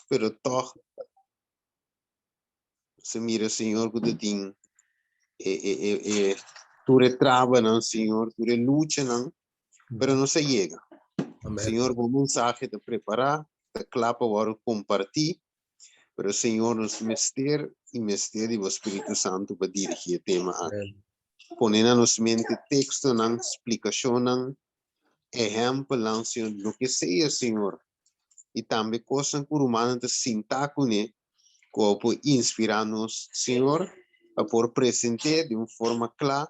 Pero toch se mira, Señor, ku tin e tur e trabanan, Señor, tur e luchanan, pero nos a yega. Amen. Señor, bo mensahe ta prepará, ta kla pa wòrdu kompartí, pero Señor, nos mester i mester di bo Spiritu Santu pa dirigí e tema aki. Amen. Pone na nos mente tekstonan, splikashonnan, ehèmpelnan, Señor, loke sea, Señor, i tambe kosnan ku rumannan ta sintá kuné, ku bo por inspirá nos, Señor, pa por present'é di un forma kla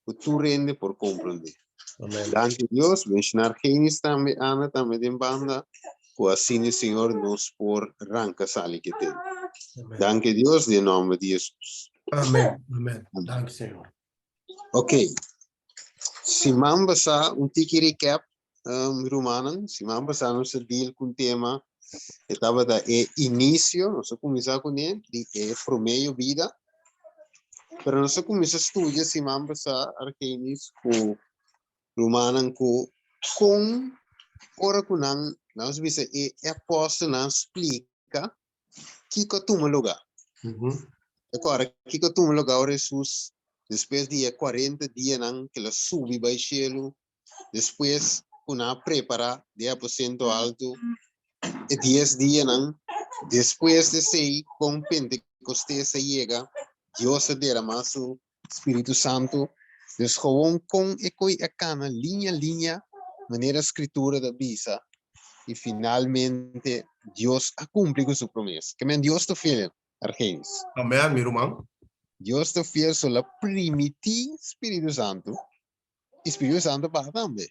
ku tur hende por komprondé. Amen. Danki Dios, benshoná Argenis tambe, Ana tambe den banda, ku asina, Señor, nos por ranka sali ke tema. Amen. Danki Dios, den nòmber di Hesus. Amen. Amen. Danki, Señor. Ok. Siman pasá, un tiki recap, rumannan. Siman pasá nos a deal ku un tema, e tabata e inisio, nos a kuminsá kuné, di e promé yobida. Pero nos a kuminsá studia siman pasá, Argenis, ku rumannan ku kon ora ku nan, nos bisa e apòstelnan splika kiko a tuma lugá. Akora, kiko a tuma lugá ora Hesus, despues di e 40 dianan ku el a subi bai shelu, despues ku nan a prepará den aposento altu e 10 dianan, despues di esei kon Pentekostes a yega, Dios a deramá su Spiritu Santu. Dus gewoon kon e koi a kana liña liña manera Skritura ta bisa i finalmente Dios a kumpli ku su promesa. Ke men Dios ta fiel, Argenis. Amen, mi ruman. Dios ta fiel, so el a primití Spiritu Santu i Spiritu Santu baha tambe.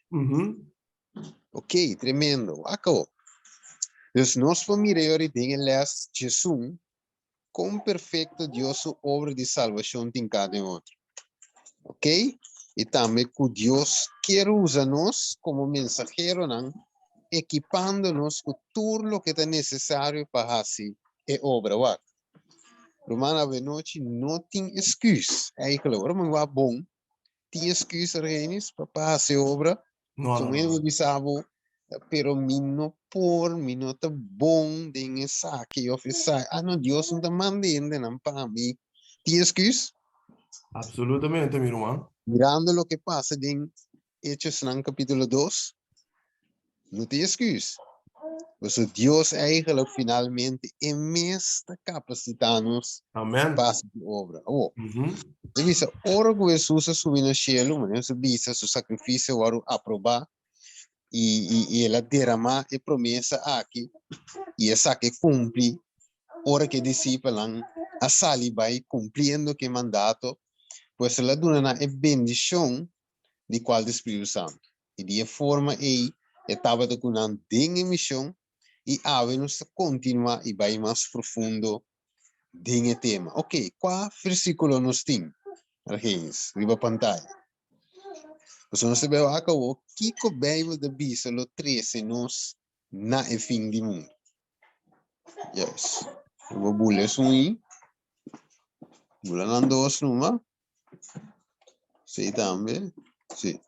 Ok, tremendo. Wak awo. Dus nos por mira yori den e les 11 kon perfekto Dios su obra di salbashon tin ka den otro. Ok? I tambe ku Dios kier usa nos komo mensaheronan, ekipando nos ku tur loke ta nesesario pa hasi e obra. Wak, ruman, awenochi no tin esküs. Eigenlijk, ora mi wak bon, tin esküs, Argenis, pa hasi e obra? No, So no, mi no. no bisa bo, pero mi no por, mi no ta bon den esaki of esaki. Ah no, Dios no ta manda hendenan pa mi. Tin excuse? Absolutamente, mi ruman. Mirando loke pasa den Hechosnan capítulo 2, no tin excuse. Pasobra Dios eigenlijk finalmente e mes ta capacita nos Amen. pa haci su obra. Awo, Mhm. e bisa, ora cu Hesus a subi na cielo, manera su bisa, su sacrificio a wòrdu aprobá i el a derama e promesa aki i esaki a cumpli ora cu e disipelnan a sali bai cumpliendo cu e mandato, pues el a duna nan e bendicion di cual di Spiritu Santo. I di e forma ei e tabata ku nan den e mishon i awe nos ta kontinuá i bai mas profundo den e tema. Oke, kua versíkulo nos tin, Argenis, riba pantaya? Pasobra nos ta bai wak awor kiko Beibel ta bisa lo trese nos na e fin di mundu. Yes. Bo bula esun ei. Bula nan dos numa. Sí, tambe. Sí.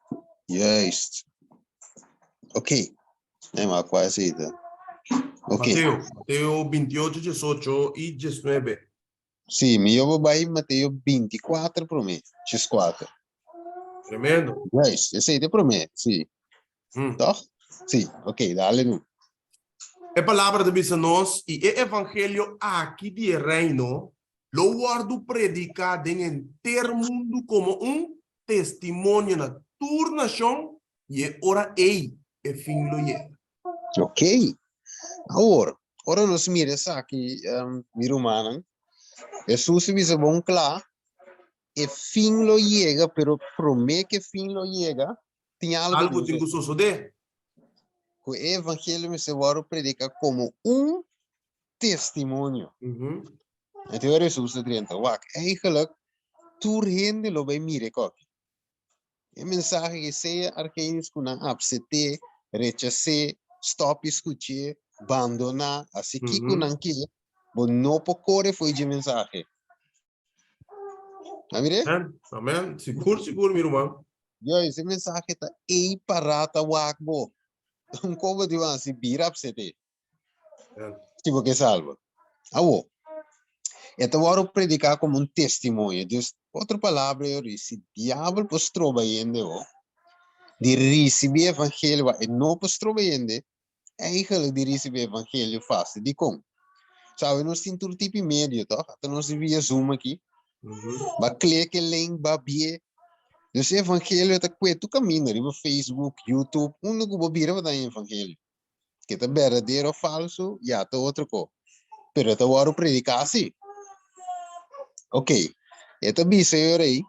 Juist. Ok. Nee, maar kwa esei ta? Ok. Mateo, Mateo 28, 18 i 19. Sí, mi yo bai Mateo 24 promé, 14. Tremendo. Juist, esei ta promé, sí. Toch? Sí, ok, dale nu. E palabra ta bisa nos, I e evangelio aki di e reino lo wòrdu prediká den henter mundu komo un testimonio na tur nashon, i e ora ei e fin lo yega. Ok. Awor, ora nos mira esaki, mi rumannan, Hesus a bisa bon kla, e fin lo yega, pero promé ku e fin lo yega, tin algu Algu tin ku sosodé. Ku e evangelio mester wòrdu prediká komo un testimonio. Anto ora Hesus ta drenta, wak, eigenlijk tur hende lo bai mira e koki. E mensahe ke sea argenis ku nan apsept'é, rechas'é, stòp di skuch'é, bandoná, hasi kiko nan ke, bo no por kore fo'i dje mensahe. A mir'é? Amen, amen. Sigur, sigur, mi ruman. Juist, e mensahe ta ei pará ta wak bo. Un kobo di hasi bira apsept'é. Si bo ke salba. Awo, e ta wòrdu prediká komo un testimonio. Dus, otro palabra yori, si diabel por stroba hende ho di risibí e evangelio, wak, e no por stroba hende eigenlijk di risibí e evangelio fásil. Dikon? Sabe, nos tin tur tipo di medio, tòg? Ata nos di via Zoom aki. Ba klik e link, ba bie. Dus e evangelio ta kue tur kaminda, riba Facebook, YouTube, unda ku bo bira bo ta haña evangelio. Ke ta berdadero of falso, ya ta otro ko. Pero e ta wòrdu prediká si. Ok, e ta bisa e ora ei,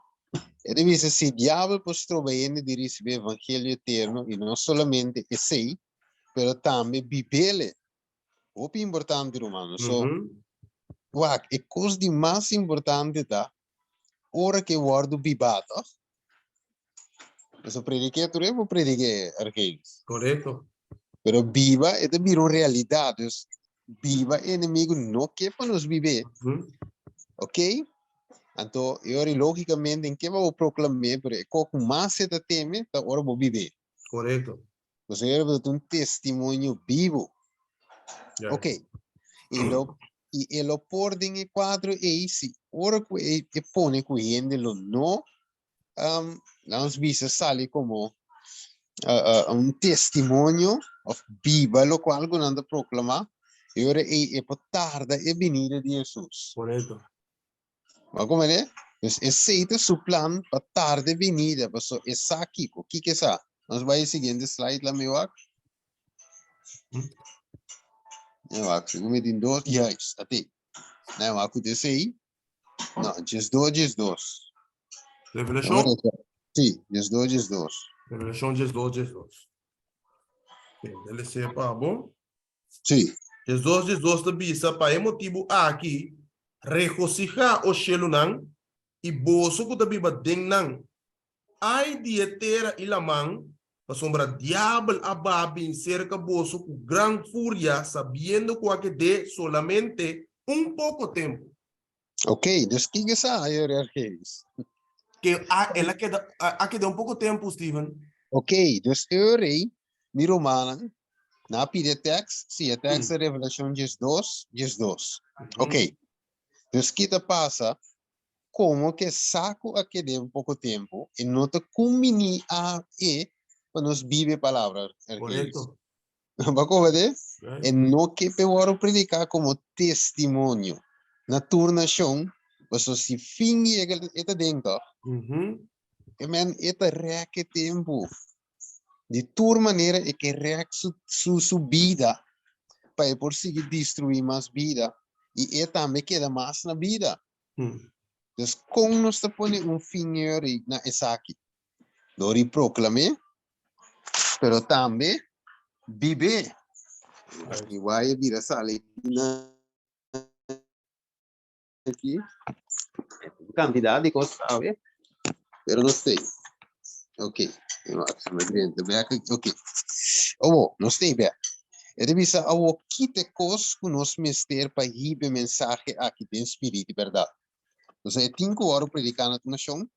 e ta bisa si diabel por stroba hende di risibí evangelio eterno i no solamente esei, pero tambe bib'ele. Hopi importante, rumannan. So, wak, e kos di mas importante ta ora ke wòrdu bibá, tòg? Pasobra prediké tur e bo prediké, Argelis. Korekto. Pero biba e ta bira un realidat. Dus biba e enemigu no ke pa nos bib'é. Ok? Anto e ora lógikamente en ke pa bo proklam'é, pero e kos ku mas e ta teme ta ora bo bib'é. Korekto. Pasobra e ora bo ta un testimonio bibu. Ok. I lo i e lo por den e kuadro ei si ora ku e e pone ku hende lo no um, laat ons bisa sali komo un testimonio of biba lokual ku nan ta proklamá, e ora ei e por tarda e binida di Hesus. Korekto. Bo a komprendé? Dus esei ta su plan pa tarda e binida, pasobra e sa kiko. Kiko e sa? Nos bai e siguiente slide la mi wak. Mi wak, si ku mi tin dos, juist, ati. Mi wak ku ta esei. No, 12, 12. Revelashon? Sí, 12, 12. Revelashon 12, 12. Ok, dale se pa bo. Sí. 12, 12 ta bisa, pa e motibu aki, regosihá, o shelunan, i boso ku ta biba den nan. Ai di e tera i laman, pasobra diabel a baha bin serka boso ku gran furia, sabiendo ku a ked'é solamente un poko tempu. Ok, dus kiko sa ayo Argelis? Ke a, el a keda, a keda un poko tempu, Steven. Ok, dus e rei, mi rumannan, nan a pidi e tekst, si e tekst ta Revelashon 12, 12. Ok, dus ki ta pasa? Komo ke sa ku a ked'é un poko tempu, e no ta kumbiní a e pa nos biba e palabra, Argelis. Korekto. Bo a komprendé? E no ke p'e wòrdu prediká komo testimonio na tur nashon, pasobra si fin yega e ta den tòg. E men e ta rèk e tempu. Di tur manera e ke rèk su su su bida pa e por sigui destruí mas bida i e tambe keda mas na bida. Dus kon nos ta pone un fin yori na esaki? Dor di proklam'é, pero tambe bib'é. I wai e bira sali na aki. Kantidat di kos awe, pero nos tei. Ok, ok. Awo, nos tei bek. E ta bisa awo kita e kos ku nos mester pa hiba e mensahe aki den spirit i bèrdat. Entonces e tin ku wòrdu prediká na tur nashon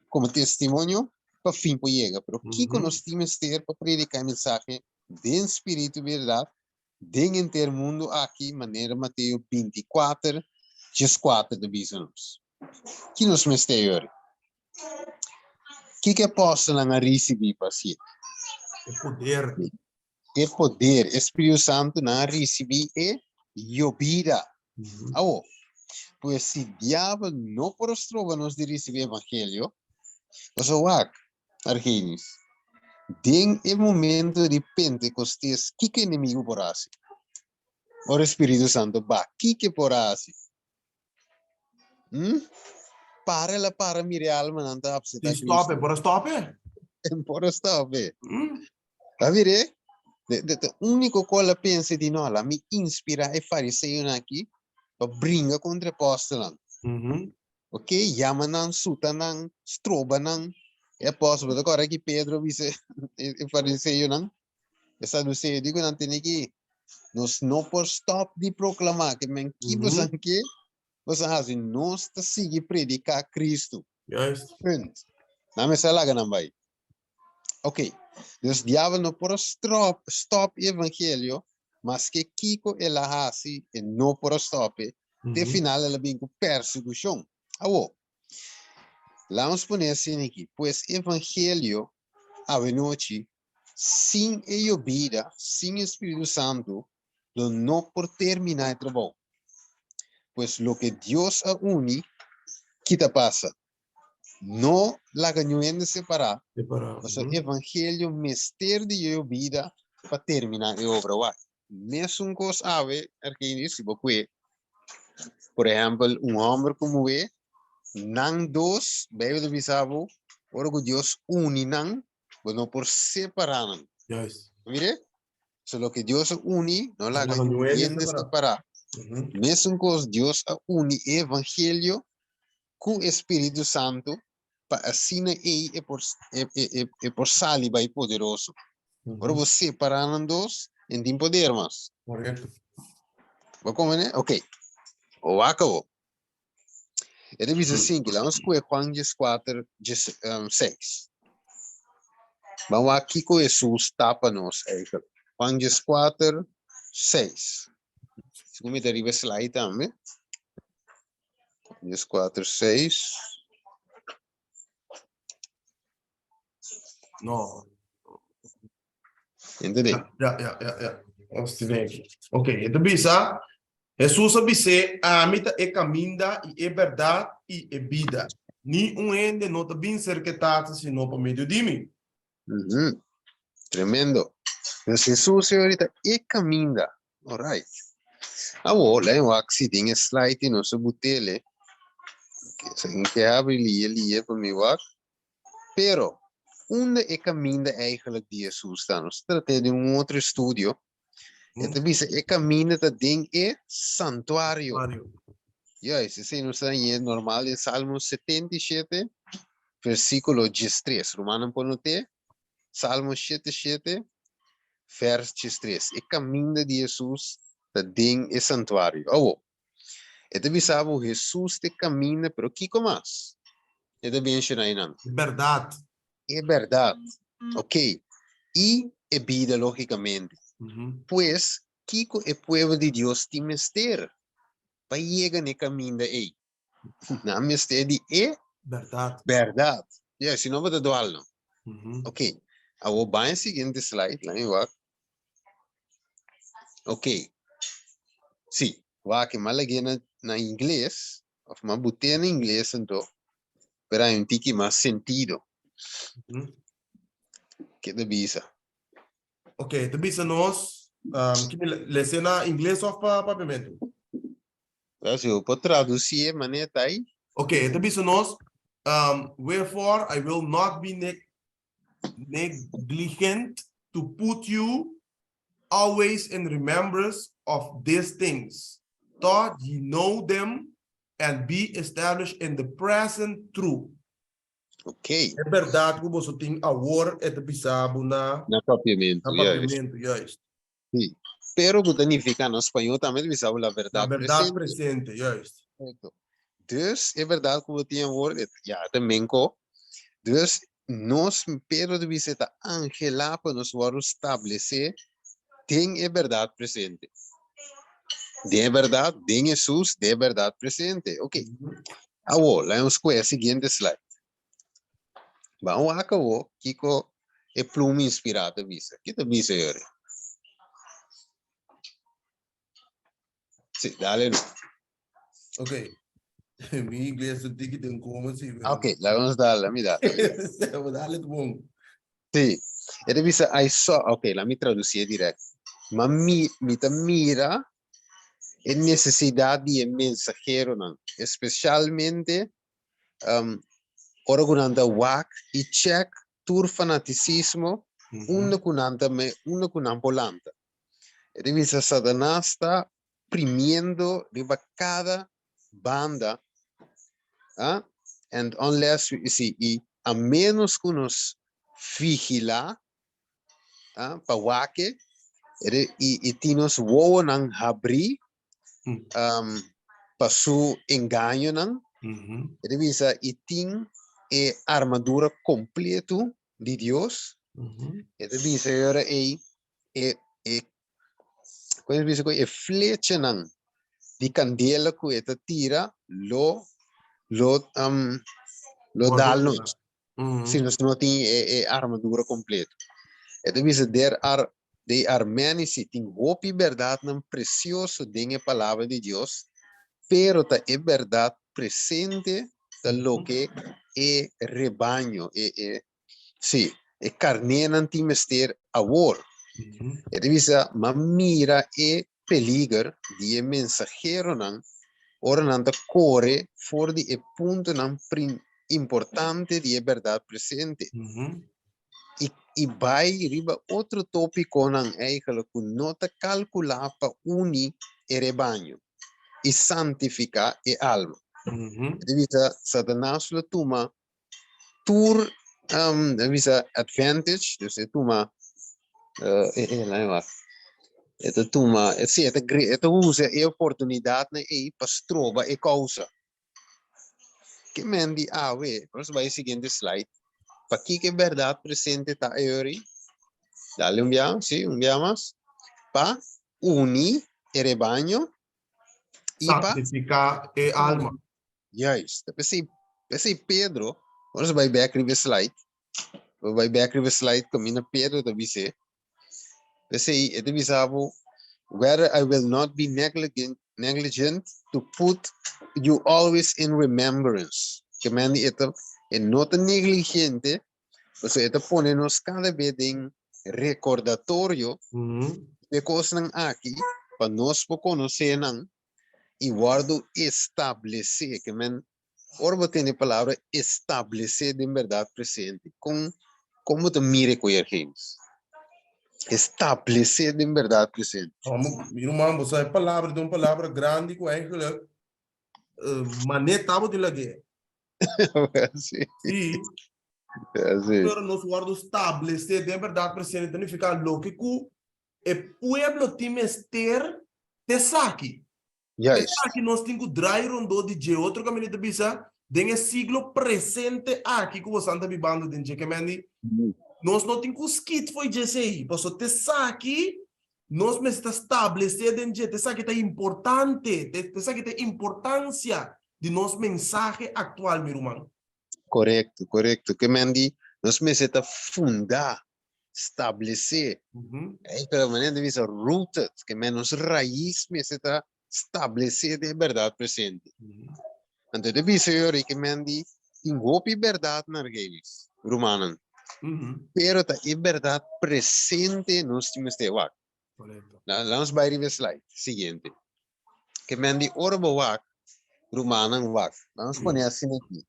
komo testimonio pa fin por yega. Pero kiko nos tin mester pa prediká e mensahe den spiritu i bèrdat den henter mundu aki manera Mateo 24, 14 ta bisa nos? Ki nos mester yori? Kiko e apòstelnan a risibí pa hasié? E poder. E poder, e Spiritu Santu, nan a risibí e yobida. Awor, pues si diabel no por a stroba nos di risibí evangelio, pasobra wak, Argenis, den e momento di Pentekostes, kiko enemigu por hasi? Ora e Spiritu Santu ba, kiko e por hasi? Hmm? Para el a para mira e almanan ta apseta Cristo. Stop, e por a stop e? E por a stop e. Ta mir'é? De, de, de único cual a pensa di no, la mi inspira e fariseonan aki pa bringa contra e apóstolan. Ok, yama nan, suta nan, stroba nan. E apóstol, bo ta kòrda ki Pedro bisa e, e fariseonan? E saduceo di ku nan tene ki nos no por stop di proklamá ke men ki bosan ke bosan hasi nos ta sigui prediká Cristo. Juist. Punt. Nan mester a laga nan bai. Ok. Dus diabel no por a strop, stop e evangelio. Maske kiko el a hasi, e no por a stòp e. Te final el a bin ku persekushon. Awor, laga nos pone asina aki, pues evangelio awenochi sin e yobida, sin e Spiritu Santu, lo no por terminá e trabou. Pues loke Dios a uni, ki ta pasa? No laga niun hende separá, Separá. pasobra evangelio mester di yobida pa terminá e obra. Wak, mesun kos awe, Argenius, si bo kue, por ehèmpel, un hòmber ku muhé, nan dos, Beibel ta bisa bo, ora ku Dios uni nan, bo no por separá nan. Juist. Mire? So loke Dios a uni, no laga Laga niun niun hende hende separá. separá. Mesun kos Dios a uni e evangelio ku e Spiritu Santu pa asina ei e por e e e e por sali bai poderoso. Ora bo separá nan dos, e no tin poder mas. Korekto. Bo komprendé? Oké. Wak awor. E ta bisa asin, laga nos kohe Juan dieskuater, dies seis. Ban wak kiko Hesus ta pa nos eigenlijk. Juan 14, 6. Segun mi ta riba e slide tambe. 14, 6. No. Entendé? Ja, ja, ja, ja. Ons te denken. Oké, okay, het bisa, Jesus a bisé, ami ta e caminda i e berdad i e bida. Ni un hende no ta bin cerca e Tata sino pa medio di mi. Tremendo. Dus Jesus e ahorita e caminda. All right. Awor, lei wak si den e slide di nos butele. Okay, so in ke habri lie lie pa mi wak. Pero, unda e kaminda eigenlijk di Hesus ta? Nos ta trat'é den un otro estudio. E ta bisa e kaminda ta den e santuario. Santuario. Juist, esei nos ta hañ'é normal den Salmo 77, versíkulo 13. Rumannan por not'é? Salmo shete shete, vers 13. E kaminda di Hesus ta den e santuario. Awor, E ta bisa bo Hesus ta e kaminda, pero kiko mas e ta menshoná einan? E bèrdat. E bèrdat. Ok. I e bida, lógikamente. Pues, kiko e pueblo di Dios tin mester pa yega na e kaminda ei? Nan mester di e Bèrdat. bèrdat. Ya, si no bo ta dwal no. Ok. Awor bai e siguiente slide, laat mi wak. Ok. Sí, wak e malag'é na na ingles, of m'a but'é na ingles anto, pero hay un tiki mas sentido. Ke ta bisa? Ok, ta bisa nos, um, ki mi lese na ingles of pa papiamentu? Wel, si bo por traducié manera ta ahí. Ok, ta bisa nos, um, wherefore I will not be neg negligent to put you always in remembrance of these things, though ye know them and be established in the present truth. Ok. E berdad ku boso tin awor e ta bisa bo na Na papiamentu, na juist. papiamentu, juist. Sí. Pero ku ta nifiká na spañó tambe ta bisa bo la La verdad berdad presente. presente, juist. Correcto. Dus e berdad ku bo tin awor, e ya ta menko. Dus nos, Pedro ta bisa e ta anhelá pa nos wòrdu stablesé den e berdad presente. Den e berdad, den Hesus, den e berdad presente. Ok. Awor, laga nos kohe e siguiente slide. Ban wak awor kiko e pluma inspirá ta bisa. Ki ta bisa yori? Sí, dale no. Ok. Mi ingles ta tiki den koma si. Ah, ok, laga nos dale, lami dale. Dale tu bon. Sí. E ta bisa, I saw, ok, lami traducié direct. Ma mi, mi ta mira e necesidad di e mensaheronan, especialmente um, ora ku nan ta wak i check tur fanaticismo unda ku nan ta me, unda ku nan por lanta. E ta bisa Satanas ta primiendo riba kada banda, ah, and unless we, si, i a menos ku nos vigila, ah, pa wak e, i, i tin nos wowonan habrí, um, pa su engañonan, e ta bisa i tin e armadura kompleto di Dios, e ta bisa e ora ei e, e. Kon bisa ku e flechanan di kandela ku e ta tira lo lo um, lo dal nos. Si nos no tin e, e armadura kompleto. E ta bisa there are they are many si tin hopi bèrdatnan presioso den e palabra di Dios, pero ta e bèrdat presente ta loke e rebaño, e e Sí, e karnénan tin mester awor. E ta bisa, M'a mira e peliger di e mensaheronan ora nan ta kore for di e puntonan importante di e bèrdat presente i i bai riba otro tópikonan eigenlijk ku no ta kalkulá pa uni e rebaño i santifiká e alma. E ta bisa, Satanas lo tuma tur um, bisa advantage, dus e tuma uh, e, e, laat me wacht. E ta tuma, e, sí, e ta, e ta usa e oportunidad na ei pa stroba e causa. Ke men di awe, vamos bij siguiente slide. Pa kiko verdad presente ta euri? Dale un bia, sí, un bia mas. Pa uni e rebaño i pa santifica e alma. Juist. Ta p'esei, p'esei Pedro, ora nos bai bek riba e slide, bo bai bek riba e slide kaminda Pedro ta bis'é, p'esei e ta bisa bo, Whether I will not be negligent, negligent to put you always in remembrance. Ke men di e ta, e no ta negligente, pasobra e ta pone nos kada be den rekordatorio di e kosnan aki pa nos por konosé nan i wòrdu establesé, ke men ora bo tende e palabra establesé den bèrdat presente, kon kon bo ta mira e koe James? Establesé den bèrdat presente. Mi ruman, bo sa e palabra ta un palabra grandi ku eigenlijk mané tabata tin lag'é. Sí. Sí. Sí. Pero nos wòrdu stablesé den bèrdat presente ta nifiká loke ku E pueblo tin mester t'esaki. Esaki nos tin ku drai rondó di dje. Otro kaminda ta bisa, den e siglo presente aki ku bosan ta bibando den dje, kemendi nos no tin ku skit fo'i dje esei, pasobra t'esaki nos mester ta stablesé den dje, t'esaki ta importante, t'esaki ta e importansia di nos mensahe aktual, mi ruman. Korekto, korekto. Kemendi nos mester ta fundá stablesé. Pero manera ta bisa rooted, ke men nos rais mester ta stablesé den e bèrdat presente. Anto ta bisa yori ke men di tin hopi bèrdat na Argelis, rumannan. Pero ta e bèrdat presente nos tin mester wak. Laat nos bai riba e slide siguiente. Ke men di ora bo wak, rumannan wak. Laat nos pone asina aki.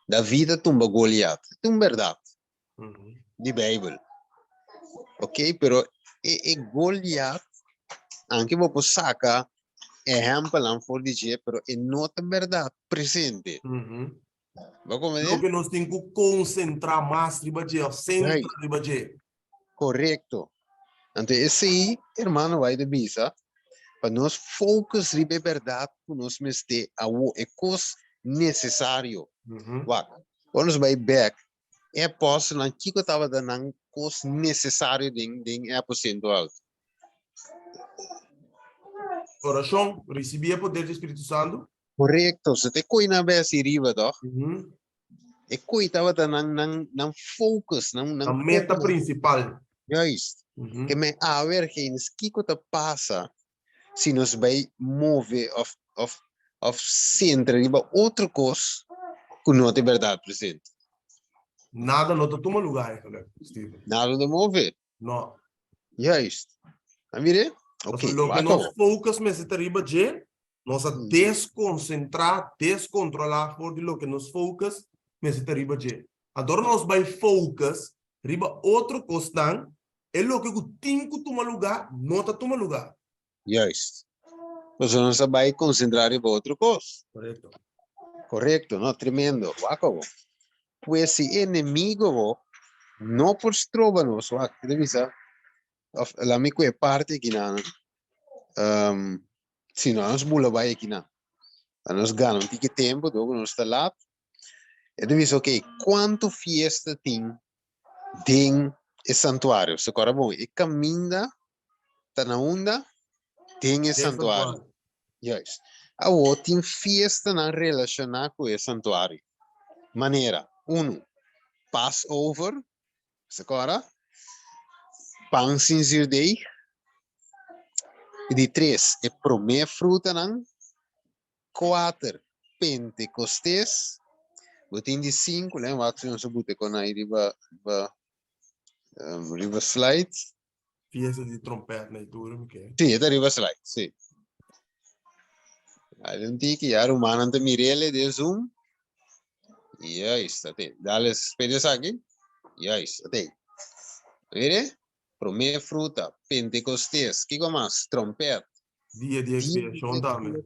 David a tumba Goliat. Ta un bèrdat di Beibel. Ok, pero e e Goliat, anke bo por saka ehèmpelnan for di dje, pero e no ta bèrdat presente. Bo komprendé? Loke nos tin ku konsentrá mas riba dje òf sentra riba dje. Korekto. Anto esei, hermano White a bisa, pa nos focus riba e bèrdat ku nos mester awo, e kos nesesario. Wak, ora nos bai bèk, e apòstelnan kiko tabata nan kos nesesario den den e aposento alto? Orashon, risibí e poder di Spiritu Santu. Korekto, so ta e koi nan a bai hasi riba, tòg? E koi tabata nan nan nan focus, nan nan Nan meta principal. Juist. Ke men awe ergens kiko ta pasa si nos bai move of of of centra riba otro kos ku no ta e berdad presente. Nada no ta tuma lugar eigenlijk, Steven. Nada no ta move. No. Juist. A mire? Ok. Pasobra loke nos focus mester ta riba dje, nos a desconcentra, descontrola for di loke nos focus mester ta riba dje. Ador nos bai focus riba otro cosnan, e loke cu tin cu tuma luga no ta tuma luga. Juist. Pasobra nos a bai concentra riba otro cos. Correcto. Correcto, no, tremendo. Wak awor. Pues si e enemigo bo no por stroba nos, wak, e ta bisa, of laat mi cu e parti aki nan, si no nos bula bai aki nan. A nos gana un tiki tempo, dor cu nos ta laat. E ta bisa, ok, cuanto fiesta tin den e santuario? So, cora bon, e caminda. ta na unda? Den e santuario. Juist. Awor tin fiestanan relashoná ku e santuario. Manera, unu, Passover, se kòrda? Pan sin zuurdeeg. E di tres, e promé frutanan. Kuater, Pentekostes. Bo tin di sinku, lei wak si nos a buta e konai riba riba riba slide. Fiesta di trompet na itura mi ke. Sí, e ta riba slide, sí. Dale un tiki, ya rumannan ta mirele den Zoom. Juist, ate. Dale, spera esaki. Juist, ate. Mire, promé fruta, Pentecostes, kiko mas? Trompet. Dia di expiacion tambe.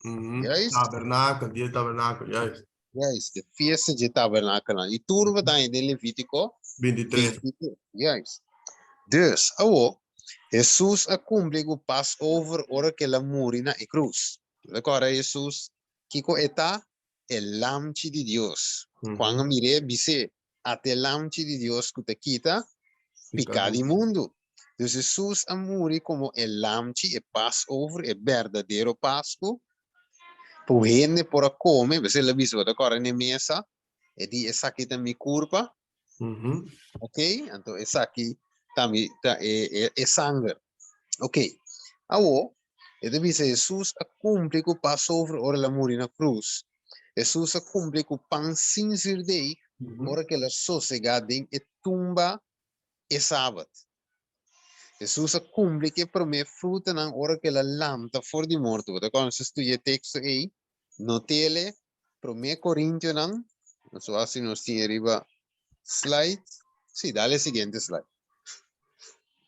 Juist. Tabernakel, dia di tabernakel, juist. Juist, de fiesta di tabernakelnan. I tur bo ta haña den Levítiko 23. 23. Juist. Dus, awo, Hesus a kumpli ku Passover ora ku el a muri na e krus. Bo ta kòrda Hesus kiko e ta? E Lamchi di Dios. Juan a mir'é bis'é, Ata e Lamchi di Dios ku ta kita piká di mundu. Dus Hesus a muri komo e Lamchi, e Passover, e berdadero Pasku, pa un hende por a kome, p'esei el a bisa, bo ta kòrda n'e mesa, e di, Esaki ta mi kurpa, ok, anto esaki ta mi, ta e, e sanger. Ok, awor, e ta bisa Hesus a kumpli ku Passover ora el a muri na krus. Hesus a kumpli ku pan sin zurdeig ora ku el a sosegá den e tumba e sabat. Hesus a kumpli ku e promé frutanan ora ku el a lanta for di morto. Bo ta kòrda nos a studia e teksto ei? Notele, Promé Korintionan, nos wak si nos tin e riba slide. Sí, dale e siguiente slide.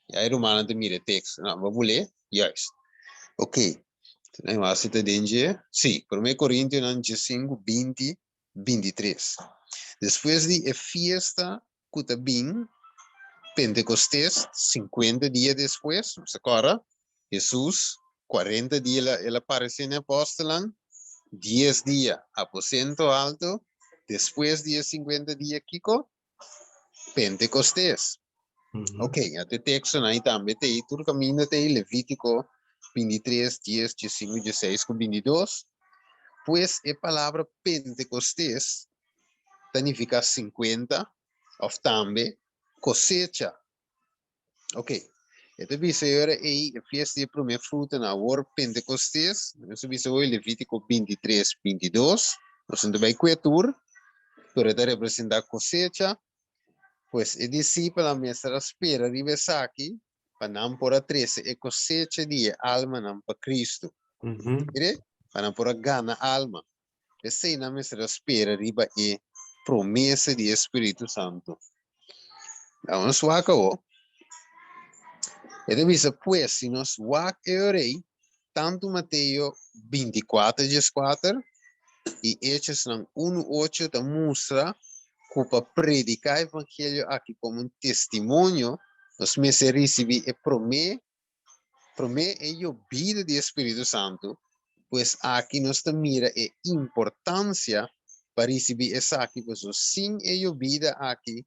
Ya e rumannan ta mira e teksto. No, bo bul'é? Juist. Ok. Nos wak si ta den dje. Sí, Promé Korintionan diesinku, 20, 23. Despues di e fiesta ku ta bin Pentekostes, sinkuenta dia despues, nos ta kòrda, Hesus, kuarenta dia el a paresé na e apòstelnan, dies dia aposento alto, despues di e sinkuenta dia kiko? Pentekostes. Ok, ya te tekstonan ei tambe ta ei, tur kaminda ta ei, Levítiko 23, 10, 15, 16 ku 22. Pues e palabra Pentekostes ta nifiká sinkuenta òf tambe kosecha. Ok, e ta bisa e ora ei e fiesta di e promé frutanan awor Pentekostes, nos a bisa hoy Levítiko 23, 22, nos no ta bai kue tur, pero e ta representá kosecha, pues e disipelnan mester a spera riba esaki pa nan por a trese e kosecha di e almanan pa Kristu. Mire, pa nan por a gana alma. P'esei nan mester a spera riba e promesa di e Spiritu Santu. Laga nos wak awor. E ta bisa, Pues, si nos wak e ora ei, tantu Mateo 24 dieskuater i Hechosnan unu ocho ta mustra ku pa prediká evangelio aki komo un testimonio, nos mester risibí e promé Promé e yobida di e Spiritu Santu, pues aki nos ta mira e importansia pa risibí esaki, pasobra sin e yobida aki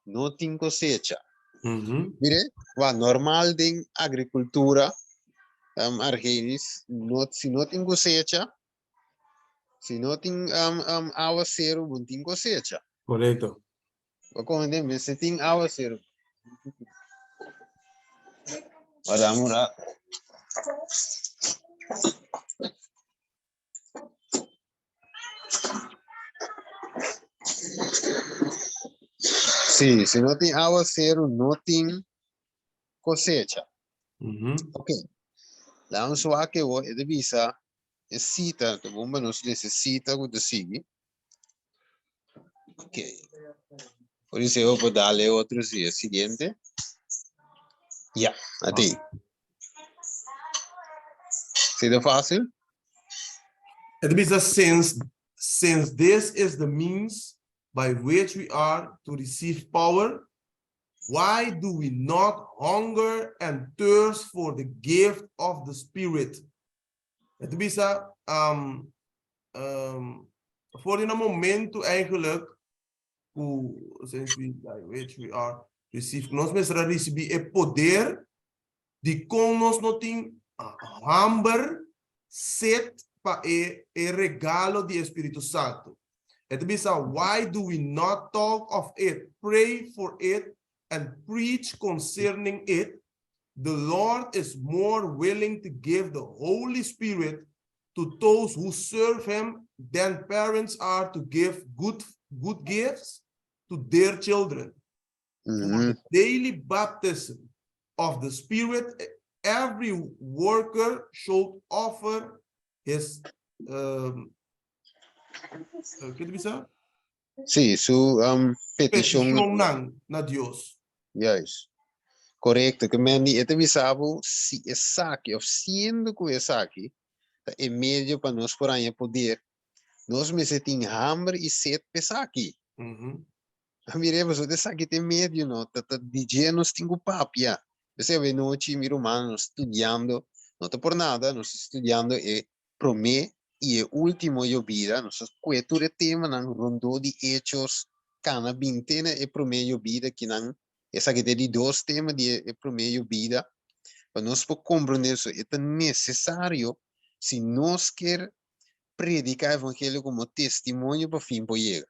no tin kosecha. Mire, wak normal den agrikultura, Argenis, no, si no tin kosecha, si no tin awaseru, bo no tin kosecha. Korekto. Bo komende mester tin awaseru. Wara un rato. Sí, si no tin awaseru, no tin kosecha. Ok. Laga nos wak awor, e ta bisa e sita, ta bon pa nos lesa e sita ku ta sigui. Ok. Por eso yo puedo darle otro si el siguiente. Ya, a ti. ¿Sido fácil? Het bisa since this is the means by which we are to receive power, why do we not hunger and thirst for the gift of the Spirit? Het bisa for di na momento eigenlijk ku since we by which we are receive nos mester a risibi e poder. Dikon nos no tin hamber, set pa e e regalo di e Spiritu Santu? E ta bisa, Why do we not talk of it, pray for it, and preach concerning it? The Lord is more willing to give the Holy Spirit to those who serve him than parents are to give good, good gifts to their children. For the daily baptism of the Spirit, every worker should offer his ke ta bisa? Sí, su petishon. Petishonnan na Dios. Juist. Korekto. Ke men di e ta bisa bo si esaki òf siendo ku esaki ta e medio pa nos por haña poder, nos mester tin hamber i set pa esaki. A mira pasobra esaki ta e medio no, ta ta di dje nos tin ku papia. P'esei awenochi mi ruman nos studiando, no ta por nada, nos ta studiando e promé i e último yobida, nos a kue tur e temanan rondó di Hechos kana bin te na e promé yobida kinan, esaki ta e di dos tema di e promé yobida, pa nos por komprondé so e ta nesesario si nos kier prediká evangelio komo testimonio pa fin por yega.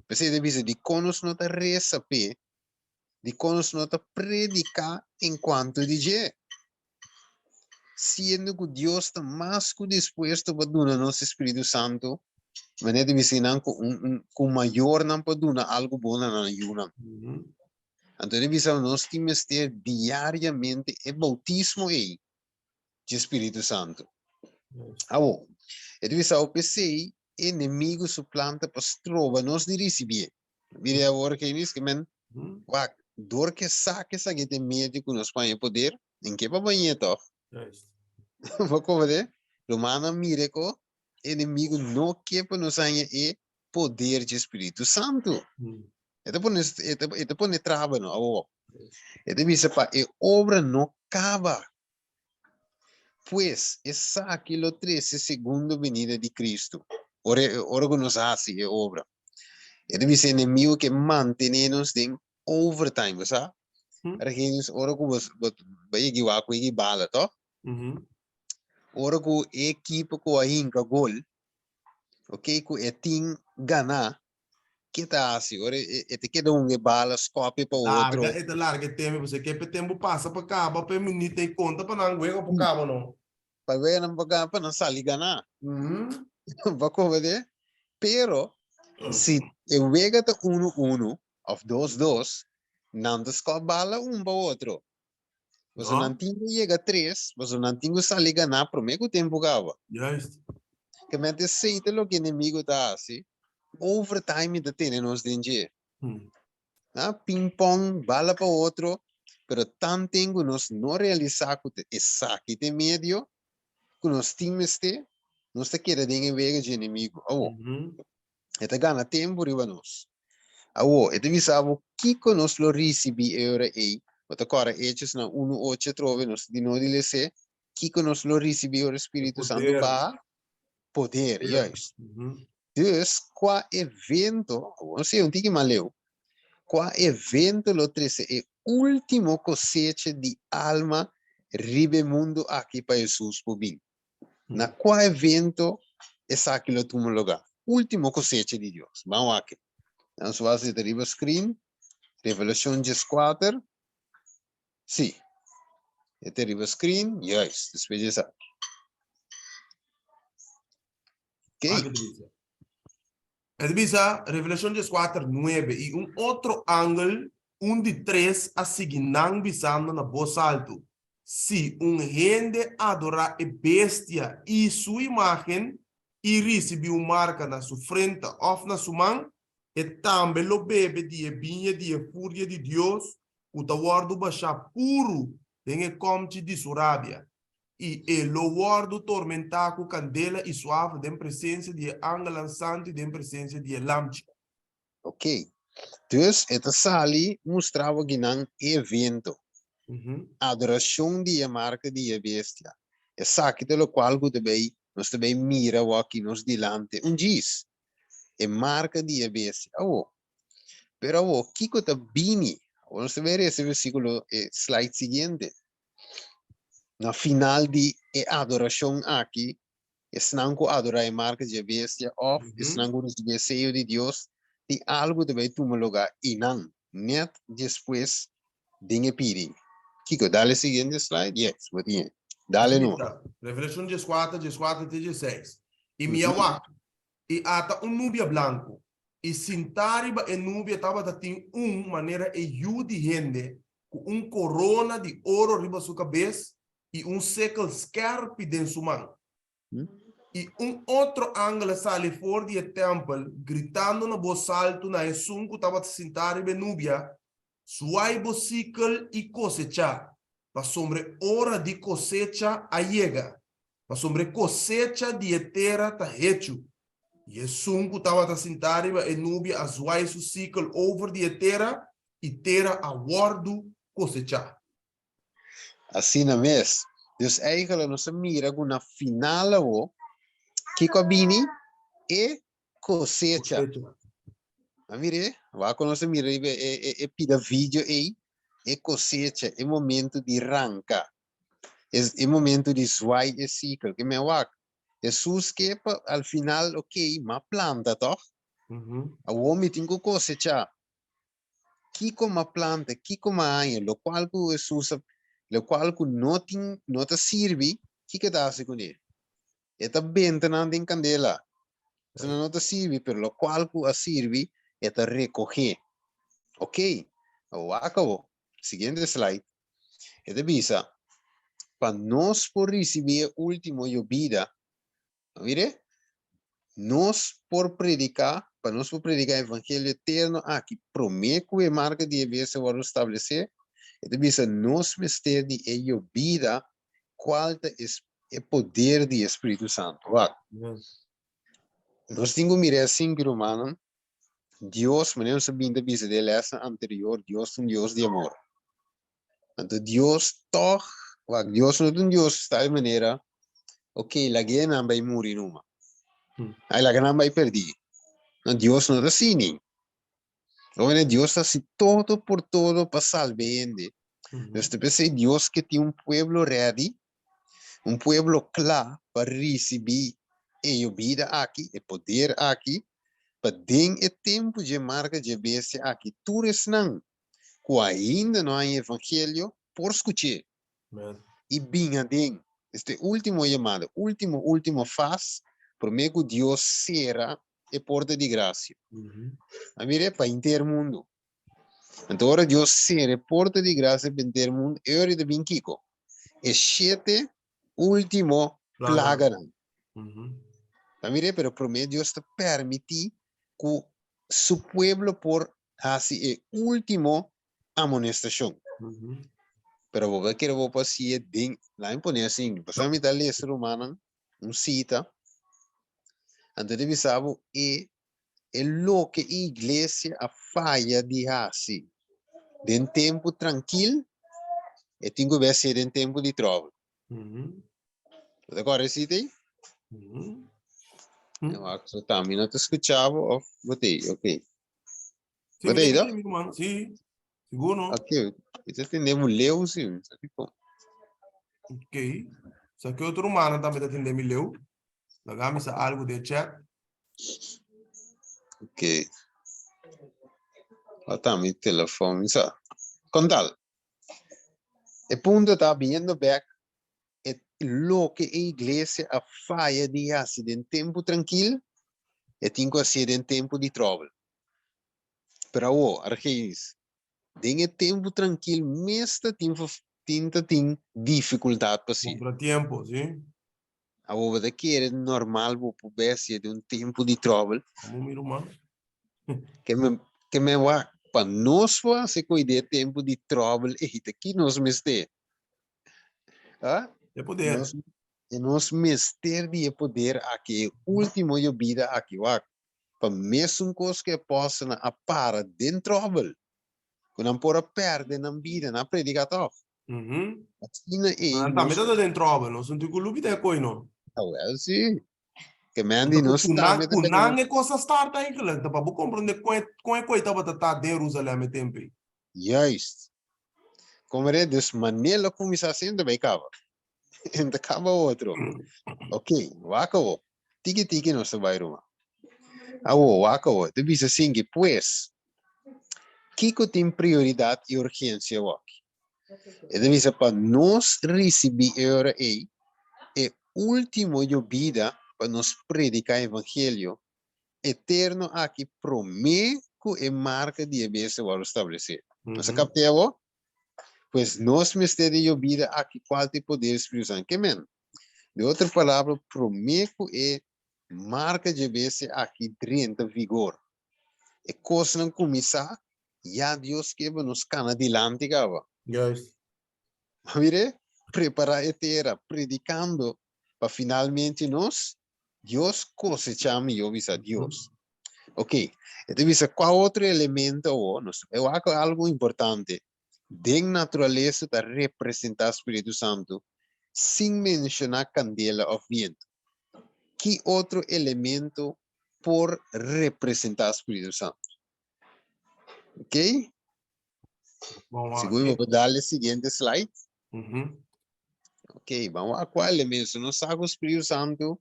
P'esei ta bisa dikon nos no ta resa p'e, dikon nos no ta prediká enkuanto di dje? Siendo ku Dios ta mas ku dispuesto pa duna nos e Spiritu Santu, manera ta bisa einan ku un un ku mayornan por duna algu bon na nan yunan. Anto e ta bisa nos tin mester diariamente e boutismo ei dje Spiritu Santu. Awor, e ta bisa p'esei e enemigu su plan ta pa stroba nos di risibié. Mira awor ke mis ke men wak dor ke sa ke esaki ta e medio ku nos paña poder, en ke pa bañ'é tòg? Bo komprendé? Rumannan mira ku enemigu no ke pa nos haña e poder dje Spiritu Santu. E ta pone e ta pone traba no awor. E ta bisa pa e obra no kaba. Pues, esaki lo trese segundo benida di Cristo, ora e ora ku nos hasi e obra. E ta bisa enemigo ke mantené nos den overtime, bo sa? Argenis, ora ku bo bo bo yegi wak ku yegi bala, tòg? Ora ku e ekipo ku a hinka gol, ok, ku e tin ganá, Ke ta hasi? Ora e ta keda un e bala skòpi pa otro. Larga, e ta larga e tempu, pasobra ke pa e tempu pasa pa kaba, pa e minüt ei konta pa nan wega por kaba no. Pa wega nan por kaba, pa nan sali ganá. Bo komprendé? Pero, si e wega ta unu unu òf dos dos, nan ta skòp bala un pa otro. Pasobra nan tin ku yega tres, pasobra nan tin ku sali ganá promé ku tempu kaba. Juist. Ke mente esei ta loke enemigo ta hasi, overtime ta tene nos den dje. Ah, ping pong, bala pa otro, pero tanten ku nos no realisá ku ta esaki ta e medio ku nos tin mester, nos ta keda den e wega dje enemigo. Awo, e ta gana tempu riba nos. Awor, e ta bisa bo kiko nos lo risibí e ora ei. Bo ta kòrda Hechosnan unu ocho atrobe, nos ta di no di les'é, kiko nos lo risibí ora e Spiritu Santu baha? Poder, juist. Dus, kua evento, awor nos sigue un tiki mas leu, kua evento lo trese e último kosecha di alma riba e mundu aki pa Hesus por bin? Na kua evento esaki lo tuma lugá? Último kosecha di Dios. Ban wak. Nan su hasi ta riba screen. Revelashon dieskuater. Sí. E ta riba screen. Juist. Despues di esaki. Ok. E ta bisa, Revelashon dieskuater, nuebe, I un otro angel, un di tres, a sigui nan bisando na bos altu, Si un hende adorá e bestia i su imágen i risibí un marka na su frenta òf na su man, e tambe lo bebe di e biña di e furia di Dios ku ta wòrdu bashá puru den e kòmchi di su rabia, i e lo wòrdu tormentá ku kandela i suafre den presensia di e angelnan santu i den presensia di e Lamchi. Ok. Dus e ta sali mustra bo kinan e evento. Adorashon di e marka di e bestia. Esaki ta lokual ku ta bay nos ta bay mira awor aki nos dilanti un djis. E marka di e bestia. Awor, pero awor kiko ta bini? Awor nos ta bay resa e versikulo, e slide siguiente. Na final di e adorashon aki, esnan ku adorá e marka dje bestia òf esnan ku risibí e seyo di Dios, tin algu ta bai tuma lugá einan, nèt despues den e pidi. Kiko? Dale siguiente slide. Yes, bo tin e. Dale numa. Revelashon dieskuater, dieskuater te dieseis. I mi a wak, i ata un nubia blanku, i sintá riba e nubia tabata tin un manera e Yu di hende, ku un korona di oro riba su kabes i un sekel skèrpi den su man. I un otro angel a sali for di e tèmpel, gritando na bos altu na esun ku tabata sintá riba e nubia, Suai bo sikel i kosechá, pasobra e ora di kosecha a yega, pasobra e kosecha di e tera ta hechu. I esun ku tabata sintá riba e nubia a zuai su sikel over di e tera, i tera a wòrdu kosechá. Asina mes. Dus eigenlijk nos a mira ku na final awo, kiko a bini? E kosecha. A mir'é? Wak ku nos a mira riba e e e pida video ei, e kosecha, e momento di ranka, e e momento di zwai e sikkel. Ke men wak, Hesus ke pa al final, ok, m'a planta tòg? Awor mi tin ku kosechá. Kiko m'a planta, kiko m'a haña, lokual ku Hesus a, lokual ku no tin, no ta sirbi, kiko e ta hasi kuné? E ta benta nan den kandela. Esnan no ta sirbi, pero lokual ku a sirbi, e ta rekohé. Ok, wak awor, siguiente slide. E ta bisa, pa nos por risibí e último yobida, Mire, nos por prediká, pa nos por prediká e evangelio eterno aki promé ku e marka di e bestia wòrdu establesé, e ta bisa nos mester di e yobida kual ta e poder di e Spiritu Santu. Wak, nos tin ku mira asin, mi rumannan, Dios, manera nos a bin ta bisa den e lèsnan anterior, Dios ta un Dios di amor. Anto Dios tòg, wak, Dios no ta un Dios tal manera, ok, lag'é nan bai muri numa. Ai, laga nan bai pèrdí. No, Dios no ta así ni. Oye, Dios ta hasi todo por todo pa salba e hende. Dus ta p'esei Dios ke tin un pueblo ready, un pueblo kla pa risibí e yobida aki, e poder aki, pa den e tempu dje marka dje bestia aki tur esnan ku ainda no haña evangelio por skuch'é i bin aden. Esta e último yamada, último, último fas promé ku Dios sera e porta di grasia. A mir'é pa henter mundu. Anto ora Dios sera e porta di grasia pa henter mundu, e ora ta bin kiko? E shete último plaganan. A mir'é, pero promé Dios ta permití ku su pueblo por hasi e último amonestashon. Pero bo ta kere bo por hasié den, laat mi pone asin, pasobra mi ta lesa rumannan un sita, anto ta bisa bo e e loke e iglesia a faya di hasi den tempu trankil, e tin ku bai hasié den tempu di tròbel. Bo ta kòrda e sita ei? Wak, so ta mi no ta skucha bo òf bo ta ei? Oké. Sí, Bo ta ei, mi do? mi ruman, sí, sigur no. Oké, mi ta tende bo leu sí, mi sa dikon. Ok. Sa ke otro rumannan tambe ta tende mi leu? Laga mi sa algu den chat. Ok. Ata mi telefon, mi sa. Kontal. E punto ta biniendo bek e loke e iglesia a faya di hasi den tempu trankil, e tin ku hasié den tempu di tròbel. Pero awor, Argenis, den e tempu trankil mes ta tin tin ta tin difikultat pa hasié. Kontratiempo, si. Awor bo ta kere normal bo por bai hasié den un tempu di tròbel? Amo mi ruman. Ke men ke men wak pa nos por hasi ku den e tempu di tròbel ei ta ki nos mester? Ah? E poder. Nos, e nos mester di e poder aki, e último yobida aki, wak. Pa mesun kos ku e apòstelnan a para den tròbel, ku nan por a pèrdè nan bida, nan a prediká tòg. Asina ei Nan tambe nos. ta den tròbel, nos no tin ku lubida e koi no. Awèl si. Ke men di nos Ku nan, tambe ta ku bini. nan e kos a start eigenlijk, ta pa bo komprondé kon e, kon e koi tabata ta den Jerusalèm e tempu ei. Juist. Komprendé? Dus manera lo kuminsá asina ta bai kaba. En ta kaba otro. Ok, wak awo. Tiki tiki nos ta bai ruma. Awo, wak awo. Te bisa sinki, pues, kiko tin prioridat i urgensia awaki? E ta bisa pa nos risibí e ora ei e último yobida pa nos prediká evangelio eterno aki promé ku e marka di e bestia wòrdu stablesé. Nos a kapt'é awor? Pues nos mester di yobida aki kual ta e poder Spiritu Santu. Ke men? De otro palabra, promé ku e marka dje bestia aki drenta vigor, e kosnan kuminsá, ya Dios ke pa nos kana dilanti kaba. Juist. Mir'é, prepará e tera, predikando pa finalmente nos Dios kosechá mihó bisa Dios. Ok, e ta bisa kua otro elemento awor, nos ta wak algu importante, den naturalesa ta representá Spiritu Santu sin menshoná kandela òf bientu. Ki otro elemento por representá Spiritu Santu? Ok, Bon, segun bo por dal e siguiente slide. Mhm. Ok, vamos a cuál elemento. Nos sa ku Spiritu Santu,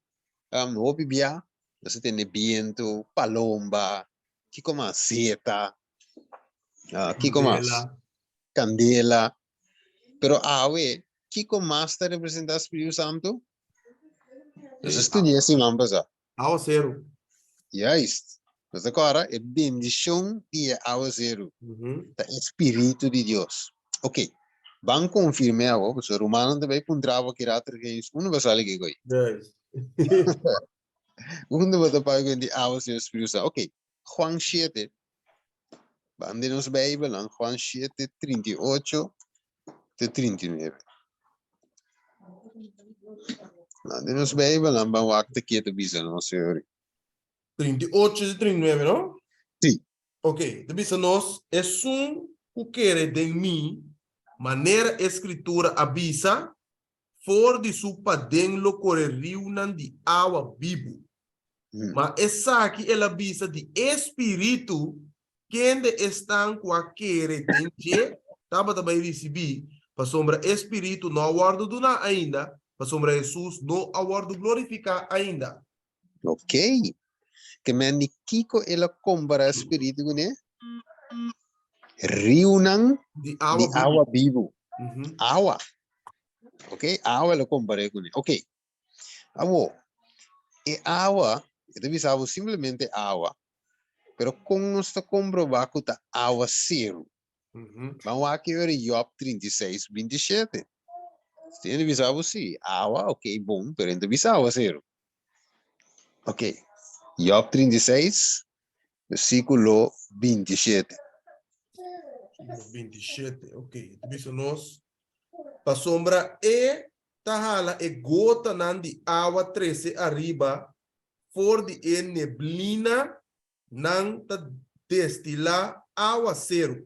um, hopi bia, nos a tende bientu, palomba, kiko mas? Zeta, ah, kiko mas? Candela. Candela. Pero awe, kiko mas ta representa Spiritu Santu? Nos a studia siman pasá. Awaseru. Juist. Nos ta kòrda e bendishon di e awaseru ta e spiritu di Dios. Ok, ban konfirm'é awor, pasobra rumannan ta bai puntra bo aki rato riba unda bo sali kiko ei? Juist. Unda bo ta papia di awaseru spiritu santu? Ok, Juan shete, ban den nos Beibelnan, Juan shete, 38 te 39. Nou, den nos Beibelnan ban wak te ke ta bisa nos, Señor. 38 te 39, no? Sí. Ok, ta bisa nos, Esun ku kere den mi, manera e Skritura a bisa, for di su paden lo kore riunan di awa bibu. Ma esaki el a bisa di e Spiritu kende esnan ku a kere den dje tabata bai risibí, pasobra e Spiritu no a wòrdu duná ainda, pasobra Hesus no a wòrdu glorifiká ainda. Ok. Ke men di kiko el a kompará e Spiritu kuné? Riunan Di di awa bibu. awa bibu. Awa. Ok, awa el a kompar'é kuné. Ok. Awor, e awa, e ta bisa bo simplemente awa, pero kon nos ta komprobá ku ta awa seru? Ban wak e ora Job 36, 27. Si hende bisa bo si, awa, ok, bon, pero hende ta bisa awa seru. Ok, Job 36, versíkulo 27. 27, ok. Ta bisa nos, pasobra e ta hala e gotanan di awa trese ariba for di e neblina, nan ta destilá awaseru.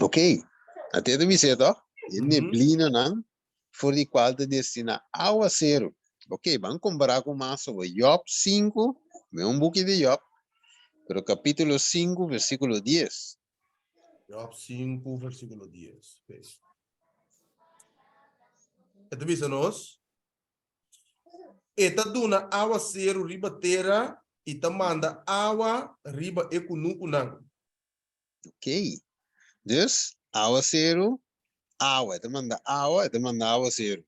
Ok, ate ta bis'é tòg? E neblinanan for di kual ta destiná awaseru. Ok, ban kompará ku mas awor. Jòb sinku, mi un buki di Jòb, pero kapítulo sinku, versíkulo dies. Job 5, versículo 10. Ok. E ta bisa nos, E ta duna awaseru riba tera i ta manda awa riba e kunukunan. Ok. Dus, awaseru, awa. E ta manda awa, e ta manda awaseru.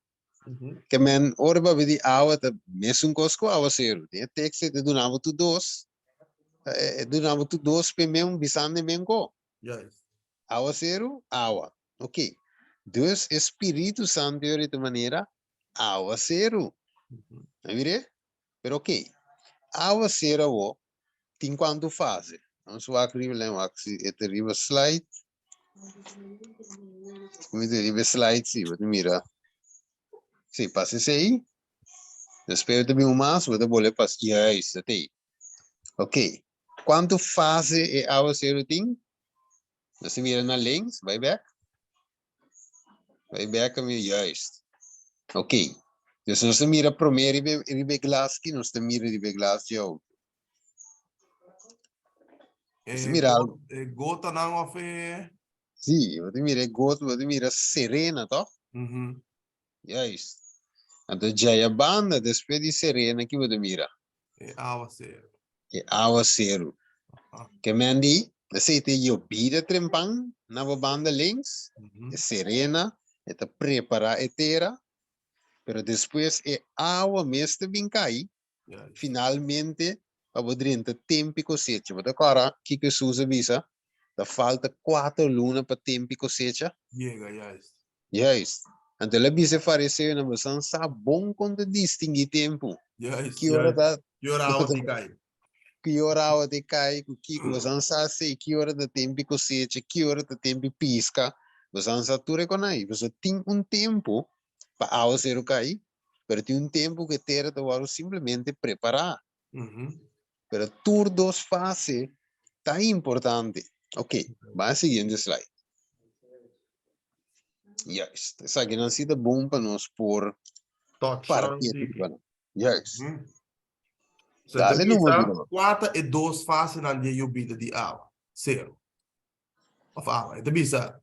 Ke men ora papia di awa ta mesun kos ku awaseru. Den e teksto e ta duna bo tur dos, e duna bo tur dos p'e men bisando e men ko. Awaseru, awa. Ok. Dus e Spiritu Santu yora di ta manera awaseru. A mir'é? Pero ok, awaseru awo tin kuantu fase? Nos wak riba lei wak si e ta riba slide. Mi ta riba e slide si, bo ta mira. Si, pasa esei. Despues ta bin un mas, bo ta bolbe pasa. Juist, ta ei. Ok. Kuantu fase e awaseru tin? Nos ta mira na links, bai bek. Bai bek a mi, juist. Ok. Dus nos ta mira promé riba riba e glas ki, nos ta mira riba e glas dje auto. Nos ta E mira algo. E gotanan of e... Sí, bo ta mira e gota, bo ta mira serena, toch? Juist. Anto djaya banda despues di serena ki bo ta mira? E awaseru. E awaseru. Ke men di, esei ta e yobida trempan na bo banda links, e serena, e ta prepara e tera, pero despues e awa mes ta bin kai, finalmente pa bo drenta tempi kosecha. Bo ta kòrda kiko Hesus a bisa? Ta falta kuater luna pa tempi kosecha. Yega, juist. Juist. Anto el a bisa e fariseonan, Boso sa bon kon ta distinguí tempu. Juist, Ki ora juist. ta Ki ora awa tin kai. ki ora awa ta kai, ku kiko. Boso sa si ki ora ta tempi kosecha, ki ora ta tempi piska. Boso sa tur e konai. Boso tin un tempu pa awaseru kai, pero tin un tempu ku e tera ta wòrdu simplemente prepará. Pero tur dos fase ta importante. Ok, bai siguiente slide. Juist, esakinan si ta bon pa nos por Touch parti on riba nan. Juist. So, Dale ta nummer bisa, bro. kua ta e dos fasenan di e yobida di awa? Sero. Of awa. E ta bisa,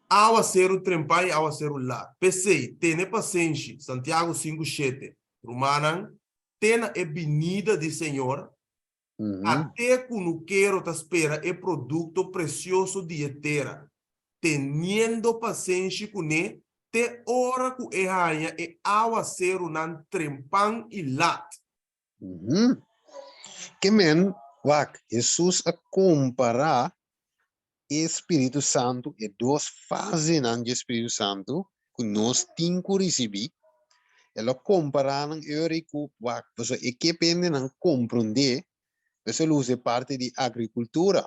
Awaseru trempan i awaseru lat. P'esei, tene pasenshi, Santiago 5, 7. Rumannan, te na e binida di Señor, ate kunukero ta spera e produkto presioso di e tera, teniendo pasenshi kuné te ora ku e haña e awaserunan trempan i lat. Ke men, wak, Hesus a kompará e Spiritu Santu, e dos fasenan dje Spiritu Santu ku nos tin ku risibí, el a kompará nan e ora ei ku wak, pasobra e ke pa hendenan komprondé, pues el usa e parti di agrikultura.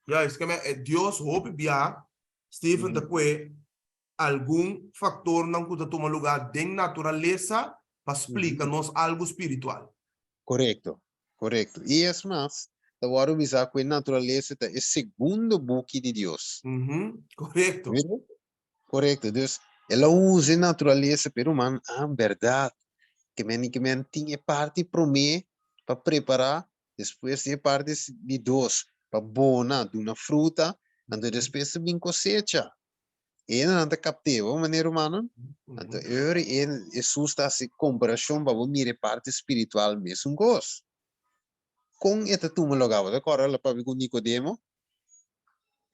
Juist, ke men, e Dios hopi bia, Steven ta kue algun faktornan ku ta tuma lugá den naturalesa pa splika nos algu spiritual. Korekto, korekto. I es mas, ta wòrdu bisá ku e naturalesa ta e segundo buki di Dios. Korekto. Mira? Korekto. Dus, el a usa e naturalesa, pero man, ah, bèrdat, ke men i ke men tin e parti promé pa prepará, despues tin e parti di dos pa bona, duna fruta, anto despues ta bin kosecha. E hendenan ta kapt'é bo manera humano. Anto e ora e Hesus ta hasi komparashon pa bo mira e parti spiritual mesun kos. Kon e ta tuma lugá? Bo ta kòrda el a papia ku Nikodemo?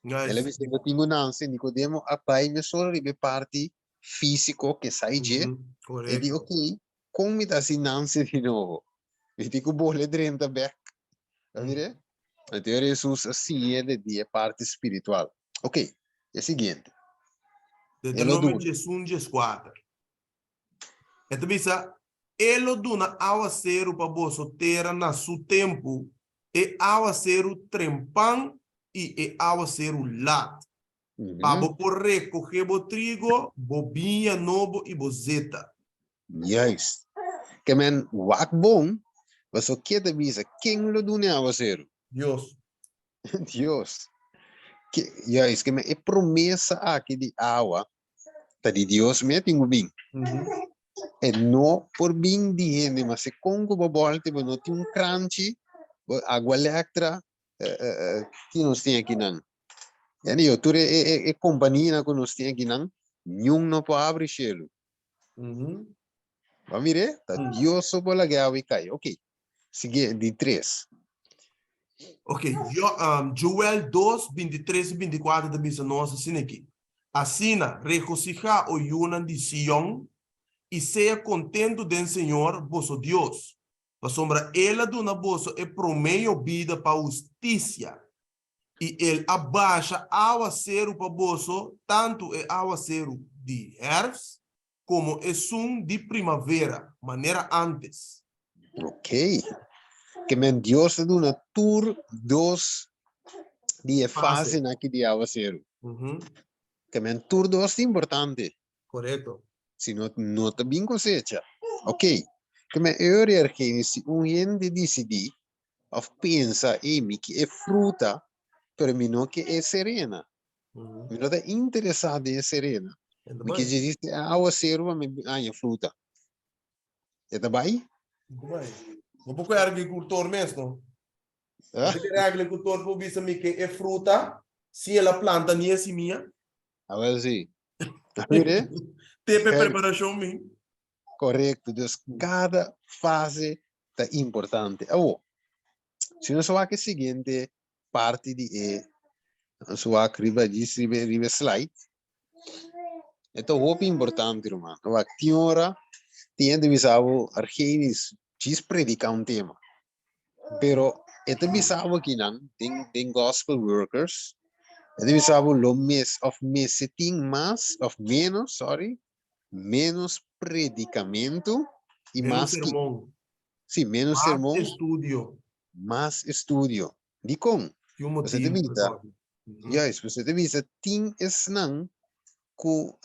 El a bisa bo tin ku nanse. Nikodemo a bai mesora riba e parti físiko ke sai dje. E di ok, kon mi ta hasi nanse di nobo? Mi tin ku bole drenta bèk. Ta mir'é? Anto e ora Hesus a siñ'é di e parti spiritual. Ok, e siguiente. Deuteronomio 11, 14. E ta bisa, E lo duna awaseru pa boso tera na su tempu, e awaseru trempan i e awaseru lat, pa bo por rekohé bo trigo, bo biña nobo i bo zeta. Juist. Ke men wak bon, paso ke ta bisa, ken lo duna e awaseru? Dios. Dios. Ke, juist, ke men e promesa aki di awa ta di Dios mes tin ku bin. E no por bin di hende, ma se kon ku bo bòlta bo no tin un kranchi, bo agua lèktra, ki nos tin akinan? Ya digo, tur e e e kompanianan ku nos tin akinan, niun no por abri shelu. Bo a mir'é? Ta Dios so por laga e awa kai. Ok, sigui di tres. Ok, yo, um, Joel 2, 23 i 24 ta bisa nos asina aki, Asina, regosihá, o yunan di Sion, i sea kontentu den Señor, boso Dios, pasobra El a duna boso e promé yobida pa hustisia, i El a basha awaseru pa boso, tantu e awaseru di hèrfs komo esun di primavera, manera ántes. Ok. Ke men Dios ta duna tur dos di e fasenan aki di awaseru. Ke men tur dos ta importante. Korekto. Si no, no ta bin kosecha. Ok. Ke men e ora Ergeni, si un hende disidí òf pensa, ey, mi ke e fruta, pero mi no ke e serena. Mi no ta interesá den e serena. Mi ke djis e awaseru pa mi haña fruta. E ta bai? Bai. Bo por koe agrikultor mes, no? Bo kere agrikultor por bisa mi ke e fruta sin el a planta ni e simia? Awel si. Mire? Te pe preparacion mi. Correcto. Dus cada fase ta importante. Awo, si nos wak e siguiente parti di e, nos wak riba djis riba riba e slide, e ta hopi importante, ruman. Wak, tin ora tin hende bisa bo, Argenis, djis predica un tema. Pero e ta bisa bo akinan den den Gospel Workers, e ta bisa bo lo mes of mester tin mas of menos, sorry, menos predicamento y Menos mas ki sermon. Sí, menos Mas sermon, estudio. mas estudio. Dikon? Tin un Pasobra ta motibu pa bisa, esaki. Juist, pasobra ta bisa tin esnan ku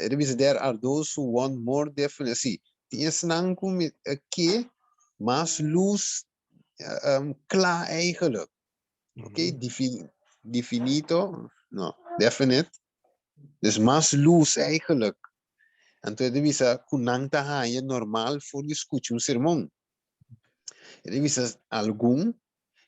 e ta bisa there are those who want more definite, sí, tin esnan ku mi ke mas lus kla eigenlijk. Ok, definito, no, definite. Dus mas lus eigenlijk. Anto e ta bisa ku nan ta haña normal for di skucha un sermon. E ta bisa algun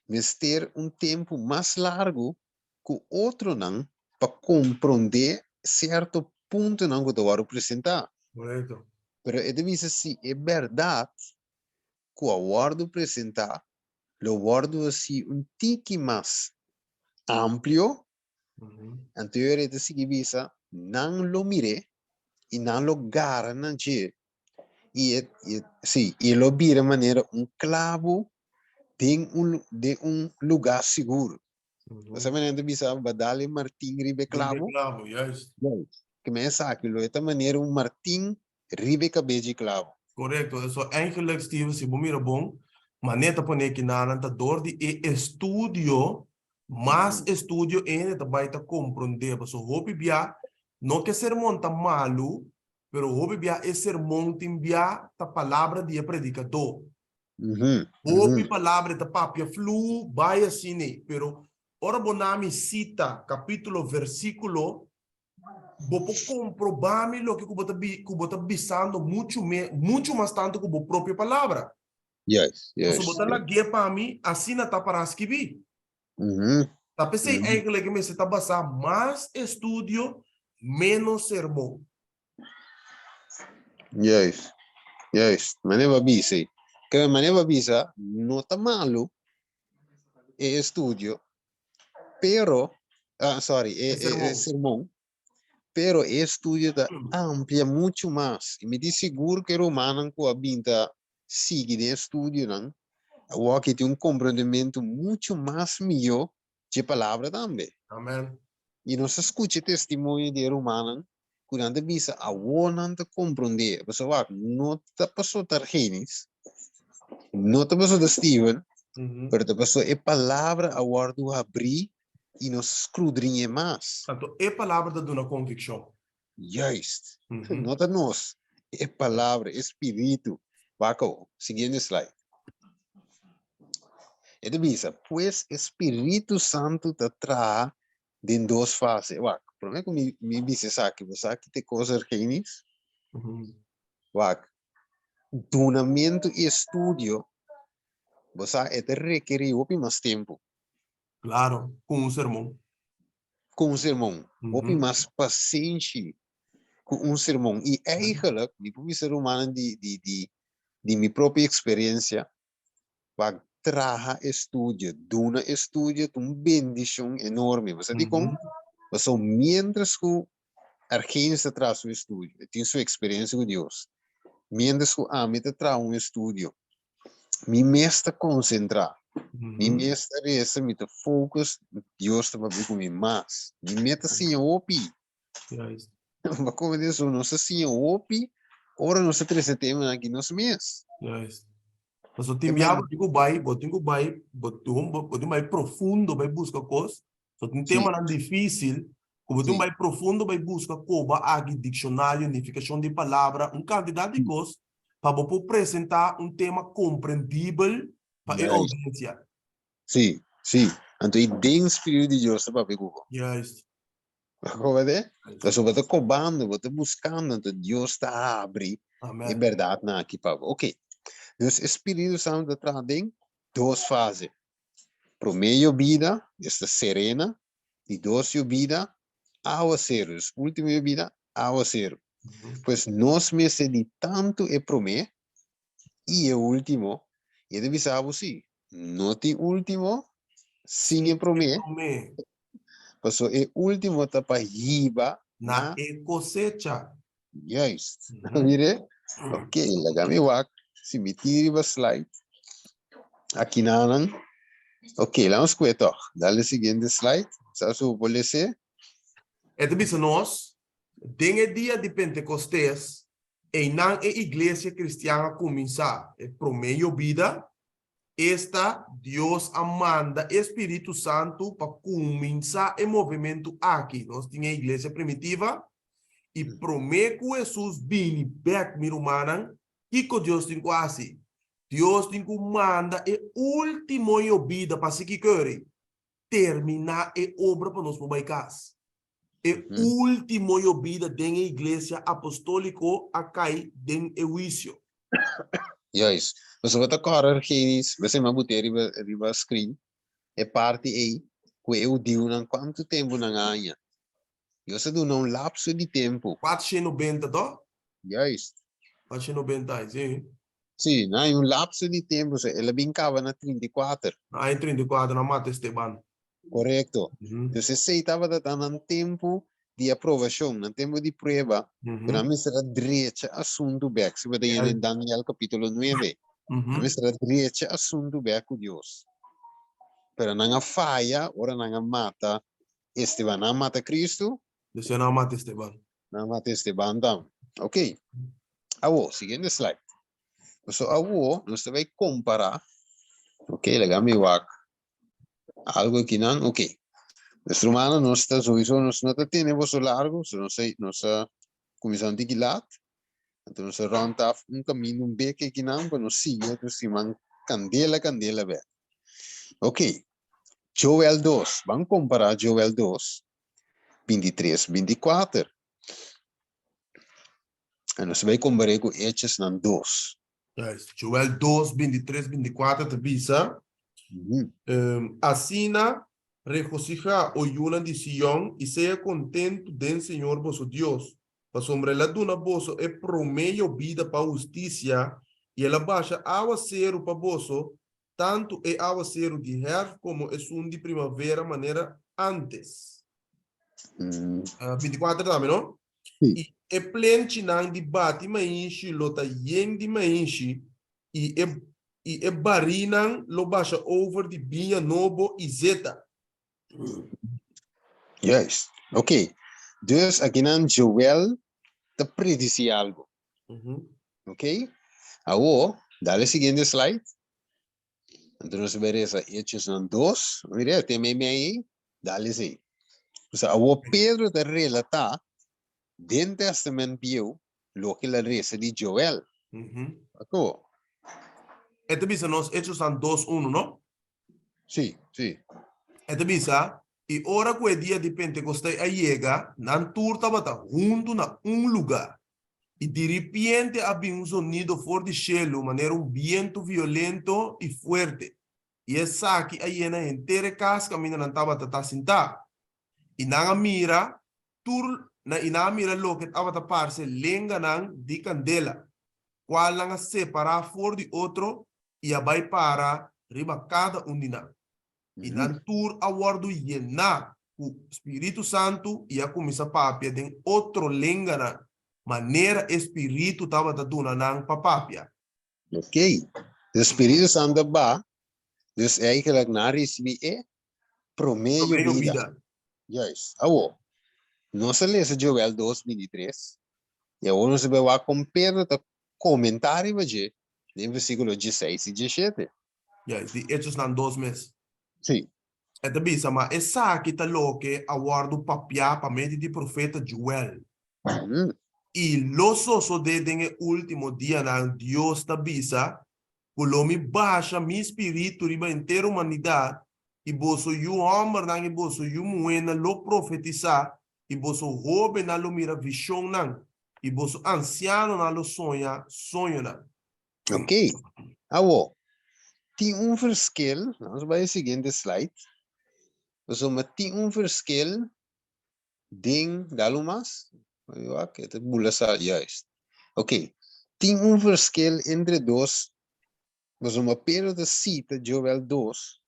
mester un tempu mas largu ku otronan pa komprondé sierto puntonan ku ta wòrdu presentá. Korekto. Pero e ta bisa si e bèrdat ku a wòrdu presentá lo wòrdu hasi un tiki mas amplio. Anto e rei ta sigui bisa, Nan lo mir'é i nan lo gara na dje, i e, i e, sí, i e lo bira manera un klabu den un, den un lugá sigur. Bo sa manera nan ta bisa, Ba dal e martin riba e Riba e klabu? klabu, juist. Juist. Ke men esaki lo e ta manera un martin riba e kabes dje klabu. Korekto. So eigenlijk, Steven, si bo mira bon, manera ta pone kinanan ta dor di e estudio. Mas estudio hende ta bai ta komprondé, pasobra hopi bia no ke sermon ta malu, pero hopi bia e sermon tin bia ta palabra di e predikadó. Hopi palabra e ta papia flu bai asina, pero ora bo nami sita kapítulo, versíkulo, bo por komprobá mi loke ku bo ta ku bo ta bisando muchu me muchu mas tantu ku bo propio palabra. Juist. Pasobra bo ta lag'é pa mi, asina ta pará skibí. Ta p'esei eigenlijk mester ta basá mas estudio, ménos sermon. Juist, juist. Manera bo a bisa ei. Kende manera bo a bisa, no ta malu e estudio, pero, ah, sorry, e, E e, e sermon. sermon, pero e estudio ta amplia muchu mas. I mi tin sigur ku e rumannan ku a bin ta sigui den e estudionan, awor aki tin un komprendementu muchu mas mihó dje palabra tambe. Amen. I nos a skucha e testimonio di e rumannan ku nan ta bisa awor nan ta komprondé. Pasobra wak, no ta paso ta Argenis, no ta paso ta Steven, pero ta paso e palabra a wòrdu habrí i nos skrudriñ'é mas. Anto e palabra ta duna konvikshon. Juist. No ta nos, e palabra, e spiritu. Wak awor, siguiente slide. E ta bisa, pues e Spiritu Santu ta traha den dos fase. Wak, promé ku mi mi bisa esaki, bo sa ki ta e kos, Argenis? Wak, dunamentu i estudio, bo sa, e ta rekerí hopi mas tempu. Claro, cu un sermon. Cu un sermon. Hopi mas pasenshi cu un sermon. Y eigenlijk, mi por bisa rumannan di, di, di, di mi propio experiencia, pa traha estudio, duna estudio ta un bendicion enorme. Bo sa dicon? Pasobra mientras cu Argenis ta traha su estudio, e tin su experiencia cu Dios, mientras cu ami ta traha un estudio, mi mes ta konsentrá, mi mes ta resa, mi ta focus, Dios ta papia ku mi mas. Mi mes ta siña hopi. Juist. Bo komprende? So nos ta siña hopi ora nos ta trese temanan aki nos mes. Juist. Pasobra tin bia bo tin ku bai, bo tin ku bai, bo tin bo tin bai profundo bai buska kos. So tin temanan difícil ku bo tin bai profundo bai buska koba aki dikshonario, nifikashon di palabra, un kantidat di kos pa bo por presentá un tema komprendibel pa e oudiensia. Sí, sí. Anto i den Spiritu di Dios ta papia ku bo. Juist. Bo a komprendé? Pasobra bo ta kobando, bo ta buskando, anto Dios ta habri e bèrdatnan aki pa bo. Oké. Dus e Spiritu Santu ta traha den dos fase. Promé yobida, esta serena, di dos yobida, awaseru. Dus último yobida, áwaseru. Pues nos mester di tantu e promé i e último, i e ta bisa bo si, no tin último sin e promé, pasobra e último ta pa hiba na e kosecha. Juist. Mire? Ok, laga mi wak si mi tin riba slide. Aki nanan. Ok, laat ons kue toch. Dale siguiente slide. Sa su por lese? E ta bisa nos, den e dia di Pentekostes, einan e iglesia kristian a kuminsá e promé yobida, esta, Dios a manda e spiritu santu pa kuminsá e movementu aki. Nos tin e iglesia primitiva, i promé ku Hesus bini bèk, mi rumannan, kiko Dios tin ku hasi? Dios tin ku manda e último yobida pa hasi kiko, Yori? Terminá e obra pa nos por bai kas. E último yobida den e iglesia apostóliko a kai den e huisio. Juist. Pasobra ta kòrda Genis, mester mi a but'é riba riba screen, e parti ei ku e hudiunan kuantu tempu nan a haña. Dios a duna un lapso di tempu. 490 to? Juist. 490 aña, sí. Sí, nan hay un lapso di tempu, so el a bin kaba na 34. Na aña 34 nan mata Esteban. Korekto. Dus esei tabata ta nan tempu di aprobashon, nan tempu di prueba, ku nan mester a drecha asuntu bèk. Si bo ta yendo den Daniel kapítulo 9, nan mester a drecha asuntu bèk ku Dios. Pero nan a faya ora nan a mata Esteban. Nan a mata Kristu. Dus nan a mata Esteban. Nan a mata Esteban tambe. Ok. Awo, siguiente slide. So awo nos ta bai kompará. Ok, laga mi wak algo akinan. Ok. Nos rumannan nos ta sowieso nos no ta tene boso largo, so nos a nos a kuminsá un tiki lat. Anto nos a rònt af un kaminda un beke akinan pa nos sigui otro siman kandela kandela bèk. Ok. Joel 2, ban kompará Joel 2, 23, 24. En nos bai kompar'é ku Hechosnan 2. Juist. Joel 2, 23, 24 ta bisa, Asina, regosihá, o yunan di Sion, i sea kontentu den Señor boso Dios, pasobra el a duna boso e promé yobida pa hustisia, i el a basha awaseru pa boso, tantu e awaseru di hèrf komo esun di primavera manera ántes. 24 tambe, no? I e plenchinan di bati mainshi lo ta yen di mainshi, i e i e barínan lo basha over di biña nobo i zeta. Juist. Oké. Dus akinan Joel ta predisí algu. Oké. Awor, dale siguiente slide. Anto nos bai resa Hechosnan 2. Mira, te mei mei ei. Dale esei. Pues awor Pedro ta relatá den Testament Bieu loke el a resa di Joel. Ako. E ta bisa nos Hechosnan 2, 1, no? Sí, sí. E ta bisa, I ora ku e dia di Pentekosté a yega, nan tur tabata huntu na un lugá. I diripiente a bin un zonido for di shelu manera un bientu violento i fuerte, i esaki a yena henter e kas kaminda nan tabata ta sintá. I nan a mira tur na i nan a mira loke tabata parse lenganan di kandela, kualnan a separá for di otro i a bai para riba kada un di nan. I nan tur a wòrdu yená ku Spiritu Santu i a kuminsá papia den otro lenganan, manera e Spiritu tabata duna nan pa papia. Ok, de Spiritu Santu a ba, dus eigenlijk nan a risibí e promé yobida. Juist. Awor, nos a lesa Joel 2, 23, i awor nos a bai wak kon Pedro ta komentá riba dje den versíkulo 16 i 17. Juist, di Hechosnan 2 mes. Sí. E ta bisa, Ma esaki ta loke a wòrdu papiá pa medio di profeta Joel. I lo sosodé den e último dianan, Dios ta bisa, ku lo mi basha mi spiritu riba henter humanidat, i boso yu hòmbernan i boso yu muhénan lo profetisá, i boso hóbennan lo mira vishonnan, i boso ansianonan lo soña soñonan. Ok, awo, tin un verschil, nos bai e siguiente slide, pasobra tin un verschil den, dal un mas? Wak, e ta bula sa juist. Ok, tin un verschil entre dos, pasobra Pedro ta cita Joel 2,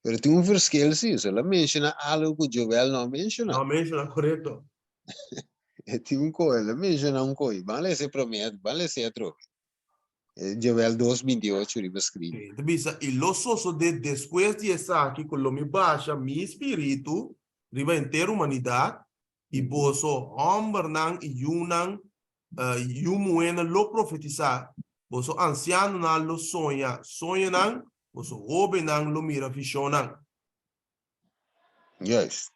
pero tin un verschil si, so el a menciona algo cu Joel no a menciona. No a menciona, correcto. E tin un co, el a menciona un co, y ban lesa e prome, ban lesa e atrobe. Joel 2, 28 riba screen. E ta bisa, I lo sosodé despues di esaki ku lo mi basha mi spiritu riba henter humanidat, i boso hòmbernan i yunan, yu muhénan lo profetisá, boso ansianonan lo soña soñonan, boso hóbennan lo mira vishonnan. Juist.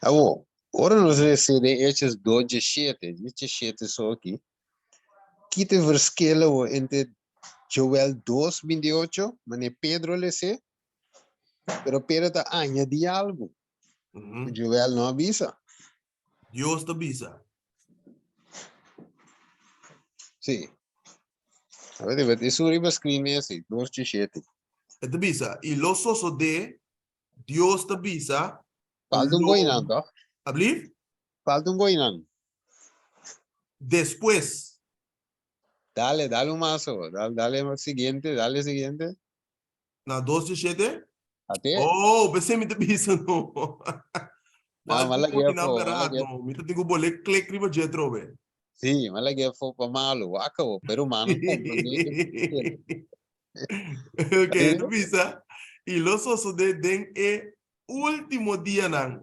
Awor, ora nos lesa den Hechos 2 diesshete, diesshete so aki, ki ta e verschil awor entre Joel 2 28, manera Pedro les'é, pero Pedro ta añadí algu ku Joel no a bisa. Dios ta bisa. Sí. A ver, debe esun riba screen mes, sí, 2 diesshete. E ta bisa, i lo sosodé Dios ta bisa. Falta un goinan, toch? Ablief? Falta un goinan. Despues. Dale, dale un maso. Dale, dale siguiente, dale siguiente. Na dos di shete? Ate. Oh, pensé mi ta bisa no. No, ma la guia fo, ma la guia. No, mi ta tengo bole klik riba dje trobe. Sí, ma la guia fo pa malo, acabo, pero mano comprende. Ok, ta bisa, i lo sosodé den e último dianan.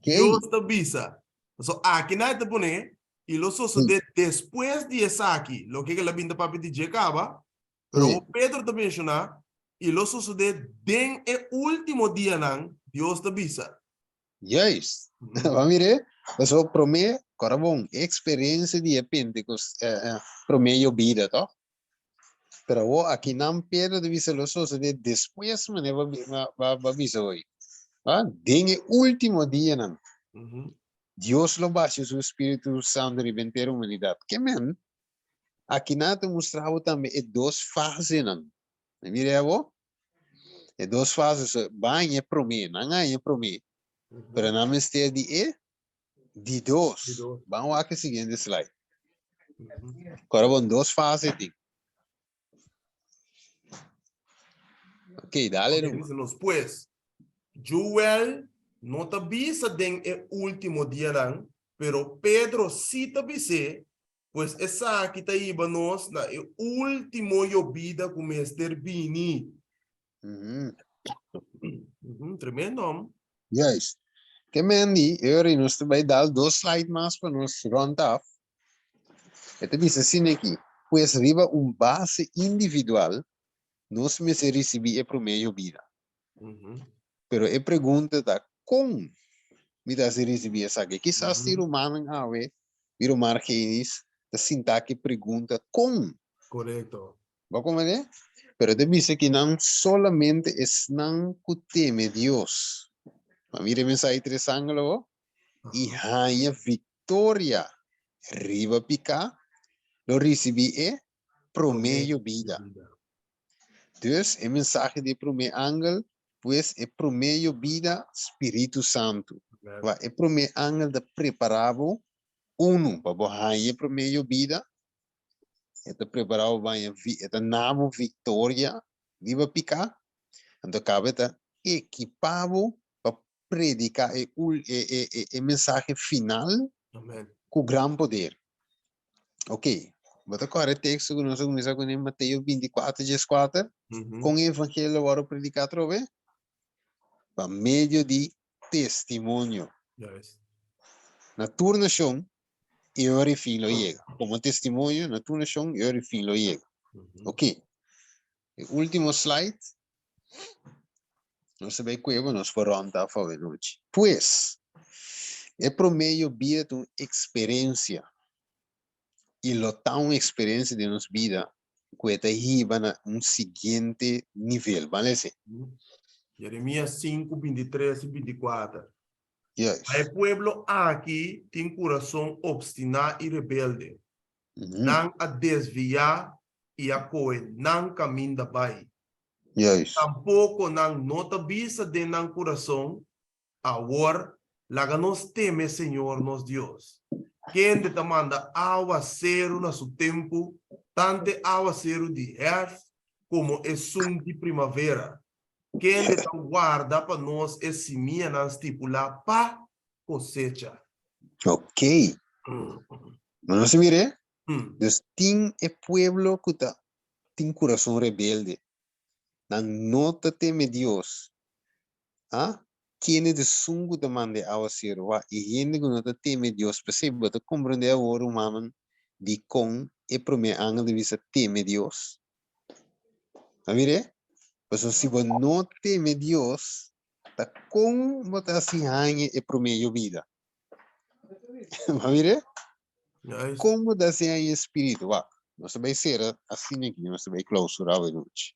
Dios ta bisa. So aki nan e ta pone, i lo sosodé despues di esaki, loke ke el a bin ta papia di dje kaba, pero awor Pedro ta menshoná, i lo sosodé den e último dianan, Dios ta bisa. Juist. Bo a mir'é? Pasobra promé, kòrda bon, e eksperensia di e Pentekos, promé yobida, tòg? Pero awor akinan Pedro ta bisa lo sosodé despues manera bo a bo a bisa hoy. Ah, den e último dianan, Dios lo basha su Spiritu Santu riba henter humanidat. Ke men? Akinan ta mustra bo tambe e dos fasenan. Mira awor? E dos fase so ba haña e promé, nan haña e promé, pero nan mester di e di dos. Di dos. Ban wak e siguiente slide. Kora bon dos fase tin. Ok, dale Ok, numa. dice nos, pues, Joel no ta bisa den e último dianan, pero Pedro sí ta bis'é Pues esaki ta hiba nos na e último yobida ku mester bini. Tremendo, hom. Juist. Ke men di, e ora nos ta bai dal dos slide mas pa nos rond af. E ta bisa asina aki, pues riba un base individual nos mester risibí e promé yobida. Pero e pregunta ta, kon mi ta hasi risibí esaki? Kisas tin rumannan awe, mi ruman Argenis, ta sinta aki pregunta kon. Korekto. Bo komprendé? Pero ta bisa ki nan solamente esnan ku teme Dios. Bo a mira e mensahe tres angel awor? I haña viktoria riba piká, lo risibí e promé yobida. Dus, e mensahe di e promé angel, pues e promé yobida, Spiritu Santu. Wa e promé angel ta prepará bo, unu, pa bo haña e promé yobida, e ta prepará bo pa haña e ta na bo viktoria riba piká, anto kaba e ta ekipá bo pa prediká e e e e mensahe final ku gran poder. Ok, bo ta kòrda e teksto ku nos a kuminsá kuné, Mateo 24, 14? Kon e evangelio lo wòrdu prediká atrobe? Pa medio di testimonio. Na tur nashon e ora e fin lo yega. Komo testimonio na tur nashon e ora e fin lo yega. Ok, e último slide. Nos ta bai kueba, nos por rònt af awe nochi. Pues, e promé yobida ta un eksperensia i lo ta un eksperensia den nos bida ku e ta hiba na un siguiente nivel. Ban lesa e. Jeremias 5, 23 i 24. Juist. Ma e pueblo aki tin kurason opstiná i rebelde. Nan a desviá i a kohe nan kaminda bai. Juist. Tampoko nan no ta bisa den nan kurason, Awor, laga nos teme Señor nos Dios. Kende ta manda awaseru na su tempu, tantu e awaseru di hèrf komo esun di primavera. Kende ta warda pa nos e simianan stipulá pa kosecha. Ok. Nos a mir'é? Dus tin e pueblo ku ta tin kurason rebelde. Nan no ta teme Dios. A Kende ta esun ku ta manda e awaseru? Wak, e hende ku no ta teme Dios. P'esei bo ta komprendé awor, rumannan, dikon e promé angel ta bisa teme Dios? A mir'é? Pasobra si bo no teme Dios, ta kon bo ta hasi haña e promé yobida? A mir'é? Kon bo ta hasi haña e spiritu? Wak, nos ta bai sera asina aki, nos ta bai klausurá awe nochi.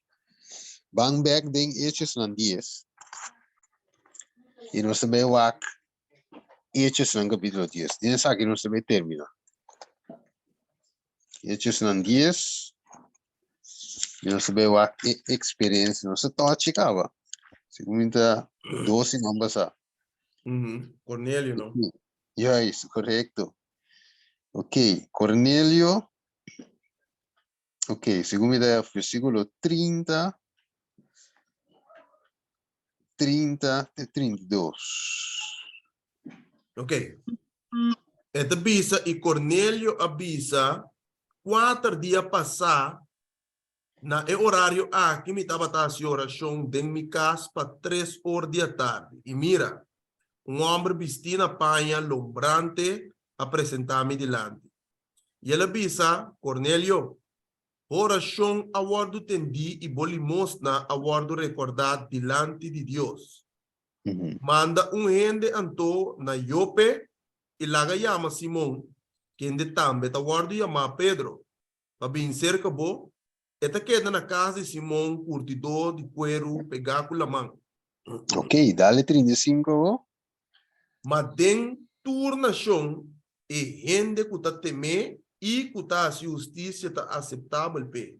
Ban bèk den Hechosnan dies i nos ta bai wak Hechosnan kapítulo dies. Den esaki nos ta bai terminá. Hechosnan dies i nos ta bai wak e eksperensia. Nos ta tòchi kaba. Segun mi ta dos siman pasá. Cornelio, no? Juist, korekto. Ok, Cornelio. Ok, segun mi ta versíkulo 30, 30 te 32. Ok. E ta bisa, i Cornelio a bisa, Kuater dia pasá, Na e orario aki mi tabata hasi orashon den mi kas pa tres or di atardi, i mira, un hòmber bistí na paña lombrante a presentá mi dilanti. I el a bisa, Kornelio, bo orashon a wòrdu tendí i bo limosna a wòrdu rekordá dilanti di Dios. Manda un hende anto na Jope i laga yama Simon, kende tambe ta wòrdu yamá Pedro. Pa bin serka bo, e ta keda na kas di Simon, kurtidó di kueru pegá ku laman. Ok, dale 35 bo. Ma den tur nashon e hende ku ta tem'é i ku ta hasi hustisia ta aseptabel p'e.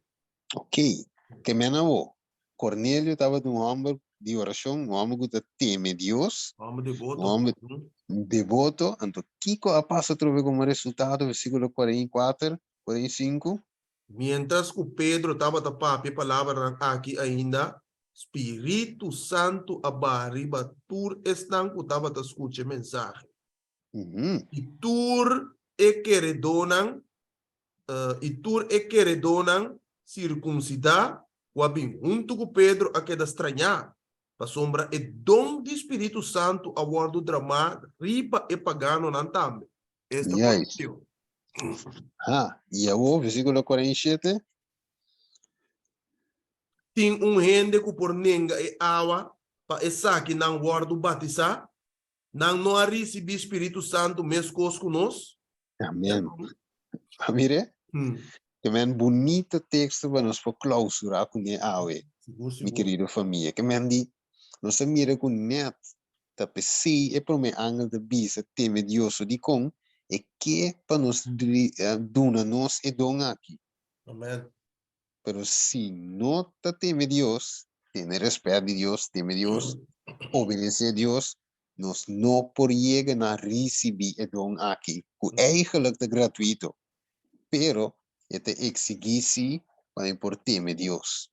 Ok, tem'é na bo. Cornelio tabata un hòmber di orashon, un hòmber ku ta teme Dios, Hòmber deboto. un hòmber deboto. Anto kiko a pasa atrobe komo resultado? Versíkulo 44, 45. Miéntras ku Pedro tabata papia e palabranan aki ainda, Spiritu Santu a baha riba tur esnan ku tabata skucha e mensahe. I tur e keredónan i tur e keredónan sirkunsidá ku a bin huntu ku Pedro a keda strañá, pasobra e don di Spiritu Santu a wòrdu dramá riba e paganonan tambe. Esta Juist. Cornelio. Ha, i awor, versíkulo 47. Tin un hende ku por nenga e awa pa esakinan wòrdu batisá? Nan no a risibí Spiritu Santu meskos ku nos? Amen. A mire? Ke men bunita teksto pa nos por klausurá kuné awe, mi kerido famia. Ke men di, nos a mira ku nèt ta p'esei e promé angel ta bisa teme Dios. So dikon e ke pa nos duna nos e don aki? Amen. Pero si no ta teme Dios, tene respet di Dios, teme Dios, obedece Dios, nos no por yega na ricibi e don aki, cu eigenlijk ta gratuito, pero e ta exigi si pa mi por teme Dios.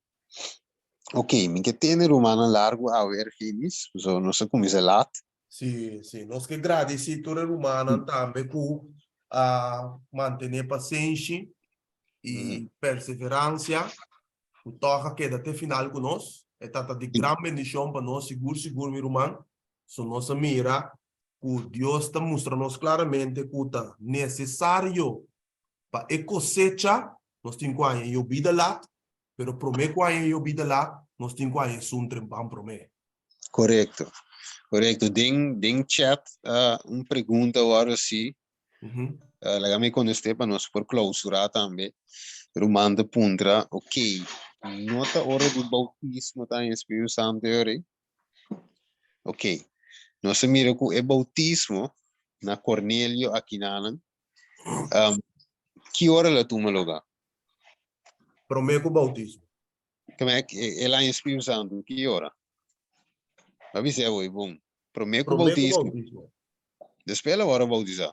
Ok, mi ke tene rumannan largu awe, Ergenis, pasobra nos a cuminsa laat. Sí, sí. Nos ke gradisí tur e rumannan tambe ku a mantené pasenshi i perseveransia ku tòg a keda te final ku nos. E ta di gran bendishon pa nos, sigur sigur mi ruman. So nos a mira ku Dios ta mustra nos klaramente ku ta nesesario pa e kosecha nos tin ku haña yobida lat, pero promé ku haña yobida lat nos tin ku haña esun trempan promé. Korekto, korekto. Den den chat un pregunta wòrdu hasi. Laga mi kontest'é pa nos por klousurá tambe. Ruman ta puntra, ok, no ta ora di boutismo ta haña Spiritu Santu e ora ei? Ok, nos a mira ku e boutismo na Cornelio akinanan, ki ora lo a tuma lugá? Promé ku boutismo. Keme el haña Spiritu Santu ki ora? Bo a bisa awor bon. Promé ku Promé ku boutismo. boutismo. Despues el a wòrdu boutisá.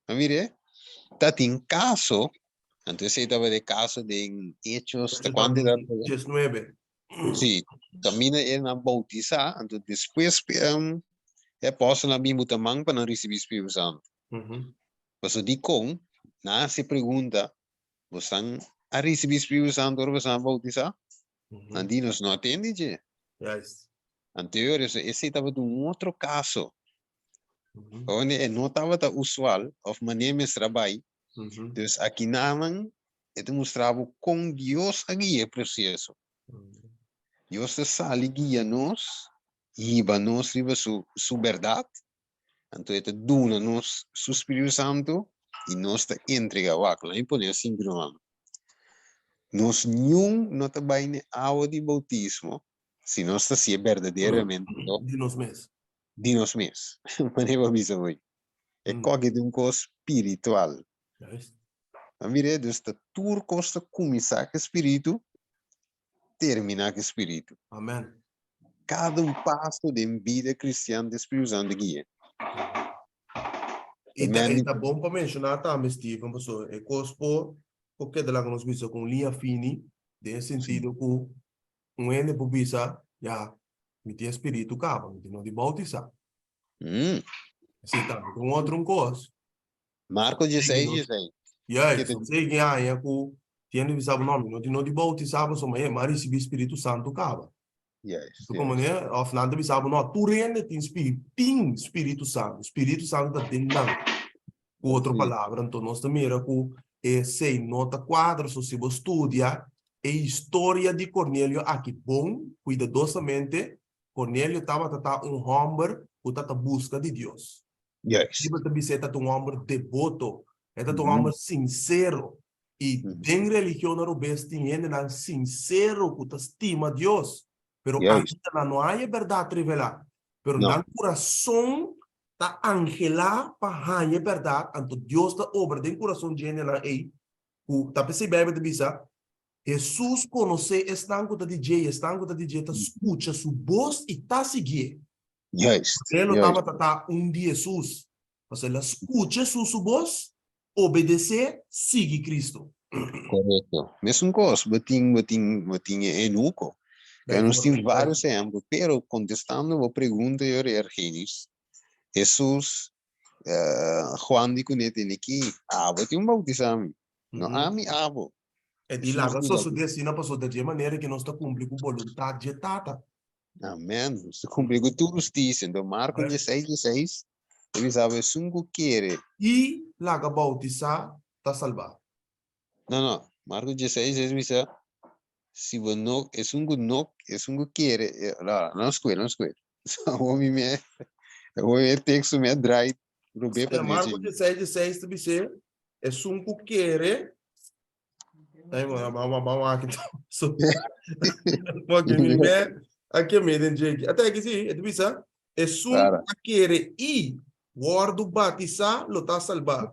A mire, ta tin kaso, anto esei tabata e kaso den Hechos, ta kuantu edad tabata? 19. Sí, kaminda e nan boutisá, anto despues e apòstelnan a bin buta man pa nan risibí Spiritu Santu. Pasobra dikon nan a hasi pregunta, Bosan a risibí Spiritu Santu ora bosan a boutisá? Nan di, Nos no a tende dje. Anto esei tabata un otro kaso. Unda e no tabata usual of manera mester a bai. Dus akinanan e ta mustra bo kon Dios a guia e proseso. Dios ta sali guia nos, hiba nos riba su su bèrdat, anto e ta duna nos su Spiritu Santu i nos ta entrega. Wak, laat mi pone asin ruman. Nos niun no ta bai n'e awa di boutismo si nos ta hasié berdaderamente Di nos mes. Di nos mes. Manera bo a bisa hoy. E koki ta un kos spiritual. A mira, dus ta tur kos ta kuminsá ku e spiritu, terminá ku e spiritu. Amen. Kada un paso den bida kristian ta e Spiritu Santu guia. I ta, i ta bon pa menshoná tambe, Steven, pasobra e kos por por keda laga nos bisa ku un liña fini, den e sentido ku Un hende por bisa, Ya, mi tin e spiritu kaba, mi tin no di boutisá. Esei tambe ta un otro un kos. Marko dieseis, dieseis. Juist, no sei ken haña ku tin hende bisa bo, no, mi no tin no di boutisá pasobra mi a risibí spiritu santu kaba. Juist, Ku manera, òf nan ta bisa bo, no, tur hende tin tin spiritu santu, spiritu santu ta den nan. Ku otro palabra, anto nos ta mira ku esei no ta kuadra. So si bo studia e historia di Cornelio aki bon, kuidadosamente, Cornelio tabata ta un hòmber ku ta ta buska di Dios. Biblia ta bisa e ta ta un hòmber deboto, e ta ta un hòmber sinsero. I den religionnan robes tin hendenan sinsero ku ta stima Dios, pero ainda nan no haña e bèrdat revelá. Pero nan kurason ta anhelá pa haña e bèrdat, anto Dios ta obra den kurason dje hendenan ei, ku ta p'esei Beibel ta bisa, Hesus konosé esnan ku ta di dje i esnan ku ta di dje ta skucha su bos i ta siguié. Juist, E lo juist. tabata ta un di Hesus, pasobra el a skucha Hesus su bos, obedesé, sigui Kristu. Korekto. Mesun kos, bo tin, bo tin, bo tin e enuko. Kaya nos tin vários ehèmpel, pero kontestando bo pregunta yo Ergenis, Hesus, Juan di kuné tene ki, abo tin un boutisá mi, no ami, abo. E di laga sosodé asina pasobra ta dje manera ke nos ta kumpli ku boluntat dje Tata. Amen. Nos ta kumpli ku tur hustisia. Enton Marko dieseis dieseis ta bisa bo esun ku kere. I laga boutisá ta salbá. No, no. Marko dieseis dieseis bisa si bo no, esun ku no, esun ku kere, no, no skuel, no skuel. Awor mi me, awor e teksto mi a draai rubé pa drechi. Marko dieseis dieseis ta bis'é, esun ku kere. Ay, bueno, vamos, vamos aquí. So, porque mi me, aquí me den jeki. Ata aquí sí, et bisa, esun Claro. a kere i wordu batizá lo ta salbá.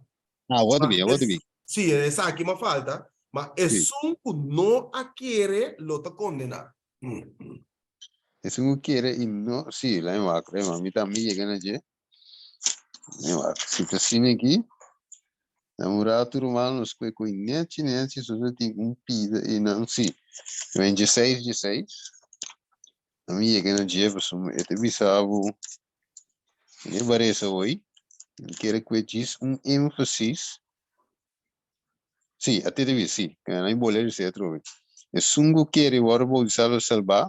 Ah, wat Ma bi, wat es, bi. sí, esaki ma falta, ma Sí. esun ku no a kere lo ta kondená. Esun ku kere i no, sí, laat me wak, laat me wak, mi tambe yega na dje. Wak, si ta asina aki, na un ratu ruman nos kue koi nechi nechi, so ta tin un pida einan, si, men dieseis dieseis, a mi yega na dje pasobra e ta bisa bo, mi a baresa hoy, mi kere kue djis un énfasis, si, a te ta bisa, si, nan a bole resa atrobe, esun ku kere wòrdu boutisá lo salbá,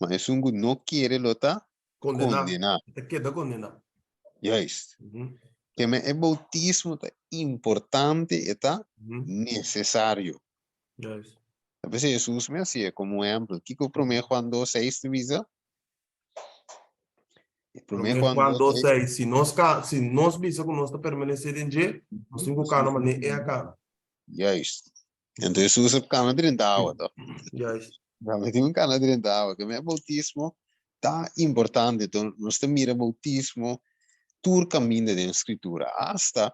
ma esun ku no kere lo ta Kondená. Kondená. E ta keda kondená. Juist. Keme e boutismo ta importante, e ta nesesario. Juist. Ta p'esei Hesus mi hasié komo un ehèmpel. Kiko Promé Juan dos seis ta bisa? Promé Juan dos seis, Si nos ka, si nos bisa ku nos ta permanesé den dje, nos tin ku kana manera e a kana. Juist. Enton Hesus a kana drenta awa to. Juist. Realmente tin un kana drenta awa. Ke me bautismo ta importante. Enton nos ta mira bautismo tur kaminda den Skritura. Asta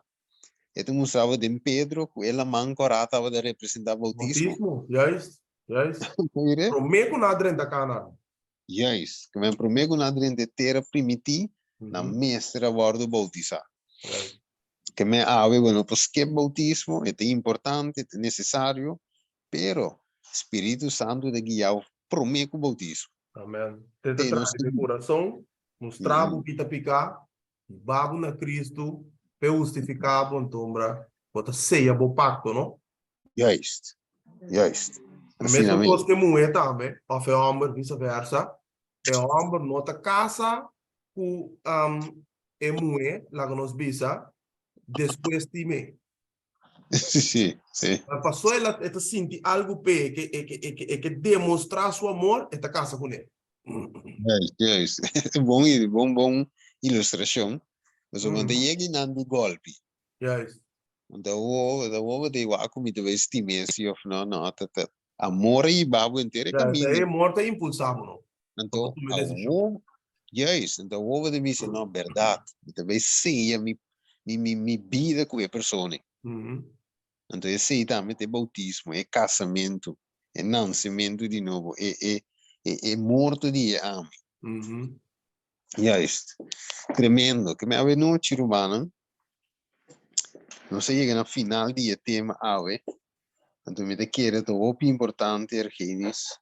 e ta mustra bo den Pedro ku e laman kòrá tabata representá bautismo. Bautismo, juist, juist. Mire. Promé ku nan a drenta Kanaan. Juist. Ke men promé ku nan a drenta e tera primití, nan mester a wòrdu boutisá. Juist. Ke men awe bo no por skip boutismo, e ta importante, ta nesesario, pero Spiritu Santu ta guia bo promé ku boutismo. Amen. Te ta traha di bo kurason, mustra bo ki ta piká, hiba bo na Kristu p'e hustifiká bo, antombra bo ta seya bo pakto, no? Juist, juist. Asina Mesun kos ku e muhé tambe, òf e hòmber, vise versa. E hòmber no ta kasa ku e muhé, laga nos bisa, despues di me. Sí, sí, sí. Paso el a, e ta sinti algu p'e, e ke, e ke, e ke, e ke demostrá su amor, e ta kasa kuné. Juist, juist. Bon, bon, bon ilustrashon. Pasobra bo ta yega einan di gòlpi. Juist. Anto awo, awo bo ta wak ku mi ta bai stim'é si òf no, no, ta ta amor a hiba bo henter e kaminda. E amor ta impulsá bo, no? Anto awo, juist, anto awo bo ta bisa, no, bèrdat, mi ta bai seya mi mi mi bida ku e persona ei. Anto esei tambe ta e boutismo, e kasamentu, e nansementu di nobo, e e e morto di e ami. Juist. Tremendo. Ke mi awe nochi, rumannan, Nos a yega na final di e tema awe, anto mi ta kere ta hopi importante, Ergenis,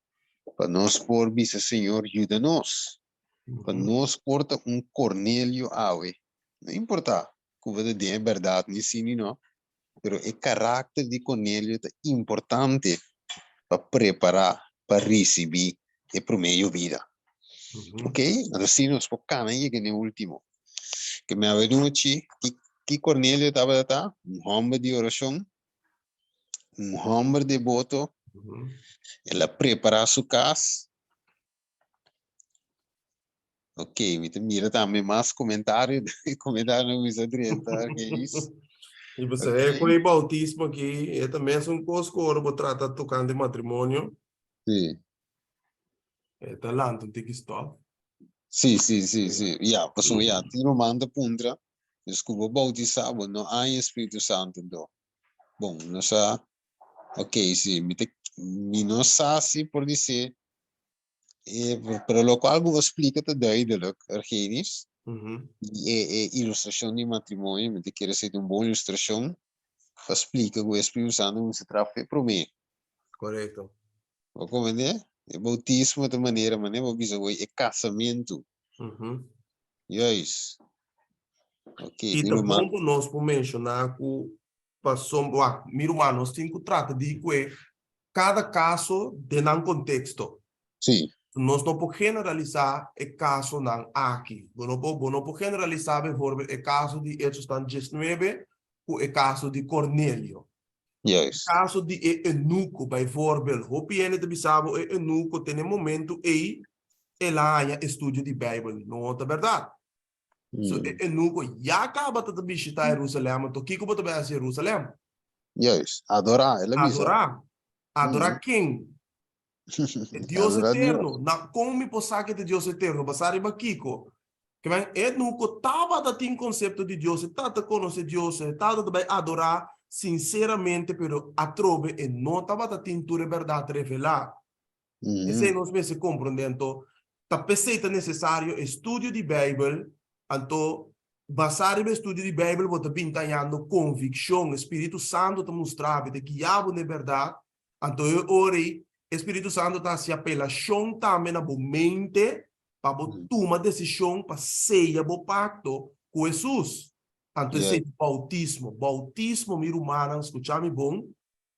pa nos por bisa Señor yuda nos, pa nos por ta un Cornelio awe, no importa ku bo ta den e bèrdat ni si ni no, pero e karakter di Cornelio ta importante pa prepará pa risibí e promé yobida. Ok, anto si nos por kana yega na e último. Ke mi awe nochi, ki, ki Cornelio tabata ta? Un hòmber di orashon, un hòmber deboto. El a prepará su kas. Ok, mi ta mira tambe mas komentario, komentario no kuminsá drenta, Argenis. I bo sa, e ku e bautismo aki, e ta mesun kos ku ora bo trata tokante matrimonio. Sí. E ta lanta un tiki stòf. Sí, sí, sí, sí. Ya, pasobra ya, tin ruman ta puntra, dus ku bo bautisá bo no haña Spiritu Santu anto. Bon, no sa, ok, sí, mi ta, mi no sa si por disé, e, pero lokual ku bo splika ta duidelijk, Argenis. I e, e ilustrashon di matrimonio, mi ta kere esei ta un bon ilustrashon pa splika ku e Spiritu Santu mester traha fe promé. Korekto. Bo comprende? E bautismo ta manera manera bo bisa hoy e casamentu. Juist. Ok, I mi ta ruman. bon ku nos por menshoná ku pasobra, wak, mi ruman, nos tin ku trata di ku kada kaso den nan konteksto. Sí. Nos no por generalisá e kasonan aki. Bo no por, bo no por generalisá bijvoorbeeld e kaso di Hechosnan diesnuebe ku e kaso di Cornelio. Juist. Kaso di e eunuco, bijvoorbeeld, hopi hende ta bisa bo e eunuco te n'e momento ei el a haña estudio di Bijbel. No ta berdad. So e eunuco ya caba ta ta bishita Jerusalem, anto kico bo ta bai haci Jerusalem? Juist. Adora, el a bisa. Adora. Adora ken? E Dios eterno. Na kon mi por sa ke ta Dios eterno? Basá riba kiko? Ke men e nuko tabata tin konsepto di Dios, e tabata konosé Dios, e tabata ta bai adorá sinseramente, pero atrobe e no tabata tin tur e bèrdat revelá. Esei nos mester komprondé. Anto, ta p'esei ta nesesario e studio di Beibel. Anto, basá riba e studio di Beibel bo ta bin ta hañando konvikshon, e Spiritu Santu ta mustra bo, e ta guia bo na e bèrdat. Anto e ora ei, e Spiritu Santu ta hasi apelashon tambe na bo mente pa bo tuma desishon pa seya bo pakto ku Hesus. Anto esei ta boutismo. Boutismo, mi rumannan, skucha mi bon,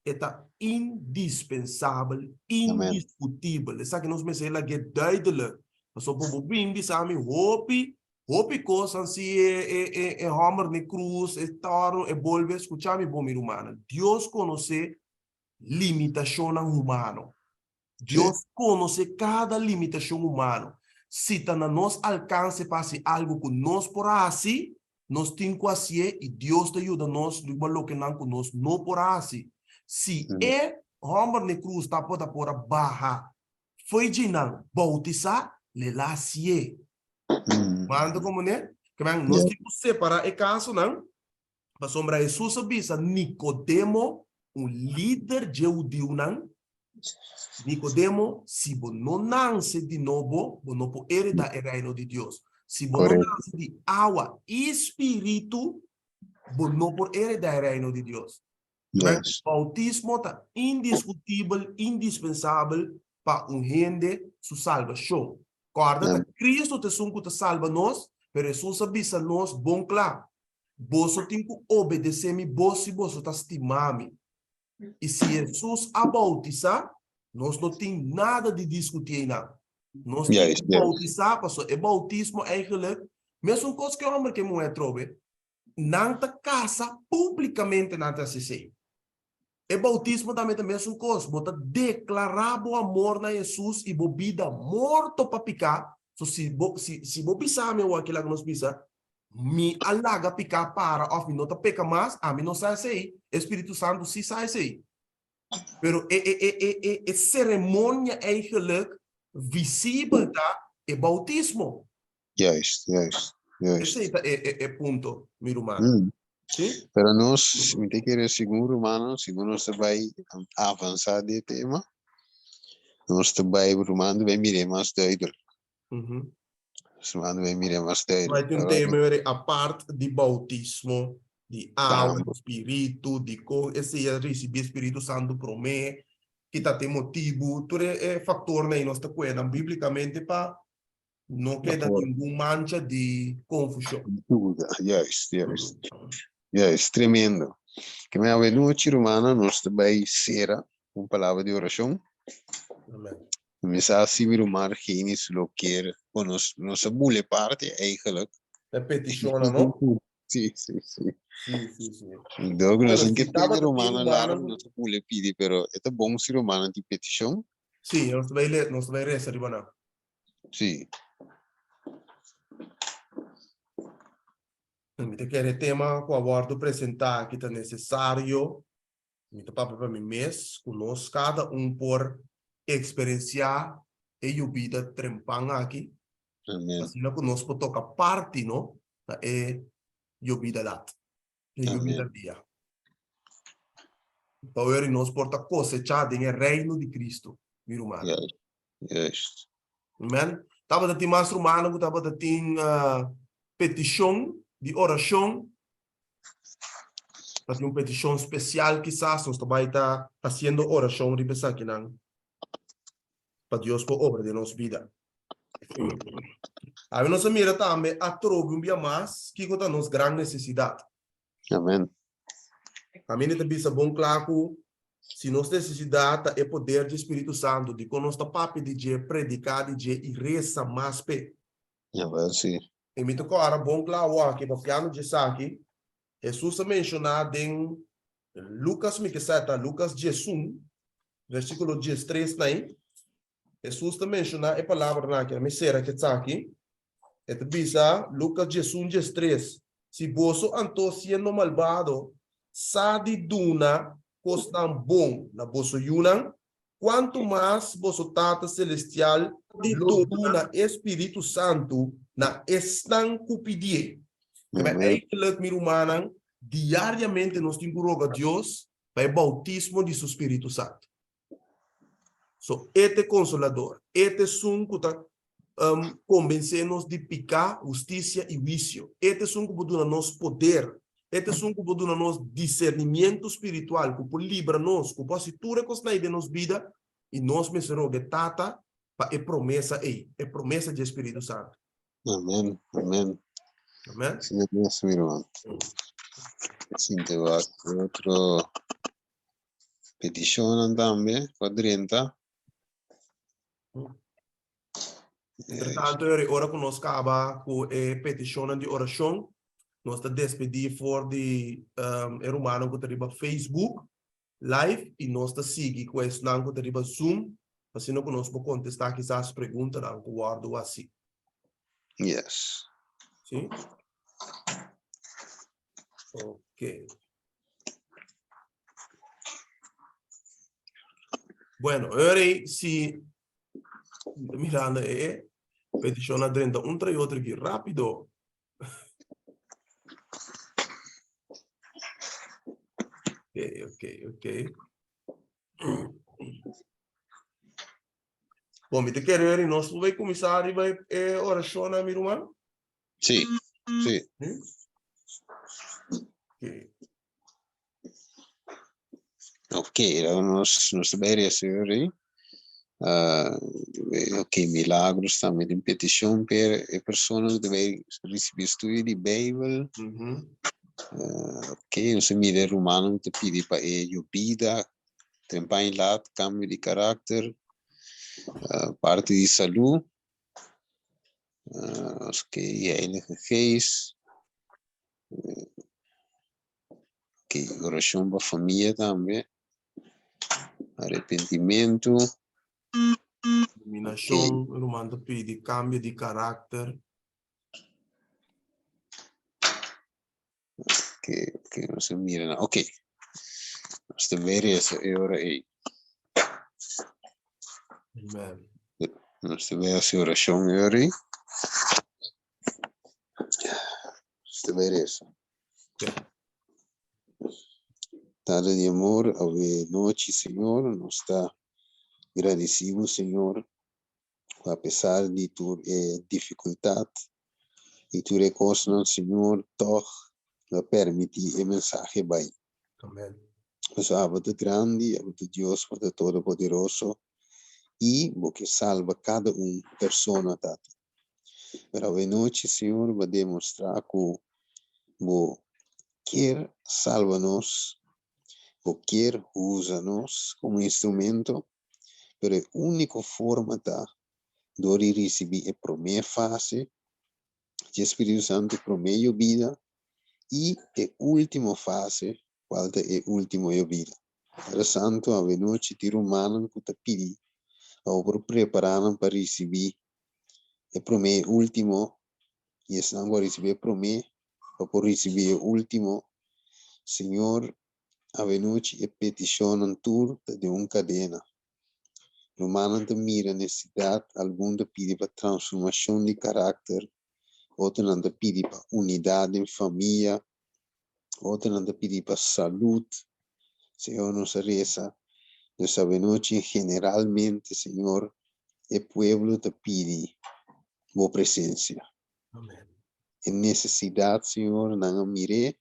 e ta indispensabel, indiskutibel. Esaki nos mester lag'é duidelik. Pasobra bo bin bisa mi hopi, hopi kos ansi e e e e hòmber n'e krus, e tòrno, e bolbe. Skucha mi bon, mi rumannan, Dios konosé limitashonnan humano. Dios konosé kada limitashon humano. Si ta na nos alkanse pa hasi algu ku nos por hasi, nos tin ku hasié i Dios ta yuda nos riba lokenan ku nos no por hasi. Si e hòmber n'e krus tabata por a baha fo'i djinan boutisá, l'e la hasié. Manda komo ne? Ke men, nos tin ku separá e kasonan. Pasobra Hesus a bisa Nikodemo, un lider dje hudiunan, Nikodemo, si bo no nanse di nobo, bo no por heredá e Reino di Dios. Si bo no nanse di awa i spiritu, bo no por heredá e reino di Dios. Yes. Boutismo ta indiskutibel, indispensabel pa un hende su salbashon. Kòrda ta Kristu ta esun ku ta salba nos, pero Hesus a bisa nos bon kla, Boso tin ku obedesé mi bos si boso ta stima mi. I si Hesus a boutisá, nos no tin nada di diskutí einan. Nos tin ku boutisá pasobra e boutismo eigenlijk, mesun kos ku e hòmber ku e muhé atrobe, Nan ta kasa públikamente nan ta hasi esei. E boutismo tambe ta mesun kos, bo ta deklará bo amor na Hesus i bo bida morto pa piká. So si bo si si bo bisa mi awor kila ku nos bisa, mi a laga piká para òf mi no ta peka mas, ami no sa esei, e Spiritu Santu sí sa esei. Pero e e e e e e seremonia eigenlijk visibel ta e boutismo. Juist, juist, juist. Esei ta e, e, e punto, mi ruman. Sí? Pero nos, mi ta kere segun rumannan, segun nos ta bai avansa di e tema, nos ta bai ruman ta bai mir'é mas duidelijk. Nos ruman ta bai mir'é mas duidelijk. Bai tin un tema weri apart di bautismo, di awa, di spiritu, di kon esei a risibí e Spiritu Santu promé, ki ta tin motibu, tur e e faktornan ei nos ta kuenan biblikamente pa No keda ningun mancha di confusion. Duda, juist, juist. Juist, tremendo. Ke men awe nochi, rumannan, nos ta bai sera ku un palabra di orashon. Amen. Mi sa si mi ruman Argenis lo kier, bo nos, nos a bule parti eigenlijk. E petishonnan, no? Sí, sí, sí. Sí, sí, sí. Dor ku nos Bueno, no ke si pidi tabata tin rumannan largu, rumannan. nos a bule pidi, pero e ta bon si rumannan tin petishon. Sí, nos ta bai le, nos ta bai resa riba nan. Sí. Mi ta kere e tema ku a wòrdu presentá aki ta nesesario. Mi ta papia pa mi mes ku nos kada un por eksperensiá e yubida trempan aki. Amen. Asina ku nos por toka parti no na e yubida lat, e yubida dia. Pasobra nos por ta kosechá den e reino di Kristu, mi rumannan. Juist, juist. Amen. Tabata tin mas rumannan ku tabata tin petishon di orashon. Ta tin un petishon spesial kisas nos ta bai ta hasiendo orashon riba esakinan pa Dios por obra den nos bida. Awe nos a mira tambe atrobe un bia mas kiko ta nos gran nesesidat. Amen. Kaminda ta bisa bon kla ku si nos nesesidat ta e poder dje Spiritu Santu, dikon nos ta papia di dje, prediká di dje i resa mas p'e? Jawel, si. I mi ta kòrda bon kla awor aki, papiando dje esaki, Hesus a menshoná den Lukas, mi ke sa ta Lukas 11, versíkulo 13 na ei, Hesus ta menshoná e palabranan aki, mi sera ke esaki, E ta bisa, Lukas 11, 13, Si boso anto siendo malbado sa di duna kosnan bon na boso yunan, kuantu mas boso Tata Selestial lo duna e Spiritu Santu na esnan ku pidié. Amen. Eigenlijk, mi rumannan, diariamente nos tin ku roga Dios pa e boutismo di su Spiritu Santu. So, e ta e Konsolador. E ta esun ku ta konbensé nos di piká, hustisia i huisio. E ta esun ku por duna nos poder. E ta esun ku por duna nos disernimiento spiritual, ku por libra nos, ku por hasi tur e kosnan ei den nos bida, i nos mester roga e Tata pa e promesa ei, e promesa dje Spiritu Santu. Amen, amen. Amen. Asina mes, mi ruman. Sinti wak otro Petishonnan tambe pa drenta. Entre tanto, e ora ku nos kaba ku e petishonnan di orashon, nos ta despedí for di e rumannan ku ta riba Facebook live i nos ta sigui ku esnan ku ta riba Zoom, asina ku nos por kontestá kisas preguntanan ku wòrdu hasi. Yes. Sí? Ok. Bueno, ora si mirando e peticion a drenta un tra y otro aquí rápido. Ok, ok, ok. Bon, mi te kere ver y nos por kuminsá riba e oracion, mi ruman. Sí, sí. Ok. Ok, dan nos ta bay reza ahora. Ok, milagros tambe tin peticion per e persona cu ta bay ricibi estudio di Bijbel. Ok, nos a mira e rumannan cu ta pidi pa e yobida, trempan y laat, cambio di karakter, parti di salud. Ok, Heilige Geest. Ok, oracion pa famia tambe. Arepentimentu. Iluminacion, ruman ta pidi cambio di karakter. Ok, nos a mira na. Ok. Nos ta bay reza e ora ei. Amen. Nos ta bay haci oracion e ora ei. Nos ta bay reza. Tata di amor, awe nochi, Señor, nos ta gradeci bo, Señor, cu apesar di tur e dificultad y tur e cosnan, Señor, toch lo a permiti e mensahe bay. Amen. Pasobra abo ta grandi, abo ta Dios, bo ta todopoderoso y bo ke salba cada un persona, Tata. Pero awe nochi, Señor, bo a demostra cu bo kier salba nos, bo kier usa nos como instrumento, pero e unico forma ta door di ricibi e prome fase dje Spiritu Santo, prome yobida, y e ultimo fase, cual ta e ultimo yobida. Padre Santo, awe nochi tin rumannan cu ta pidi pa bo por prepara nan pa ricibi e prome y ultimo, y esnan cu a ricibi e prome pa por ricibi e ultimo. Señor, awe nochi e peticionnan tur ta den un cadena. Rumannan ta mira necesidad, algun ta pidi pa transformacion di caracter, otronan ta pidi pa unidad den famia, otronan ta pidi pa salud. Señor, nos a reza dus awenochi generalmente, Señor, e pueblo ta pidi bo presencia. Amen. E necesidad, Señor, nan a mir'é,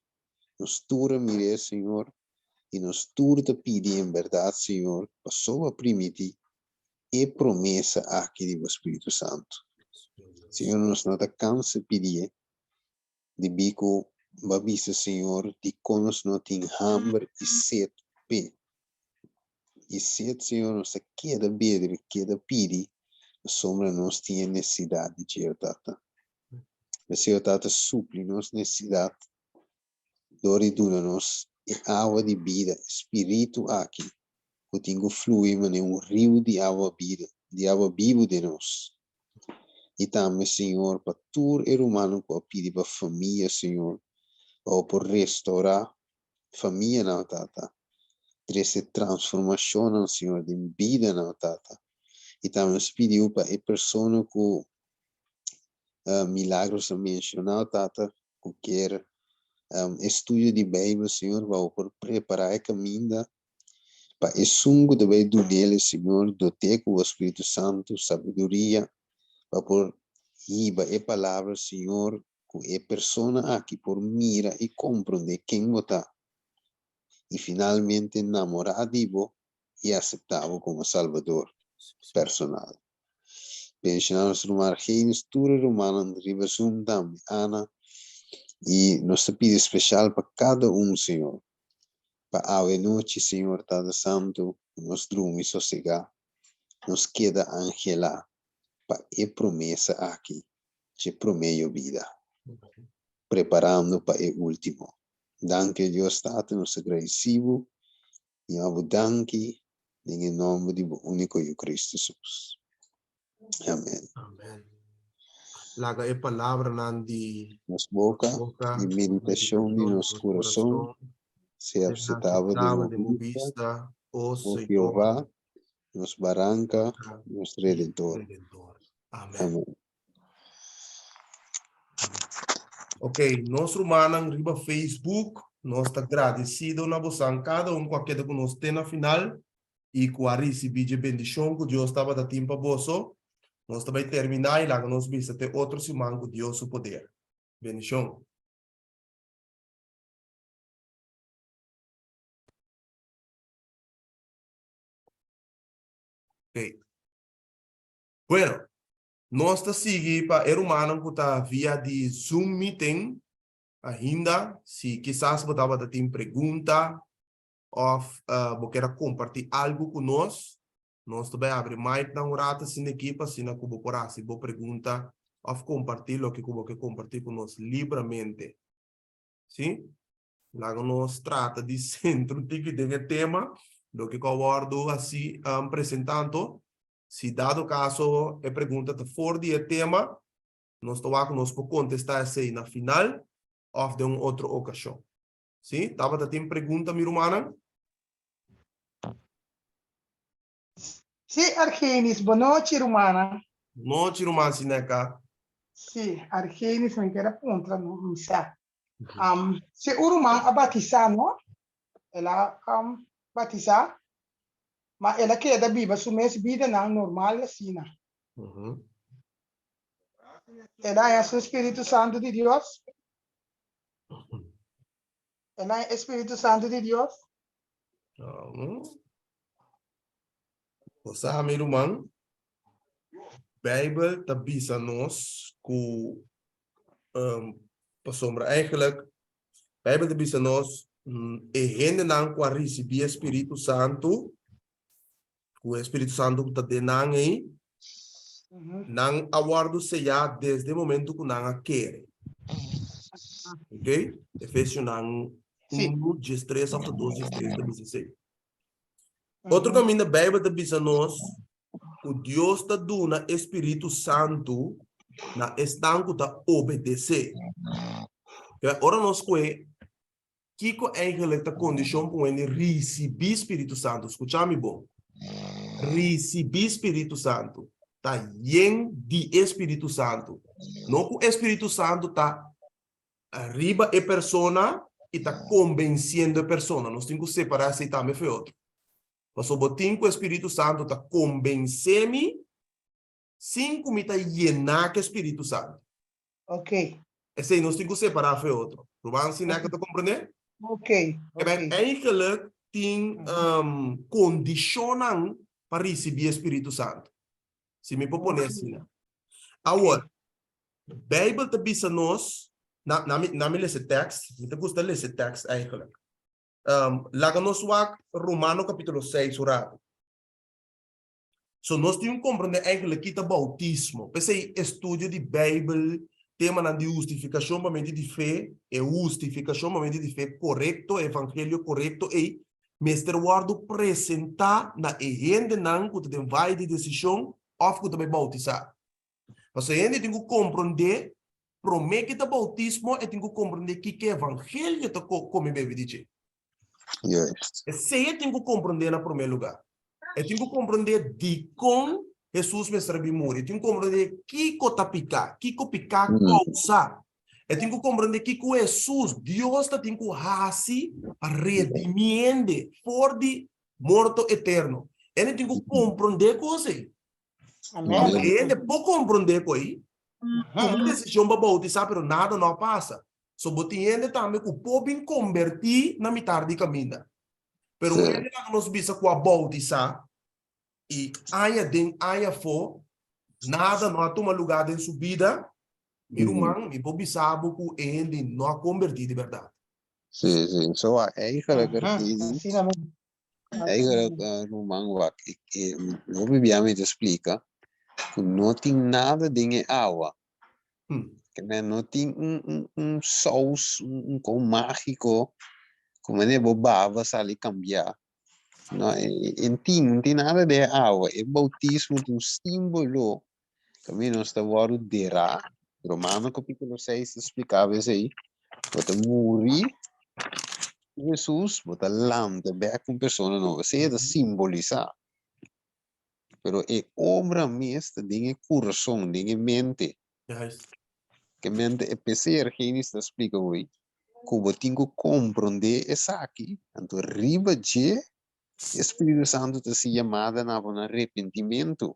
nos tur a mir'é, Señor, y nos tur ta pidi en berdad, Señor, pasobra primiti e promesa aki di bo Spiritu Santo. Señor, nos no ta cansa pidié, Debí ku bo a bisa Señor dikon nos no tin hamber i set p'e. I set, Señor, nos ta keda bebe, keda pidi, pasobra nos tin e nesesidat di dje, o Tata. P'esei, o Tata, supli nos nesesidat dor di duna nos e awa di bida, e Spiritu aki ku tin ku flui manera un riu di awa bida, di awa bibu den nos. I tambe, Señor, pa tur e rumannan ku a pidi pa famia, Señor, pa bo por restourá famianan, Tata. Trese transformashonnan, Señor, den bidanan, Tata. I tambe nos pidi bo pa e persona ku Milagros a menshoná, Tata, ku kier estudio di Beibel, Señor, pa bo por prepará e kaminda Pa esun ku ta bai dun'el e Señor dot'é ku bo Spiritu Santu sabiduria pa por hiba e palabra Señor ku e persona aki por mira i komprondé ken bo ta i finalmente namorá di bo i aseptá bo komo Salbador personal. Benshoná nos ruman Argenis, tur e rumannan riba Zoom tambe, Ana, i nos ta pidi speshal pa kada un Señor. Pa awe nochi, Señor Tata Santu, ku nos drumi sosegá, nos keda anhelá pa e promesa aki dje promé yobida, preparando pa e último. Danki, o Dios Tata, nos ta gradisí Bo i a Bo danki den e nòmber di Bo úniko Yu Cristo Jesus. Amen. Amen. Laga e palabranan di nos boka i meditashon di nos kurason sea apsetabel den bo bista, o o Jehová, nos baranka, nos Redentor. Amen. Amen. Ok, nos rumannan riba Facebook, nos ta gradesido na bosan kada un ku a keda ku nos te na final. i ku a risibí dje bendishon ku Dios tabata tin pa boso, nos ta bai terminá i laga nos bisa te otro siman ku Dios su poder. Bendishon. Ok. Bueno, nos ta sigui pa e rumannan ku ta via di Zoom meeting ainda. Si kisas bo tabata tin pregunta òf bo kier a kompartí algu ku nos, nos ta bai abri mic nan un rato asina aki pa asina ku bo por hasi bo pregunta òf kompartí loke ku bo ke kompartí ku nos libramente. Sí? Laga nos trata di sentra un tiki den e tema, loke ku a wòrdu hasi presentá anto. Si dado kaso e pregunta ta for di e tema, nos ta wak ku nos por kontestá esei na final òf den un otro okashon. Sí? Tabata tin pregunta, mi rumannan? Sí, Argenis, bonochi, rumannan. Bonochi, ruman Sineka. Sí, Argenis, mi kier a puntra, no mi sa. Si un ruman a batisá, no? El a batisá, ma el a keda biba su mes bidanan normal asina. El a haña su Spiritu Santu di Dios? El a haña e Spiritu Santu di Dios? Bo sa, mi ruman, Bijbel ta bisa nos ku pasobra eigenlijk Bijbel ta bisa nos e hendenan ku a risibí e Spiritu Santu, ku e Spiritu Santu ku ta den nan ei, nan a wòrdu seyá desde e momentu ku nan a kere. Ok? Efesionan 1, 13 òf ta 2, 13 ta bisa esei. Otro kaminda Bijbel ta bisa nos ku Dios ta duna e Spiritu Santu na esnan ku ta obedesé. Kaya ora nos kohe kiko eigenlijk ta kondishon pa un hende risibí Spiritu Santu, skucha mi bon, risibí Spiritu Santu ta yen di e Spiritu Santu, no ku e Spiritu Santu ta riba e persona i ta kombensiendo e persona, nos tin ku separá esei tambe for e otro. Pasobra bo tin ku e Spiritu Santu ta kombensé mi sin ku mi ta yená ku e Spiritu Santu. Ok. Esei nos tin ku separá for e otro. Ruman Sineke ta komprendé? Ok, E ben ok. eigenlijk tin kondishonnan pa risibí e Spiritu Santu. Si mi por pone asina. Awor, Beibel ta bisa nos, na na mi na mi lesa e tèks, mi ta gusta lesa e tèks eigenlijk. Laga nos wak Romano capítulo 6 un rato. So nos tin comprende eigenlijk ki ta bautismo. P'esei estudio di Bijbel, temanan di hustificacion pa medio di fe, e hustificacion pa medio di fe corecto, e evangelio corecto ei, mester wordo presenta na e hendenan cu ta den vaye di decision of cu ta bay bautisa. Pasobra e hende tin cu comprende Promé ki ta boutismo e tin ku komprendé kiko evangelio ta kome bebe di dje. Juist. Esei e tin ku komprendé na promé lugá. E tin ku komprendé dikon Hesus mester a bin muri. E tin ku komprendé kiko ta piká, kiko piká kousa. E tin ku komprendé kiko Hesus, Dios, ta tin ku hasi pa redimí hende for di morto eterno. E tin ku komprendé kos ei. Amen. E hende por komprondé ku ei, tuma desishon pa boutisá, pero nada no a pasa. So bo tin hende tambe ku por bin kombertí na mitar di kaminda. Pero un hende laga nos bisa ku a boutisá i aña den aña afó nada no a tuma lugá den su bida, mi ruman, mi por bisa bo ku e hende no a kombertí di bèrdat. Sí, sí. So eigenlijk er Eigenlijk, ruman, wak, ik, hopi bia mi ta splika ku no tin nada den e awa. Ke men no tin un, un, un saus, un, un kon mágiko ku manera bo baba sali kambiá. No, e, e tin, no tin nada den e awa. E boutismo ta un símbolo kaminda nos ta wòrdu derá. Romano kapítulo 6 ta splika esei. Bo ta muri ku Hesus, bo ta lanta bèk un persona nobo. Esei ta simbolisá. Pero e obra mes ta den e kurason, den e mente. Ke mente e p'esei Argenis ta splika hoy ku bo tin ku komprondé esaki, anto riba dje e Spiritu Santu ta hasi yamada na bo na repentimentu.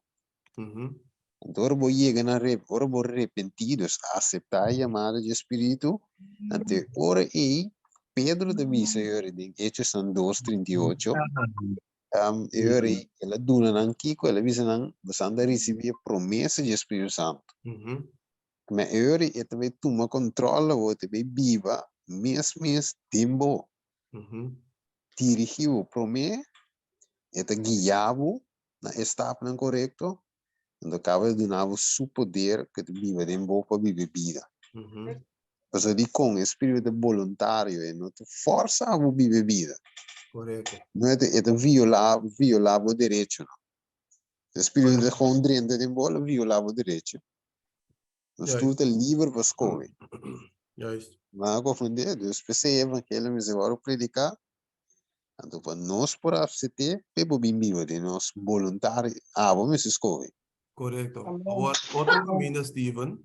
Anto ora bo yega na rep, ora bo repentí, dus aseptá e yamada dje Spiritu, anto e ora ei Pedro ta bisa yori den Hechosnan 2:38. Um, e ora ei, el a duna nan kiko, el a bisa nan, boso ta risibí e promesa di Spiritu Santu. Ma e ora ei, e ta bai tuma kontrol awor, e ta bai biba mes mes den bo. Dirigí bo promé, e ta guia bo na e stapnan korekto, anto kaba di duna bo su poder ku ta biba den bo pa biba e bida. Pasobra dikon e spiritu ta boluntario, e no ta fòrsa bo biba e bida. Korekto. No e ta e ta violá violá bo derechonan. E spiritu ta gewoon drenta den bo, lo violá bo derecho. Nos tur ta liber pa skohe. Juist. Nan a konfundé, dus p'esei e evangelio mester wòrdu prediká, anto pa nos por asept'é, p'e bo bin biba den nos boluntario, abo mester skohe. Korekto. Amen. Awor, otro kaminda, Steven,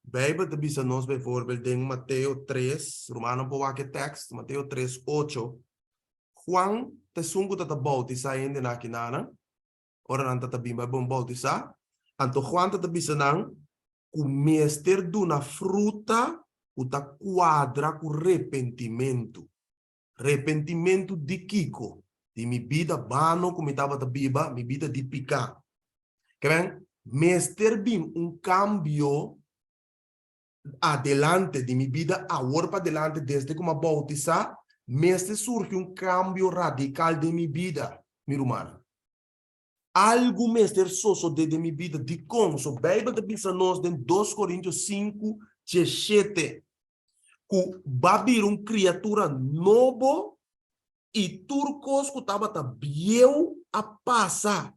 Beibel ta bisa nos bijvoorbeeld den Mateo 3, rumannan por wak e tekst, Mateo 3, 8, Juan ta esun ku ta ta boutisá hendenan akinanan, ora nan ta ta bin bai bon boutisá, anto Juan ta ta bisa nan ku mester duna fruta ku ta kuadra ku repentimentu. Repentimentu di kiko? Di mi bida bano ku mi tabata biba, mi bida di piká. Ke men, mester bin un kambio adelante di mi bida awor pa adelante desde ku mi a boutisá, mester surgi un kambio radikal den mi bida, mi rumannan. Algu mester sosodé den mi bida. Dikon? So Beibel ta bisa nos den dos Korintio sinku, diesshete, ku ba bira un kriatura nobo i tur kos ku tabata bieu a pasa.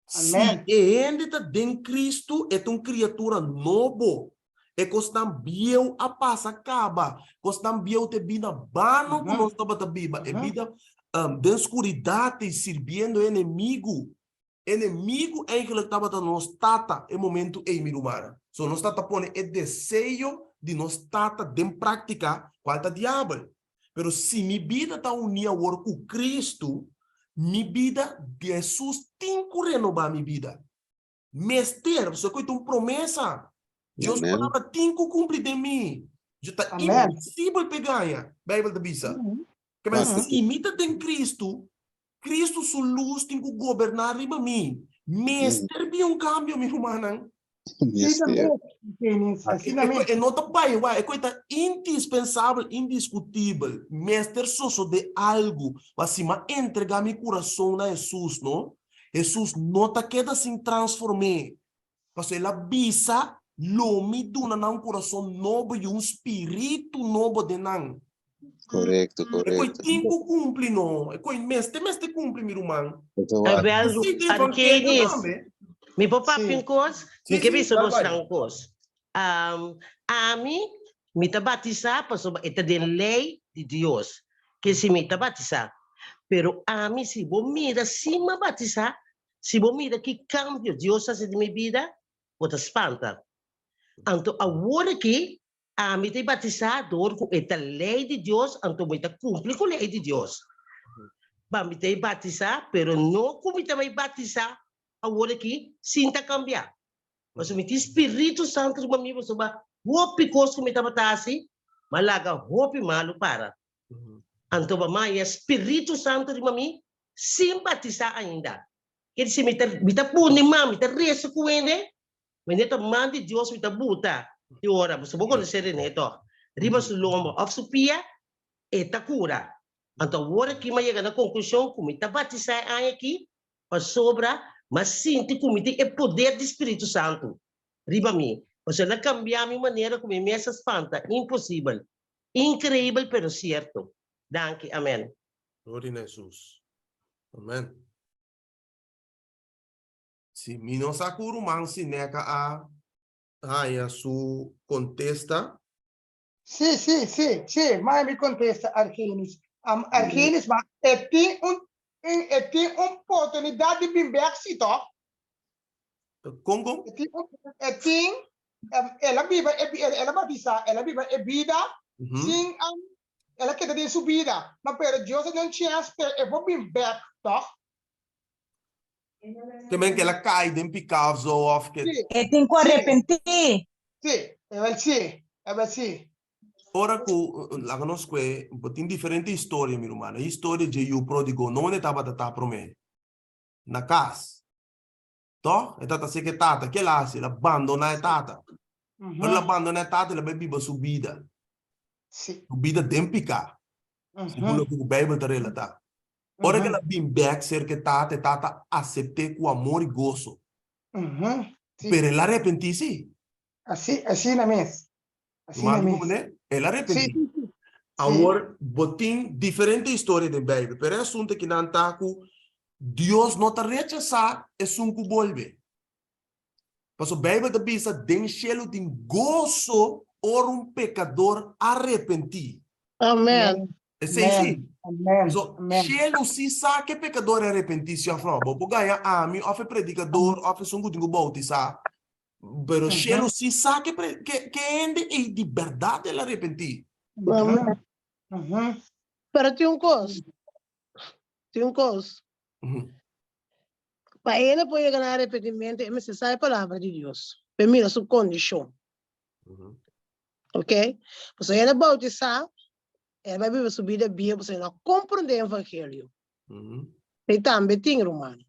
Si Amen. e hende ta den Kristu, e ta un kriatura nobo. E kosnan bieu a pasa kaba. Kosnan bieu ta e bida bano ku nos tabata biba, e bida den skuridat i sirbiendo e enemigu. Enemigu eigenlijk tabata nos tata e momentu ei, mi rumannan. So nos tabata pone e deseo di nos tata den práktika, kual ta diabel. Pero si mi bida ta uní awor ku Kristu, mi bida, Hesus tin ku renobá mi bida. Mester, pasobra ku e ta un promesa. Dios Amen. palabra tin ku kumpli den mi. Yo ta Amen. imposibel p'e gaña, Bijbel ta bisa. Ke men, Basta. si mi ta den Kristu, Kristu su lus tin ku goberná riba mi. Mester bin un kambio, mi rumannan. Asina Mester. mes, Genesis, asina mes. E no ta bai wak, e kos ta indispensabel, indiskutibel. Mester sosodé algu. Ma si mi a entregá mi kurason na Hesus, no? Hesus no ta keda sin transform'é, pasobra el a bisa, Lo mi duna nan un kurason nobo i un spiritu nobo den nan. Korekto, E koi korekto. tin ku kumpli, no. E koi mester, mester kumpli, mi ruman. Eso wak. Awel, Esei ta evangelio Argenis, tambe. mi por papia Sí. un kos? Sí, Mi ke sí, bisa dal bos bai. nan un kos. Am, ami, mi ta batisá pasobra e ta den lei di Dios ke si mi ta batisá. Pero ami, si bo mira sin mi a batisá, si bo mira ki kambio Dios a hasi den mi bida, bo ta spanta. Anto awor aki, ami ta batisá dor ku e ta lei di Dios, anto mi ta kumpli ku lei di Dios. Pa mi ta batisá, pero no ku mi ta bai batisá awor aki sin ta kambiá. Pasobra mi tin Spiritu Santu riba mi, pasobra hopi kos ku mi tabata hasi, mi a laga hopi malu para. Anto bo a maya Spiritu Santu riba mi sin batisá ainda. Ke disi mi ta mi ta pone man, mi ta resa ku hende, mi ta man di Dios mi ta buta di ora, pasobra bo konosé René tòg, riba su lomba òf su pia, e ta kura. Anto awor aki mi a yega na konklushon ku mi ta batisá e aña aki pasobra mi a sinti ku mi tin e poder di Spiritu Santu riba mi, pasobra el a kambia mi manera ku mi mes a spanta, imposibel. Increibel pero cierto. Danki. Amen. Gloria na Hesus. Amen. Si mi no sa ku ruman Sineca a haña su kontesta. Sí, sí, sí, sí, maya mi kontesta Argenis. Am Argenis, ma e tin un e tin un oportunidat di bin bek si tòg? Kon kon? E tin un e tin El a biba e el a batisá, el a biba e bida sin el a keda den su bida. Ma pero Dios a duna un chèns p'e e por bin bèk, tòg? Ke men ke el a kai den piká òf zo òf ke. Sí. E tin ku Sí. arepentí. Sí, e bel sí, e bel sí. Ora ku laga nos kue, bo tin diferente historia, mi ruman. E historia dje yu pródigo, no wende tabata ta promé? Na kas. Tòg? E tata seka e tata. Ke el a hasi? El a bandoná e tata. Ora el a bandoná e tata, el a bai biba su bida. Su bida den piká. Segun loke ku Beibel ta relatá. Ora ku el a bin bèk serka e tata, e tata asept'é ku amor i goso. Pero el a arepentí, sí. Así, asina mes. Asina Manda mes. comprende? El a Sí, arrepentí. sí, sí. Awor, bo tin diferente historia den Bijbel, pero e asunto akinan ta ku Dios no ta rechasá esun ku bolbe. Pasobra Bijbel ta bisa den shelu tin goso ora un pekador arepentí. Amen. Esei sí. Amen. So, Amen. shelu sí sa ku e pekador a arepentí, sí òf no. Bo por gaña ami òf e predikador òf esun ku tin ku boutisá. Pero shelu sí sa ke pre, ke, ke hende ei di bèrdat el a arepentí. Amen. Pero tin un kos. Tin un kos. Pa hende por yega na arepentimentu, e mester sa e palabra di Dios, pa e mira su kondishon. Ok? Pasobra hende boutisá, e bai biba su bida bieu pasobra e no a komprondé e evangelio. E tambe tin, ruman.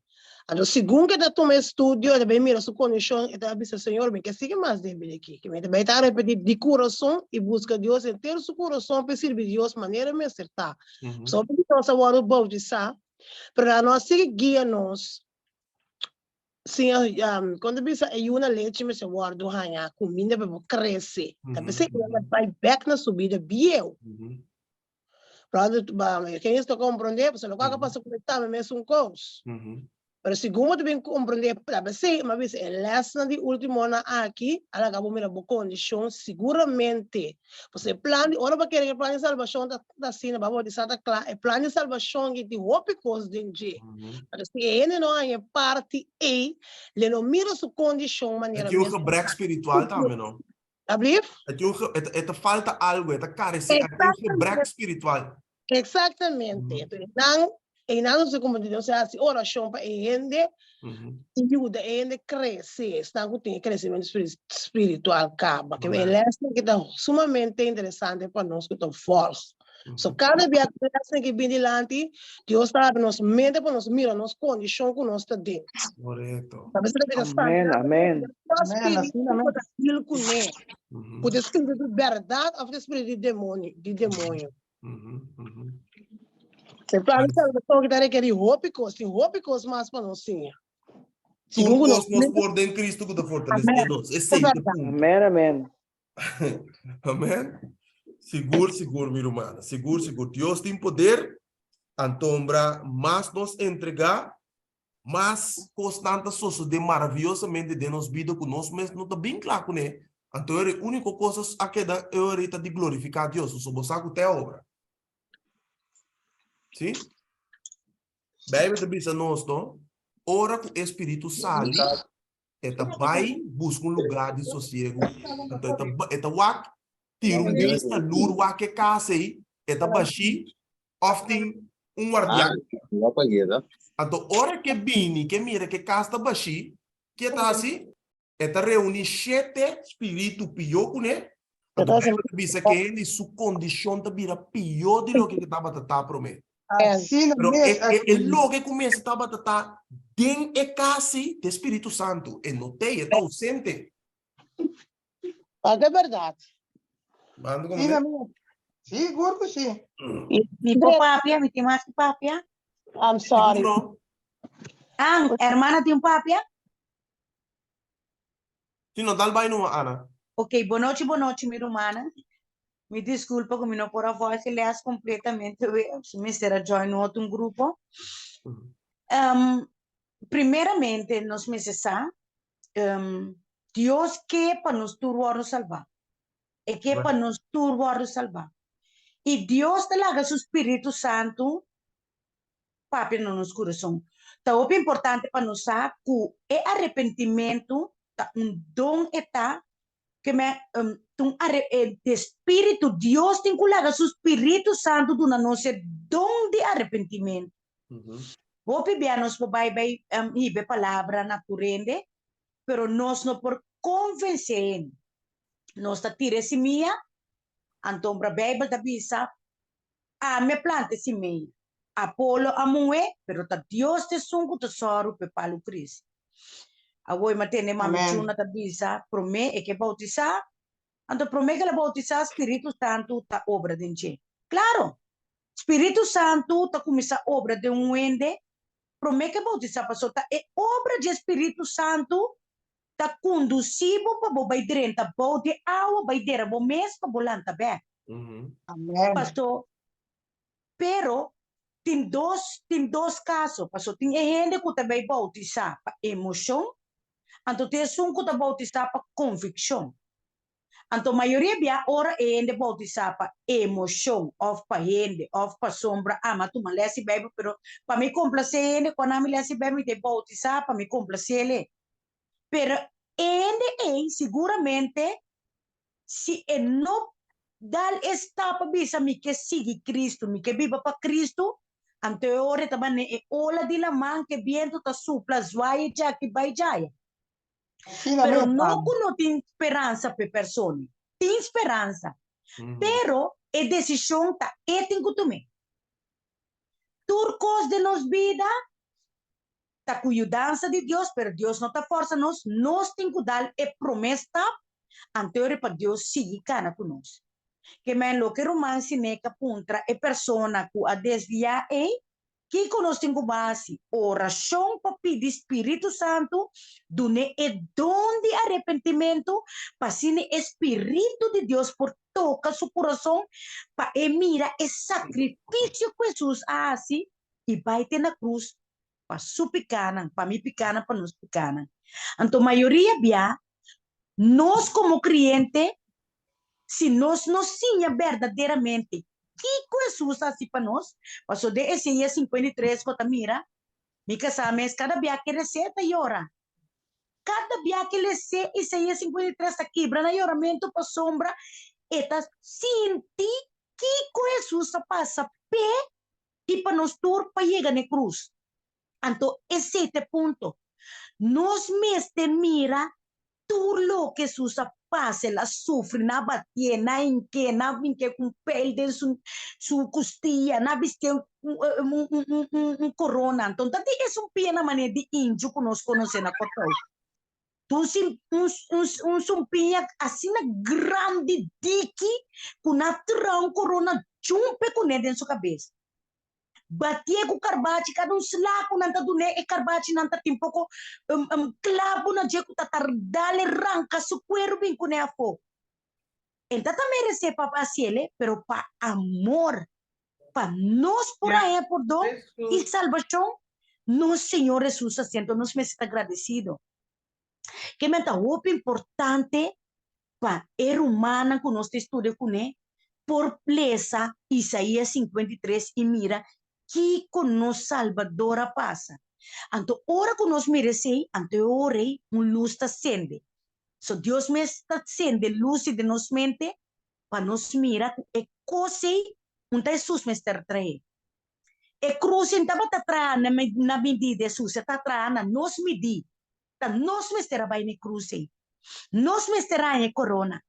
Anto, segun ku e ta tuma e studio, e ta bai mira su kondishon, e ta bisa, Señor, mi ke sigui mas den bida aki. Mi ta bai ta arepentí di kurason i buska Dios henter su kurason pa e sirbi Dios manera mester ta. Pasobra hopi di nos a wòrdu boutisá, pero nan no a sigui guia nos. Siña, kon ta bisa, e yu na lechi mester wòrdu haña kuminda pa e por krese. Ta p'esei e ta bai bèk na su bida bieu. Brother, ken es ta comprende, pasobra loke a pasa ku mi tambe mesun kos. Pero segun bo ta bin comprende, ta p'esei mi a bisa e lèsnan di ultimonan aki a laga bo mira bo kondishon siguramente. Pasobra e plan di, ora bo a kere ku e plan di salbashon ta asina, bo a bautisa ta kla, e plan di salbashon aki tin hopi kos den dje. Pero si e hende no haña e parti ei, le no mira su kondishon manera E tin un mes. gebrek spiritual tambe, no? Ablief? E tin un ge, e ta, e ta falta algo, e ta carecé, e tin un gebrek spiritual. Exactamente. Entonces, nan, einan nos como di Dios haci oracion pa e hende y yuda e hende crece, esnan cu tin e crecimiento spiritual caba. Ke e lesnan ki ta sumamente interesante pa nos cu ta volg. So kada bia ku lesnan ki bin dilanti, Dios ta habri nos mente pa nos mira nos kondishon ku nos ta den. Korekto. A veces ta bira Amen, amen. Amen, asina spiritu ta deal kuné. Ku ta spiritu di bèrdat òf ta spiritu di demonio, di demonio. E plan di salbashon ki ta rekerí hopi kos, tin hopi kos mas pa nos siña. Tur Segun ku kos nos nos por den Kristu ku ta fortalesé nos. Esei ta punto. Amen, amen. Amen. Sigur, sigur, mi rumana. Sigur, sigur. Dios tin poder. Antombra, mas nos entregá, mas kosnan ta sosodé maraviyosamente den nos bida ku nos mes no ta bin kla kuné. Anto e úniko kos a keda e ora ei ta di glorifiká Dios. Pasobra bo sa ku ta e obra. Sí? Beibel ta bisa nos, no? Ora ku e spiritu sali, E ta bai buska un lugá di sosiegu. Anto e ta, e ta wak, tira un bista, lur wak e kas ei, e ta bashí, òf tin un guardian. Anto ora ke bini, ke mira ke kas ta bashí, ke e ta hasi? E ta reuní shete spiritu pió kuné. Anto Beibel ta bisa ke hende su kondishon ta bira pió di loke ke tabata ta promé. Asina Pero mes, e, e, e asina. loke ku mester tabata ta den e kasi te Spiritu Santu. E no tei, e ta ausente. Ah, de berdad. Mando como Asina ne? mes. Sigur ku si. Mi por papia, mi tin mas ku papia. I'm sorry. Sigur no. Ah, hermana tin papia? Si no, dal bai numa, Ana. Ok, bonochi, bonochi, mi rumannan. Mi disculpa cu mi no por a volg e les completamente we, si mester a join otro un grupo. Um, primeramente nos mester sa, um, Dios ke pa nos tur wordo salba. E ke pa nos tur wordo salba. Y Dios ta laga su Spiritu Santo papia na nos kurason. Ta hopi importante pa nos sa ku e arepentimentu ta un don e ta ke me ta un are e spiritu Dios tin ku laga su Spiritu Santu duna nos e don di arepentimentu. Hopi bia nos por bai bai hiba e palabra na tur hende, pero nos no por konvensé hende. Nos ta tira e simia. Antombra Beibel ta bisa, Ami a planta e simia, Apolo a muhé, pero ta Dios ta esun ku ta sòru pa e palu krese. Awor mi a tende mami Chuna ta bisa, promé e ke boutisá, anto promé ku el a boutisá Spiritu Santu ta obra den dje. Klaro! Spiritu Santu ta kuminsá obra den un hende promé ku e boutisá, pasobra ta e obra dje Spiritu Santu ta kondusí bo pa bo bai drenta bou di awa, bai dera bo mes pa bo lanta bèk. Amen. Paso, pero tin dos, tin dos kaso, paso tin e hende ku ta bai boutisá pa emoshon, anto tin esun ku ta boutisá pa konvikshon. Anto mayoria bia ora e hende boutisá pa emoshon òf pa hende òf pasobra ama tuma lès di Beibel, pero pa mi komplasé hende ku a na mi lès di Beibel mi ta e boutisá pa mi komplasé el'e. Pero e hende ei siguramente si e no dal e stap pa bisa mi ke sigui Kristu, mi ke biba pa Kristu, anto e ora e ta manera e ola di laman ku e bientu ta supla zwai e djaki bai djaya. Asina Pero mes, no mami. ku no tin speransa pa e persona. Tin speransa. Pero e desishon ta e tin ku tum'é. Tur kos den nos bida ta ku yudansa di Dios, pero Dios no ta fòrsa nos. Nos tin ku dal e promé stap anteori pa Dios sigui kana ku nos. Ke men loke ruman Sineka puntra e persona ku a desviá ei, Kiko nos tin ku basi? Orashon pa pidi Spiritu Santu dun'é e don di arepentimentu pa asina e Spiritu di Dios por toka su kurason pa e mira e sakrifisio ku Hesus a hasi i bai te na krus pa su pikánan, pa mi pikánan, pa nos pikánan. Anto mayoria bia nos komo kriente Si nos no siña berdaderamente kiko Hesus a hasi pa nos, pasobra den Esaías 53 bo ta mira, mi kasá mes kada bia ke res'é ta yora. Kada bia ke les'é Isaías 53 ta kibra na yoramentu pasobra e ta sinti kiko Hesus a pasa p'e i pa nos tur pa yega na e krus. Anto esei ta e punto. Nos mester mira tur loke Hesus a pasa, el a sufri, nan a batié, nan a hink'é, nan a hink'é ku un pel den su su kustia, nan a bistié un un un un korona. Anto ta di esun pia na manera di inju ku nos konosé na Kòrsou. Un un un un sumpiña asina grandi, diki, ku nan a traha un korona djumpe kuné den su kabes. Batié ku karbachi, kada un sla ku nan ta dun'é e karbachinan ta tin poko klabu na dje ku ta tardal e ranka su kueru bin kuné afó. El ta ta meresé pa hasiel e, pero pa amor, pa nos por haña pordon i salbashon, nos Señor Hesus a hasié. Anto nos mester ta gradesido. Ke men ta hopi importante pa e rumannan ku nos ta estudia kuné por lesa Isaías 53 i mira kiko nos Salbador a pasa. Anto ora ku nos mira esei, anto e ora ei un lus ta sende. So Dios mes ta sende lus den nos mente pa nos mira ku e kos ei un ta Hesus mester trae. E krus ei tabata traha na midí di Hesus, e ta traha na nos midí. Ta nos mester a bai na e krus ei. Nos mester a haña e korona.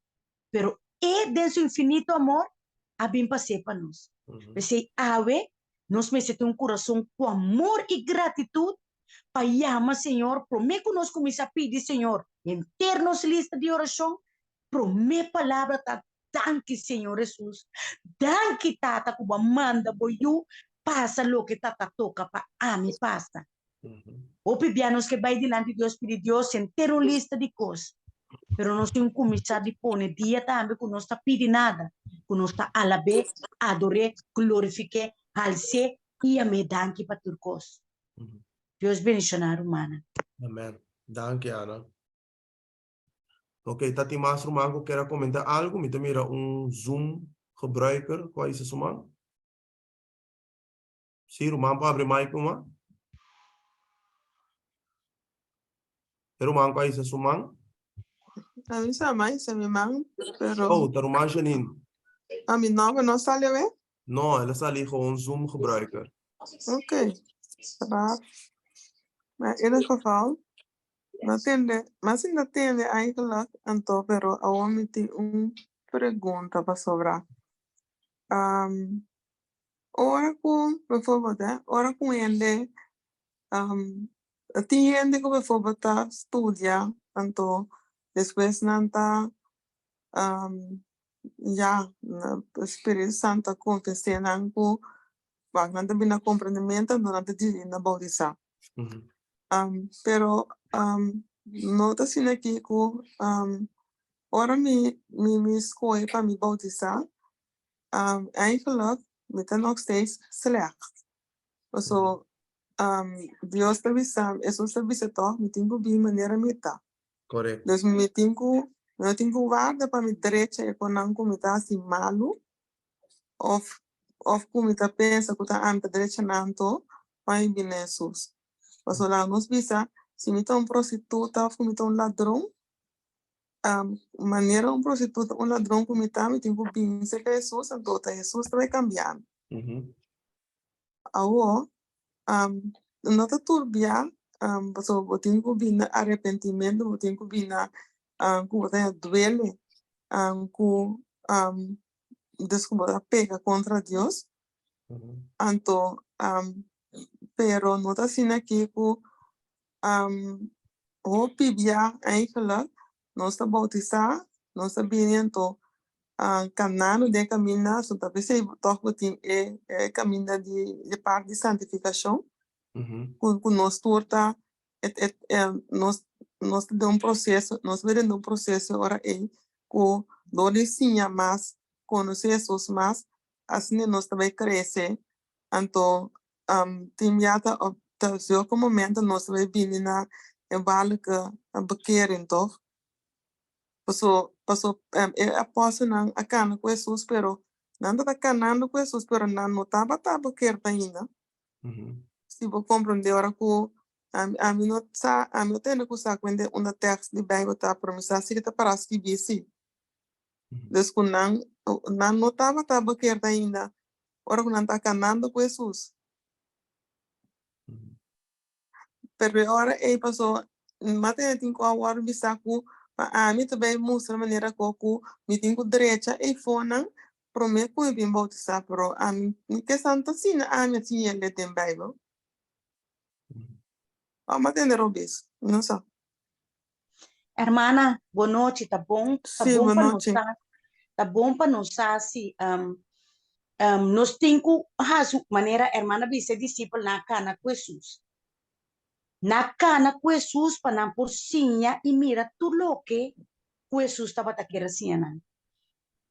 Pero E den su infinito amor a bin pas'é pa nos. P'esei awe nos mester tin un kurason ku amor i gratitut pa yama Señor promé ku nos kuminsá pidi Señor henter nos lista di orashon, promé palabra ta Danki Señor Hesus, danki Tata ku bo a manda bo yu pasa loke ta ta toka pa ami pasa. Hopi bia nos ke bai dilanti Dios pidi Dios henter un lista di kos, pero nos tin kuminsá di pone dia tambe ku nos ta pidi nada, ku nos ta alab'é, ador'é, glorifik'é, hals'é i yam'é danki pa tur kos. Dios bendishoná rumannan. Amen. Danki Ana. Ok, ta tin mas ruman ku kier a komentá algu? Mi ta mira un Zoom gebruiker ku a hisa su man. Sí, ruman por abri mic numa. E ruman ku a hisa su man. A mi sa ma hisa mi man, pero Oh, ta ruman Janine. A mi nomber no sali awe? No, el a sali gewoon Zoom gebruiker. Ok, raar. Maar in ieder geval, no tende, mas no tende eigenlijk, anto, pero awor mi tin un. pregunta pasobra um, ora ku bijvoorbeeld hè, ora ku hende um, tin hende ku bijvoorbeeld ta studia anto despues nan ta um, ya Spiritu Santo a konvensé nan ku wak nan ta bini na komprendimento anto nan ta disi na boutisá. Um, pero um, no ta asina aki ku um, ora mi mi mi skohe pa mi boutisá, um, eigenlijk mi ta nog steeds slecht. Paso um, Dios ta bisa, Hesus ta bisa tòg, mi tin ku bin manera mi ta. Correcto. Dus mi tin ku, mi no tin ku warda pa mi drecha e konan ku mi ta hasi malu, of of ku mi ta pensa ku ta ami ta drecha nan anto pa mi bini na Hesus. Pasobra laga nos bisa, si mi ta un prostituta of ku mi ta un ladron, manera un prostituta, un ladron ku mi ta, mi tin ku bini serka Hesus, anto ta Hesus ta bai kambia mi. Awor, no ta tur bia, pasobra bo tin ku bini na arepentimentu, bo tin ku bini na ku bo ta haña duele ku des ku bo ta peka kontra Dios. Anto, pero no ta asina aki ku hopi bia eigenlijk nos ta boutisá, nos ta bini anto kanando den e kaminda, so ta p'esei tòg bo tin e e kaminda di e parti di santifikashon ku ku nos tur ta e e nos nos ta den un proseso, nos ta den un proseso ora ei ku dor di siña mas, konosé Hesus mas, asina nos ta bai krese, anto tin bia ta op ta zulke momento nos ta bai bini na e waarlijke bekering toch? Paso paso e apòstelnan a kana ku Hesus pero nan tabata kanando ku Hesus pero nan no tabata bekeerd ainda. Si bo komprondé ora ku ami ami no sa ami no tende ku sa kuende unda tèks di Beibel ta pero mi sa si ke ta pará skibí si. Dus ku nan nan no tabata bekeerd ainda ora ku nan ta kanando ku Hesus. Pero e ora ei pasó, m'a tene tin ku a wòrdu bisá ku pa ami ta bai mustra manera ku ku mi tin ku drecha ei fonan promé ku mi bin boutisá, pero ami mi ke santu asina ami a siña lei den Beibel. Ò m'a tende robes, mi no sa. Hermana, bon nochi, ta bon, ta Sí, bon bon pa nos nochi. sa, ta bon pa nos sa si um, um, nos tin ku hasi manera hermana bisa e disipelnan a kana ku Hesus. Nan a kana ku Hesus pa nan por siña i mira tur loke ku Hesus tabata kier a siña nan.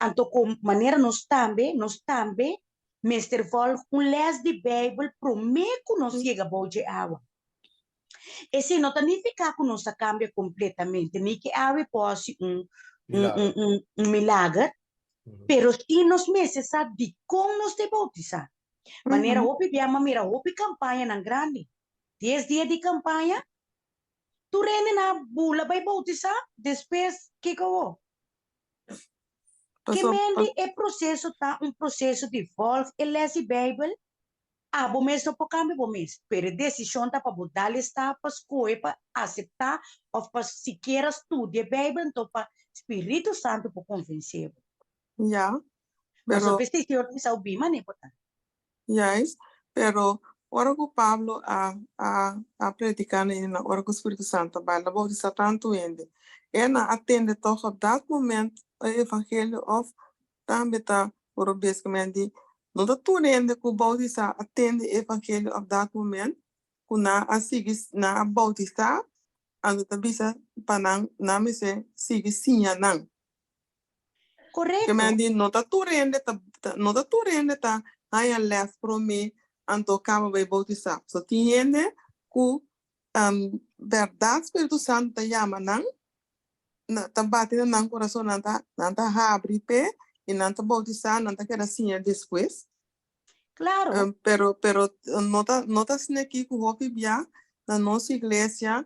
Anto ku manera nos tambe, nos tambe mester volg un les di Beibel promé ku nos yega bou dje awa. Esei no ta nifiká ku nos ta kambia kompletamente, ni ke awe por hasi un un un un un milager, pero si nos mester sa dikon nos ta e boutisá. Manera hopi bia mi a mira hopi kampañanan grandi, dies dia di kampaña, tur hende nan a bula bai boutisá, despues kiko awor? Ke men di e proseso ta un proseso di vòlg e lès di Beibel? Abo mes no por kambia bo mes, pero e desishon ta pa bo dal e stap pa skohe pa aseptá òf pa sikiera studia e Beibel anto pa Spiritu Santu por konvensé bo. Ya, Pasobra pero p'esei Señor ta bisa bo bin manera bo ta. Juist, pero ora ku Pablo a a a prediká na hendenan, ora ku Spiritu Santu a bai, el a boutisá tantu hende. E nan a tende tòg op dat moment e evangelio òf tambe ta por bes ku men di no ta tur hende ku boutisá a tende e evangelio op dat moment ku nan a sigui nan a boutisá, anto ta bisa pa nan nan mester sigui siña nan. Korekto. Ke men di no ta tur hende ta no ta tur hende ta haña lès promé anto kaba bai boutisá. So tin hende ku bèrdat Spiritu Santu ta yama nan, ta bati na nan kurason, nan ta nan ta habri p'e i nan ta boutisá, nan ta keda siña despues. Klaro. Pero pero no ta no ta asina aki ku hopi bia na nos iglesia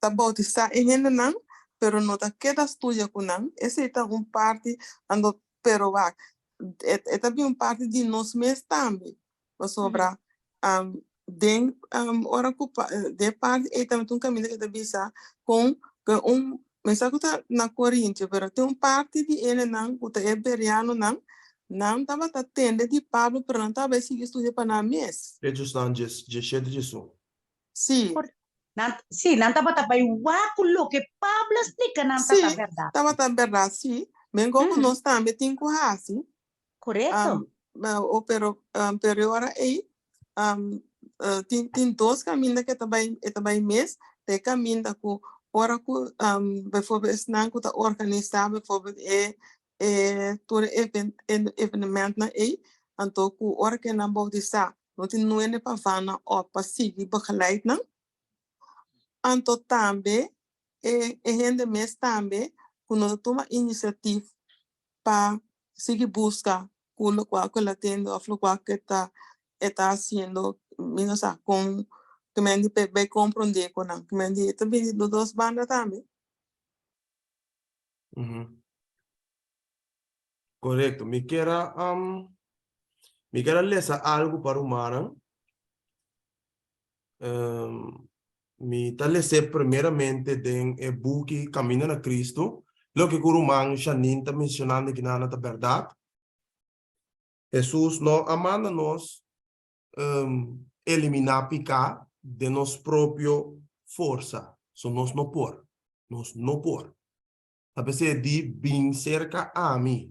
ta bautisá e hendenan, pero no ta keda studia ku nan. Esei ta un parti, anto, pero wak, e, e ta bin un parti di nos mes tambe, pasobra den ora ku pa den parti ei tambe ta un kaminda ku ta bisa kon ku un Mi sa ku ta na Korintio, pero tin un parti di enenan ku ta e bereanonan, nan tabata tende di Pablo, pero nan tabata bai sigui studia pa nan mes. Hechosnan diesshete diesun. Sí. Nan, sí, nan tabata bai wak ku loke Pablo a splika nan ta ta Sí, bèrdat. tabata bèrdat, sí. Mengó ku Mhm. nos tambe tin ku hasi. Korekto. Um, o pero, um, pero e ora ei, um, uh, tin, tin dos kaminda ku e ta bai, e ta bai mes. Ta e kaminda ku ora ku, um, bijvoorbeeld esnan ku ta organisá bijvoorbeeld e, e tur e even, e evenementnan ei, anto ku ora ku nan boutisá, no tin nuende pa van nan òf pa sigui begeleid nan. Anto tambe e, e hende mes tambe ku no ta tuma inisiatif pa sigui buska ku lokual ku el a tende òf lokual ku e ta e ta hasiendo, mi no sa kon ku men di bai komprondé ku nan. Ku men di e ta bini di dos banda tambe. Korekto. Mi kier a mi kier a lesa algu pa rumannan. Mi ta les'é primeramente den e buki Camino na Cristo. Loke ku ruman Janine ta mencionando aki ta bèrdat. Hesus no a manda nos eliminá piká den nos propio forsa. So nos no por. Nos no por. Ta p'esei e di, Bin serka ami.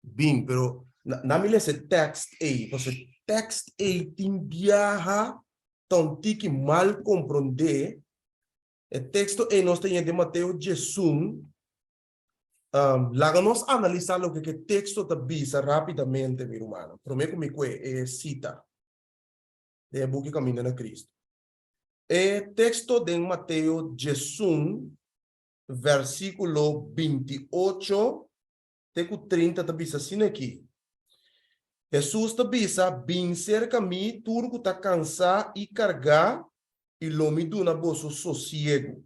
Bin, pero na mi lesa e tekst ei, pasobra e tekst ei tin biaha ta un tiki mal komprondé. E teksto ei nos ta haña den Mateo diesun. Laga nos analisá loke ku e teksto ta bisa rápidamente, mi rumannan, promé ku mi kue e sita den e buki Kaminda na Kristu. E teksto den Mateo diesun, versíkulo 28 te ku 30 ta bisa asina aki, Hesus ta bisa, Bin serka mi tur ku ta kansá i kargá, i lo mi duna boso sosiegu.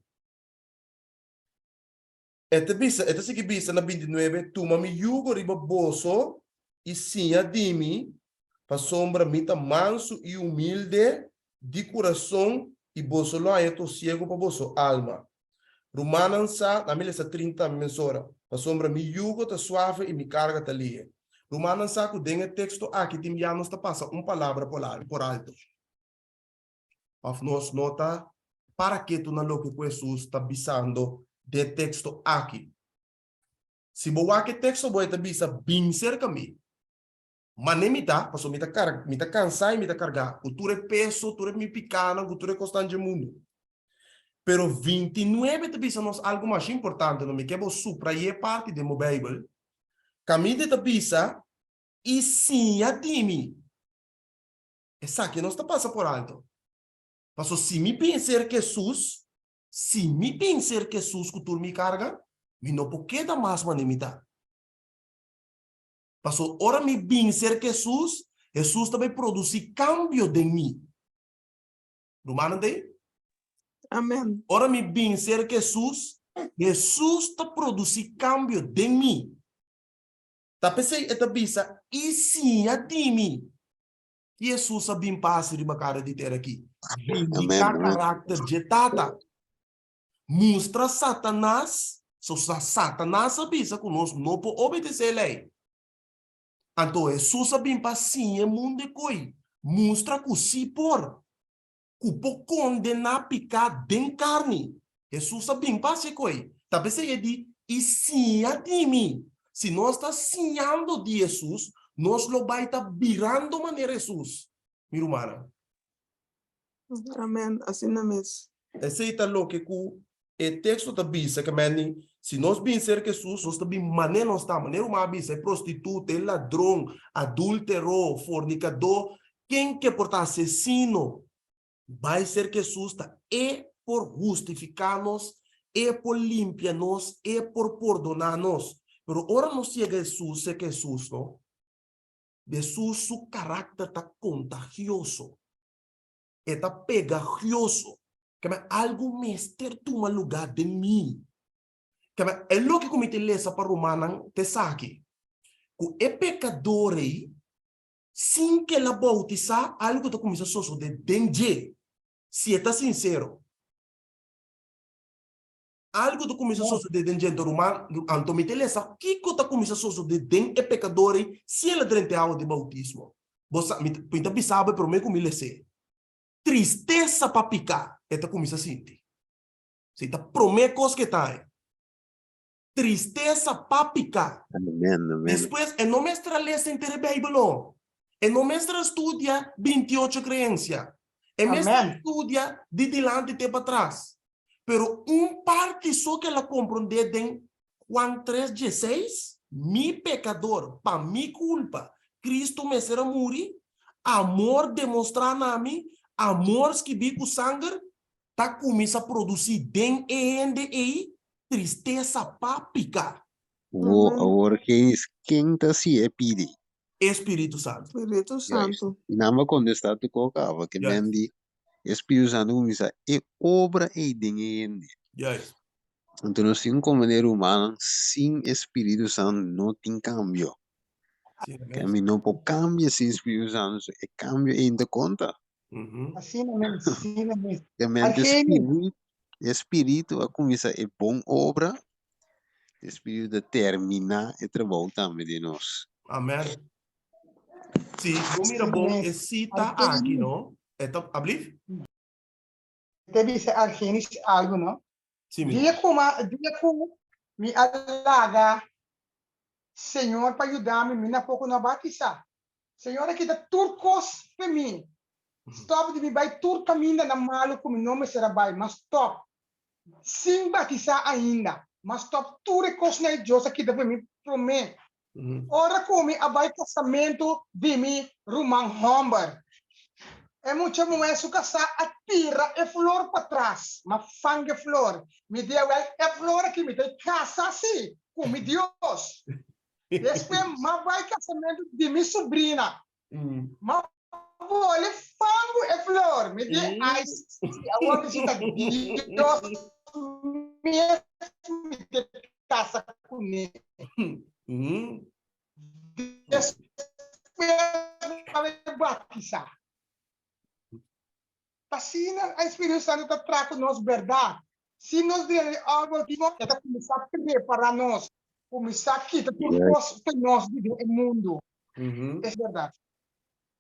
E ta bisa, e ta sigui bisa na 29, Tuma mi yugo riba boso i siña di mi, pasobra mi ta mansu i humilde di kurason, i boso lo haña tosiegu pa boso alma. Rumannan sa, na mi lesa 30 mensora, pasobra mi yugo ta suave i mi karga ta lihe. Rumannan sa ku den e teksto aki tin bia nos ta pasa un palabra por alto. Òf nos no ta para ketu na loke ku Hesus ta bisando den e teksto aki. Si bo wak e teksto bo e ta bisa, Bin serka mi. Mane mi ta, pasobra mi ta kar, mi ta kansá i mi ta kargá ku tur e peso, tur e mi pikánan, ku tur e kosnan dje mundu. Pero 29 ta bisa nos algu masha importante, no mi ke bo suprayé parti den bo Beibel. Kaminda e ta bisa, I siña di mi. Esaki nos ta pasa por alto. Pasobra si mi bin serka Hesus, si mi bin serka Hesus ku tur mi karga, mi no por keda mas mane mi ta. Paso ora mi bin serka Hesus, Hesus ta bai produsí kambio den mi. Rumannan ta ei? Amen. Ora mi bin serka Hesus, Hesus ta produsí kambio den mi. Ta p'esei e ta bisa, I siña di mi. Ki Hesus a bin pa hasi riba kara di tera akí? Vindiká karakter dje Tata. Mustra Satanas, so Satanas a bisa ku nos no por obedesé e lei. Anto Hesus a bin pa siña e mundu e koi, mustra ku sí por, ku por kondená piká den karni. Hesus a bin pa hasi e koi. Ta p'esei e di, I siña di mi. Si nos ta siñando di Hesus, nos lo bai ta birando manera Hesus, mi rumannan. Amèn, asina mes. Esei ta loke ku e teksto ta bisa, ke meni si nos bin serka Hesus, nos ta bin manera nos ta, manera ruman a bisa, e prostituta, e ladron, adúltero, fornikadó, ken ke por ta asesino, bai serka Hesus ta e por hustifiká nos, e por limpia nos, e por pordoná nos. Pero ora nos yega Hesus, serka Hesus, no, Hesus su karakter ta kontagioso. E ta pegagioso. Keme algu mester tuma lugá den mi. Keme e loke ku mi ta lesa pa rumannan ta esaki, ku e pekador ei, sin ku el a boutisá, algu ta kuminsá sosodé den dje, si e ta sinsero. Algu ta kuminsá sosodé den djente ruman, anto mi ta lesa kiko ta kuminsá sosodé den e pekador ei si el a drenta e awa di boutismo. Bo sa, mi mi ta bisa bo e promé ku mi les'é. Tristesa pa piká e ta kuminsá sinti. Si ta promé kos ku e ta haña. Tristesa pa piká. Amen, amen. Despues e no mester a lesa henter e Beibel no. E no mester a studia bintiocho kreensia. E mester a Amen. studia di dilanti te patras. Pero un parti so ku el a komprondé den Juan tres dieseis, Mi pekador, pa mi kulpa, Kristu mester a muri, amor demostrá na mi, amor skibí ku sanger, ta kuminsá produsí den e hende ei tristesa pa piká. Awor, awor Genis, ken ta si e pidi? E Spiritu Santu. Spiritu Juist. Santu. I nan a kontestá tu kok kaba, ke Juist. men di, e Spiritu Santu kuminsá e obra ei den e hende. Juist. Anto nos tin ku komprendé rumannan, sin e Spiritu Santu no tin kambio. Asina Ke mes. mi no por kambia sin Spiritu Santu, so e kambio ei no ta konta. Asina mes, asina mes. Ke men di Argeni. Spiritu, e Spiritu a kuminsá e bon obra, e Spiritu ta terminá e trabou tambe den nos. Amen. Si, bo mira bon e sita aki, no? E ta, ablief? Te bisa Argenis algo, no? Si, mi. Dia ku ma, dia ku mi a laga Señor pa yuda mi, mi na poko no a batisa. Señor a kita tur kos pa mi. Stop di mi bai tur kamindanan malu ku mi no mester a bai. M'a stop sin batisá ainda. M'a stop tur e kosnan ei Dios a kita pa mi promé. Ora ku mi a bai kasamentu di mi ruman hòmber, e mucha muhé su kasá a tira e flor patras. M'a fanga e flor. Mi di awel, e flor aki mi ta e kasa si ku mi Dios. Despues m'a bai kasamentu di mi subrina. M'a bole fangu e flor. Mi di, ai si, awor mi si ta Dios mes mi ta kasa kuné. Despues m'a bai batisá. Asina e Spiritu Santu ta traha ku nos bèrdat. Si nos drenta den òf boutismo, e ta kuminsá prepará nos, kuminsá kita tur kos pa nos di den e mundu. Es bèrdat.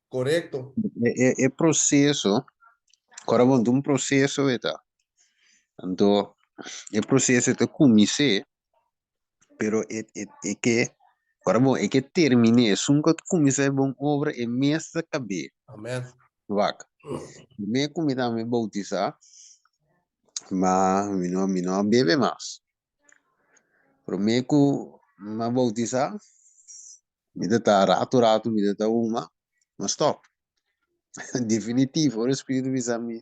Korekto. E proseso, kòrda bon, ta un proseso e ta. Anto e proseso ta kumins'é, pero e e ke, kòrda bon, e ke termin'é. Esun ku a kuminsá e bon obra, e mes ta kab'é. Amen. Wak, promé ku mi ta mi boutisá, ma mi no mi no a bebe mas. Promé ku mi a boutisá, mi ta ta ratu ratu mi ta ta huma, ma stòp. Definitivo, ora e spiritu bisa mi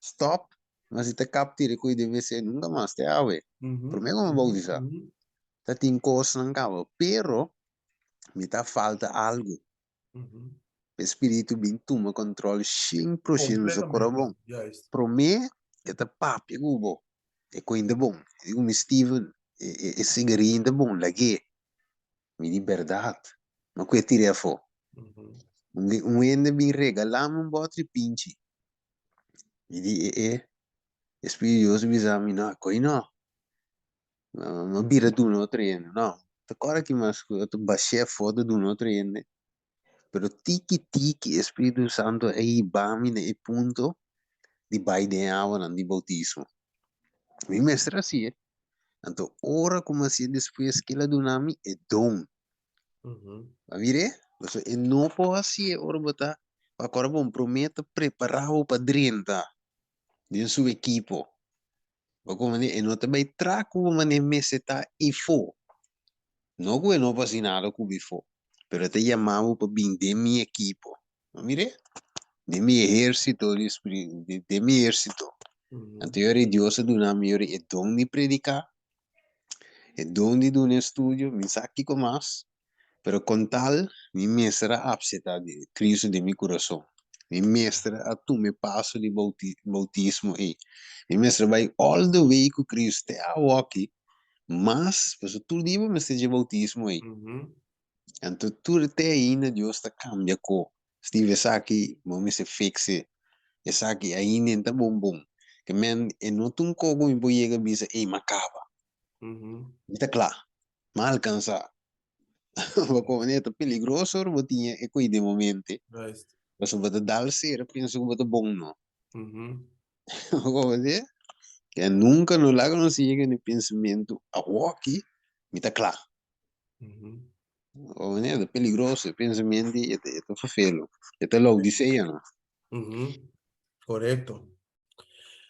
stòp, ma si ta kap tira ku i debe ser nunka mas te awe. Promé ku mi a boutisá, ta tin kosnan kaba, pero mi ta falta algu. E spiritu bin tuma control shin pro shin nos cora bon. Prome e ta papia cu bo, e coin ta bon. E di cu mi Steven, e cigarin ta bon, lag'e. Mi di berdad, ma cu e tir'e afo. Un hende bin regalami un botri pinchi. Mi di e e, e spiritu di Dios a bisa mi, no, coy no. No bira duna otro hende, no. Ta kòrda ki mas ku ta bash'é afó ta duna otro hende. Pero tiki tiki e Spiritu Santu a hiba mi na e punto di bai den e awanan di boutismo. Mi mester hasié. Anto ora ku mi hasié despues kila a duna mi e don. Bo a mir'é? Pasobra e no por hasié ora bo ta, bo a kòrda bon promé ta prepará bo pa drenta den su ekipo. Bo komprendé? E no ta bai tra ku bo manera mester ta ifó. No ku e no por hasi nada ku bo ifó, pero e ta yama bo pa bin den mi ekipo. Bo mir'é? Den mi ehérsito di espiritu, den mi ehérsito. Anto yora e Dios a duna mi yora e don di prediká, e don di duna estudio, mi sa kiko mas, Pero con tal mi mester a apseta Cristo den mi curason. Mi mester a tuma e paso di bautismo ei. Mi mester a bai all the way cu Cristo te awoki, mas pasobra tur dia bo mester dje bautismo ei. Anto tur te ainda Dios ta cambia co. Steve esaki bo mester fix e. Esaki ainda e ta bon bon. Ke men e no ta un ko ku mi por yega bisa, ey, m'a kaba. Mi ta kla. M'a alkansá. Bo komprendé? Ta peligroso ora bo tin e koi den bo mente. Pasobra bo ta dal sera pensa ku bo ta bon no. Bo komprendé? Ke nunka no laga nos yega na e pensamentu, awoki mi ta kla. Bo komprendé? Ta peligroso e pensamentu ei, e ta ferfelu. E ta Laodisea no. Korekto.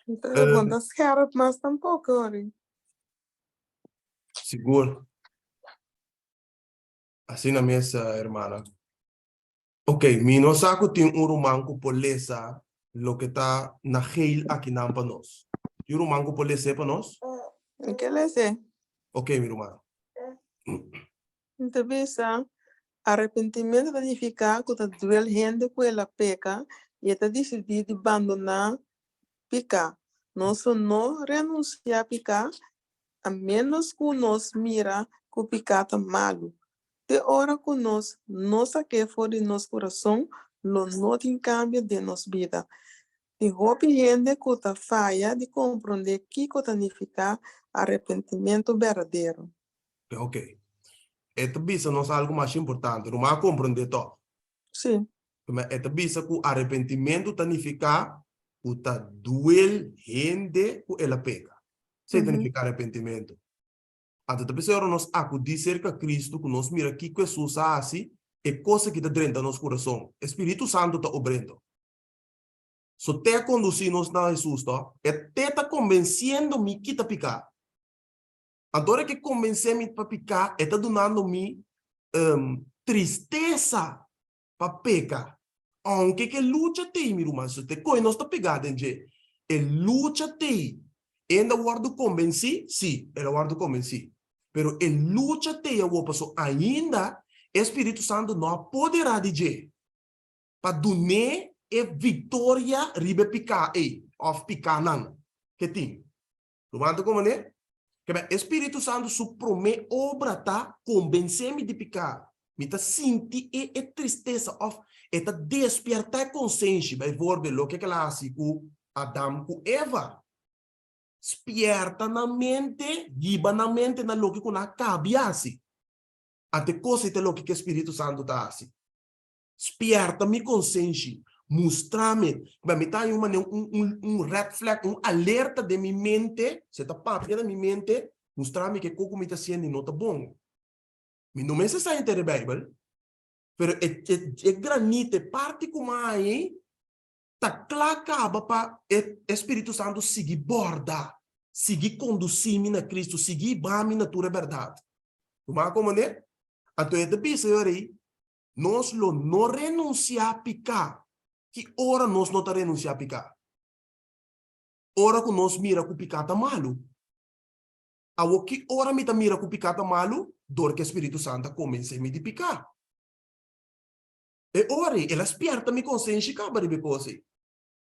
Pero bo no ta scherp mas tampoko, Ori. Sigur. Asina mes, hermana. Ok, mi no sa ku tin un ruman ku por lesa loke ta na geel akinan pa nos. Tin un ruman ku por les'é pa nos? Mi ke les'é. Ok, mi ruman. Mi ta bisa, arepentimentu ta nifiká ku ta duel hende ku el a peka i e ta disidí di bandoná piká. Nos lo no renunsiá piká a ménos ku nos mira ku piká ta malu. Te ora ku nos no sak'é for di nos kurason, lo no tin kambio den nos bida. Tin hopi hende ku ta faya di komprondé kiko ta nifiká arepentimentu berdadero. Ok. E ta bisa nos algu masha importante. Ruman a komprondé tòg? Sí. Promé, e ta bisa ku arepentimentu ta nifiká ku ta duel hende ku el a peka. Esei ta nifiká arepentimentu. Anto ta p'esei ora nos akudí serka Kristu ku nos mira kiko Hesus a hasi, e kos aki ta drenta nos kurason. E Spiritu Santu ta obrendo. So te a kondusí nos na Hesus to, e te ta kombensiendo mi kita piká. Anto ora ke kombensé mi pa piká, e ta dunando mi tristesa pa peka. Ounke ke lucha t'ei, mi ruman, si te koe nos ta pegá den dje, e lucha t'ei. Enda wòrdu kombensí? Sí, el a wòrdu kombensí. Pero e lucha t'ei awor pasobra ainda e Spiritu Santu no a poderá di dje pa dun'é e viktoria riba e piká ei òf pikánan ke tin. Ruman ta komprendé? Kebè, e Spiritu Santu su promé obra ta kombensé mi di piká. Mi ta sinti e e tristesa òf e ta despiertá e konsenshi, baivoorbeeld loke ku el a hasi ku Adam ku Eva. Spièrta nan mente, hiba nan mente na loke ku nan a kabi hasi. Anto e kos ei ta loke ku e Spiritu Santu ta hasi. Spièrta mi konsenshi, mustra mi, ku mi ta haña un manera un un un red flag, un alerta den mi mente, se ta papia na mi mente, mustra mi ke kos ku mi ta hasiendo no ta bon. Mi no mester sa henter e Beibel, pero e e e granito, e parti ku mi a haña ei, ta kla kaba pa e e Spiritu Santu sigui bòrda, sigui kondusí mi na Kristu, sigui hiba mi na tur e bèrdat. Bo a komprendé? Anto e ta bisa e ora ei, Nos lo no renunsiá piká. Ki ora nos no ta renunsiá piká? Ora ku nos mira ku piká ta malu. Awor, ki ora mi ta mira ku piká ta malu? Dor ku e Spiritu Santu a kombensé mi di piká. E ora ei, el a spièrta mi konsenshi kaba riba e kos ei.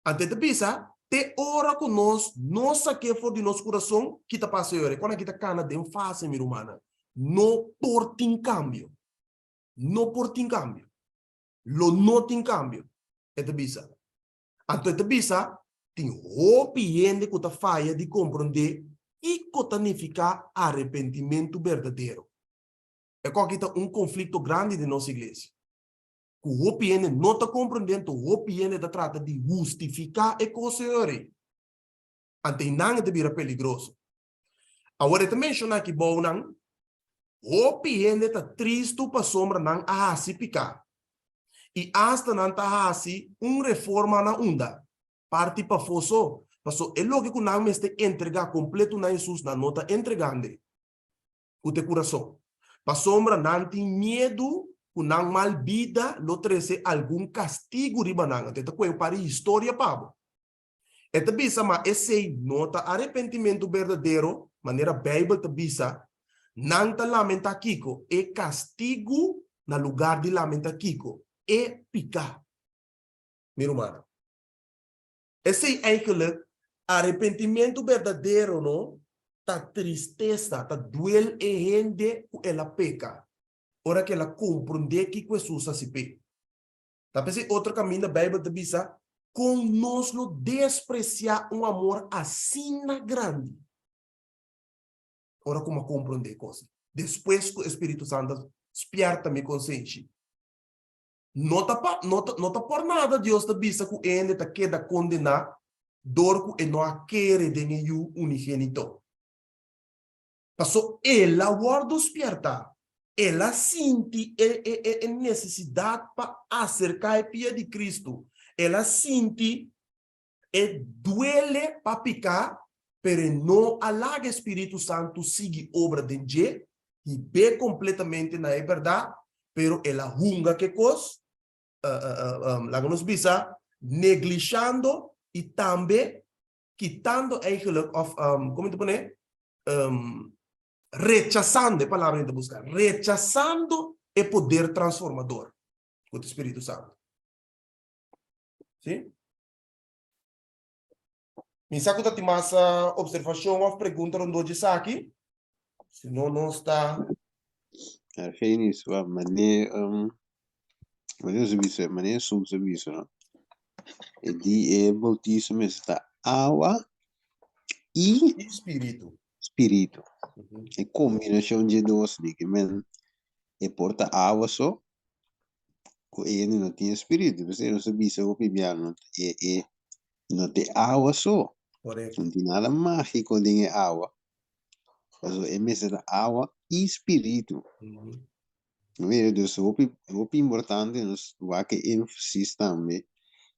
Anto e ta bisa, Te ora ku nos no sak'é for di nos kurason, ki ta pasa e ora ei? Kon aki ta kana den fase, mi rumannan. No por tin kambio. No por tin cambio. Lo no tin cambio, e ta bisa. Anto e ta bisa, tin hopi hende cu ta faya di comprende kico ta nifica arepentimentu berdadero. E koki ta un conflicto grandi den nos iglesia. Cu hopi hende no ta comprende, anto hopi hende ta trata di hustifica e cos ei. Anto einan e ta bira peligroso. Awor e ta menshoná aki bounan, Hopi hende ta tristu pasobra nan a hasi piká, i asta nan ta hasi un reforma na unda? Parti pafó so, paso e loke ku nan mester entregá kompletu na Hesus nan no ta entregand'e ku te kurason, pasobra nan tin miedu ku nan mal bida lo trese algun kastigu riba nan. Anto e ta kohe un par di historia pa bo. E ta bisa ma esei no ta arepentimentu berdadero, manera Beibel ta bisa, Nan ta lamentá kiko? E kastigu na lugar di lamentá kiko? E piká. Mi rumannan, esei eigenlijk arepentimentu berdadero no ta tristesa, ta duel e hende ku el a peka, ora ku el a komprondé kiko Hesus a hasi p'e. Ta p'esei otro kaminda Beibel ta bisa, Kon nos lo despresiá un amor asina grandi? Ora ku mi a komprondé e kos ei, despues ku e Spiritu Santu a spièrta mi konsenshi, no ta pa, no ta, no ta por nada Dios ta bisa ku e hende ta keda kondená dor ku e no a kere den e Yu unigénito. Paso el a wòrdu spièrtá, el a sinti e, e, e, e nesesidat pa aserká e pia di Kristu, el a sinti e duele pa piká, pero e no a laga e Spiritu Santu sigui obra den dje, hib'é kompletamente na e bèrdat, pero el a hunga ku e kos, laga nos bisa, neglishando i tambe kitando eigenlijk, òf komo ta pone, rechasando, e palabra mi ta buska, rechasando e poder transformador ku ta e Spiritu Santu. Sí? Mi sa ku ta tin mas observashon òf pregunta rondó dje esaki. Si no, nos ta. Argenis, wa mane um, mane nos a bisa, mane Hesus a bisa, no? E di e bautismo mester ta awa i I spiritu. spiritu. E kombinashon dje dos di ke men e por ta awa so, ku e hende no tin e spiritu. P'esei nos a bisa hopi bia no e e no ta e awa so. Korekto. No tin nada mágiko den e awa. Pasobra e mester ta awa i spiritu. Mira, dus hopi hopi importante nos wak e énfasis tambe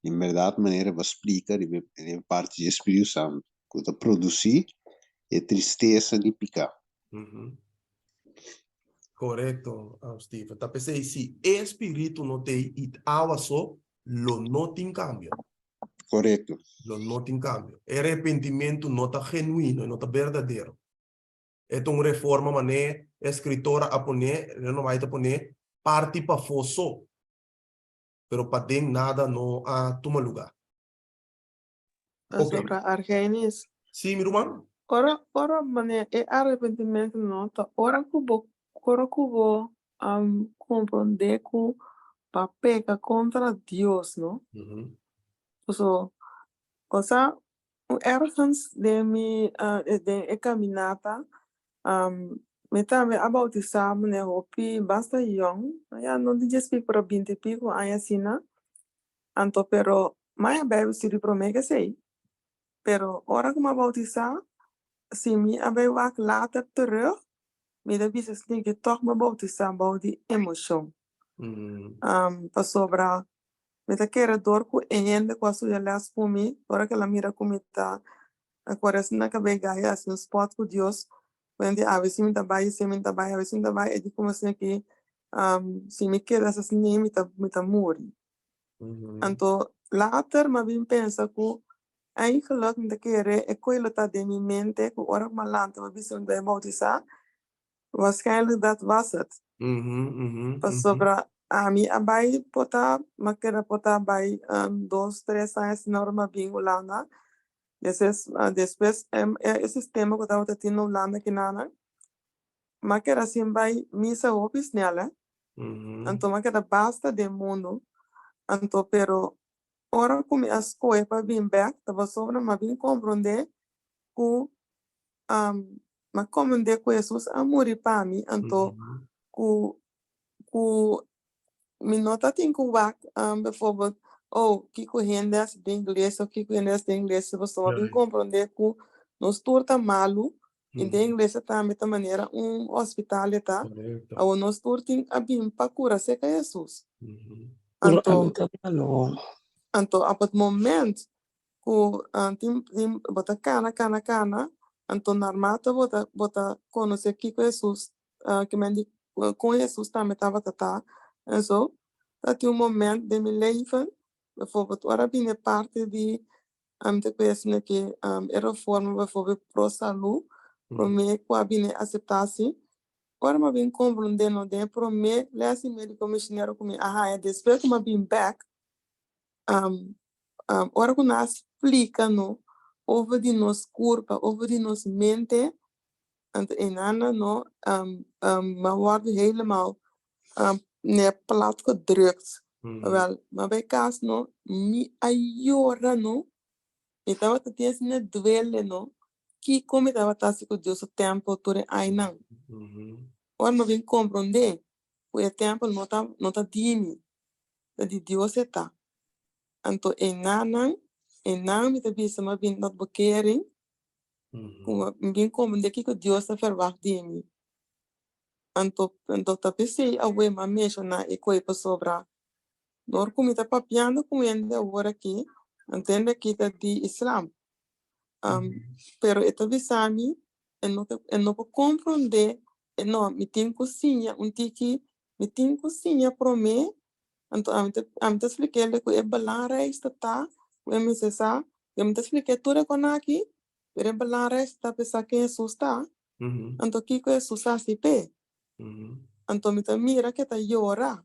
en bèrdat manera pa splika riba e parti di e Spiritu Santu ku ta produsí e tristesa di piká. Korekto, Steven. Ta p'esei si e spiritu no t'ei i awa so, lo no tin kambio. Korekto. Lo no tin kambio. E repentimentu no ta genuino, e no ta berdadero. E ta un reforma manera e eskritor a pone, Elena White a pone, parti pafó so, pero paden nada no a tuma lugá. Pasobra Argenis. Sí, mi ruman. Ora, ora manera e arrepentimentu no ta ora ku bo, ora ku bo komprondé ku bo a peka kontra Dios, no? Paso, osea, un ergens den mi, den e kaminata, mi tambe a bautisá manera hopi basta yòn, ya no di djes piko pero binti piko aña asina. Anto pero mai a bai bisti di prome ke esei. Pero ora ku mi a bautisá, si mi a bai wak later terug, mi ta bisa esei ke tòg mi a bautisá bou di emoshon. Pasobra mi ta kere dor ku e hende ku a studia les ku mi, ora ku el a mira ku mi ta kore asina kabei gai hasi un spòt ku Dios, ku hende awe si mi ta bai, si mi ta bai, awe si mi ta bai, e di kuma esei ki si mi keda asina mi ta muri. Anto later mi a bin pensa ku eigenlijk mi ta kere e koe lo ta den mi mente ku ora ku mi a lanta mi a bisa mi ta bai bautisá, waarschijnlijk dat was het. Pasobra ami a bai por ta, mi a keda por ta bai dos, tres aña asina ora mi a bin Hulanda. Despues despues e sistema ku tabata tin na Hulanda kinanan, mi a keda sin bai misa hopi snel. Anto mi a keda basta den mundu. Anto pero ora ku mi a skohe pa bin bèk ta pasobra mi a bin komprondé ku mi a komprondé ku Hesus a muri pa mi anto ku ku mi no ta tin ku wak bijvoorbeeld oh kiko hende a hasi den iglesia of kiko hende a hasi den iglesia pasobra mi a bin komprondé ku nos tur ta malu I den iglesia tambe ta manera un hospital e ta. Awor nos tur tin a bin pa cura cerca Hesus. Anto, anto op het moment cu tin tin bo ta cana cana cana, anto naarmate bo ta bo ta conoce kico Hesus ke men di con Hesus tambe tabata ta en zo, ta tin un moment den mi leven, bijvoorbeeld ora bini e parti di Ami ta kue asina ke e reforma bijvoorbeeld pro salú, promé ku a bini aseptá si. Ora mi a bin komprondé no den e promé lès di médiko misionero ku mi a haña despues ku mi a bin bèk, ora ku nan a splika no over di nos kurpa, over di nos mente, anto einan no mi a wòrdu helemaal ne plat gedrukt. Wel, m'a bai kas no, mi a yora no, mi tabata tin asina duele no, kiko mi tabata hasi ku Dios su tèmpel tur e ainan. Ora mi a bin komprondé ku e tèmpel no ta no ta di mi, ta di Dios e ta. Anto e nanan, e nan mi ta bisa mi a bin tot bekering, ku mi bin komprondé kiko Dios ta verwagt di mi. Anto, anto ta p'esei awe mi a menshoná e koi pasobra dor ku mi ta papiando ku hende awor aki, anto hende aki ta di islam. Pero e ta bisa mi e no ta e no por komprondé, e no, mi tin ku siña un tiki, mi tin ku siña promé, anto ami ta ami ta splik'é ku e belangrijkste ta ku e mester sa, mi ta splik'é tur e kos aki, pero e belangrijkste ta pa e sa ken Hesus ta. Anto kiko Hesus a hasi p'e? Anto mi ta mira ku e ta yora.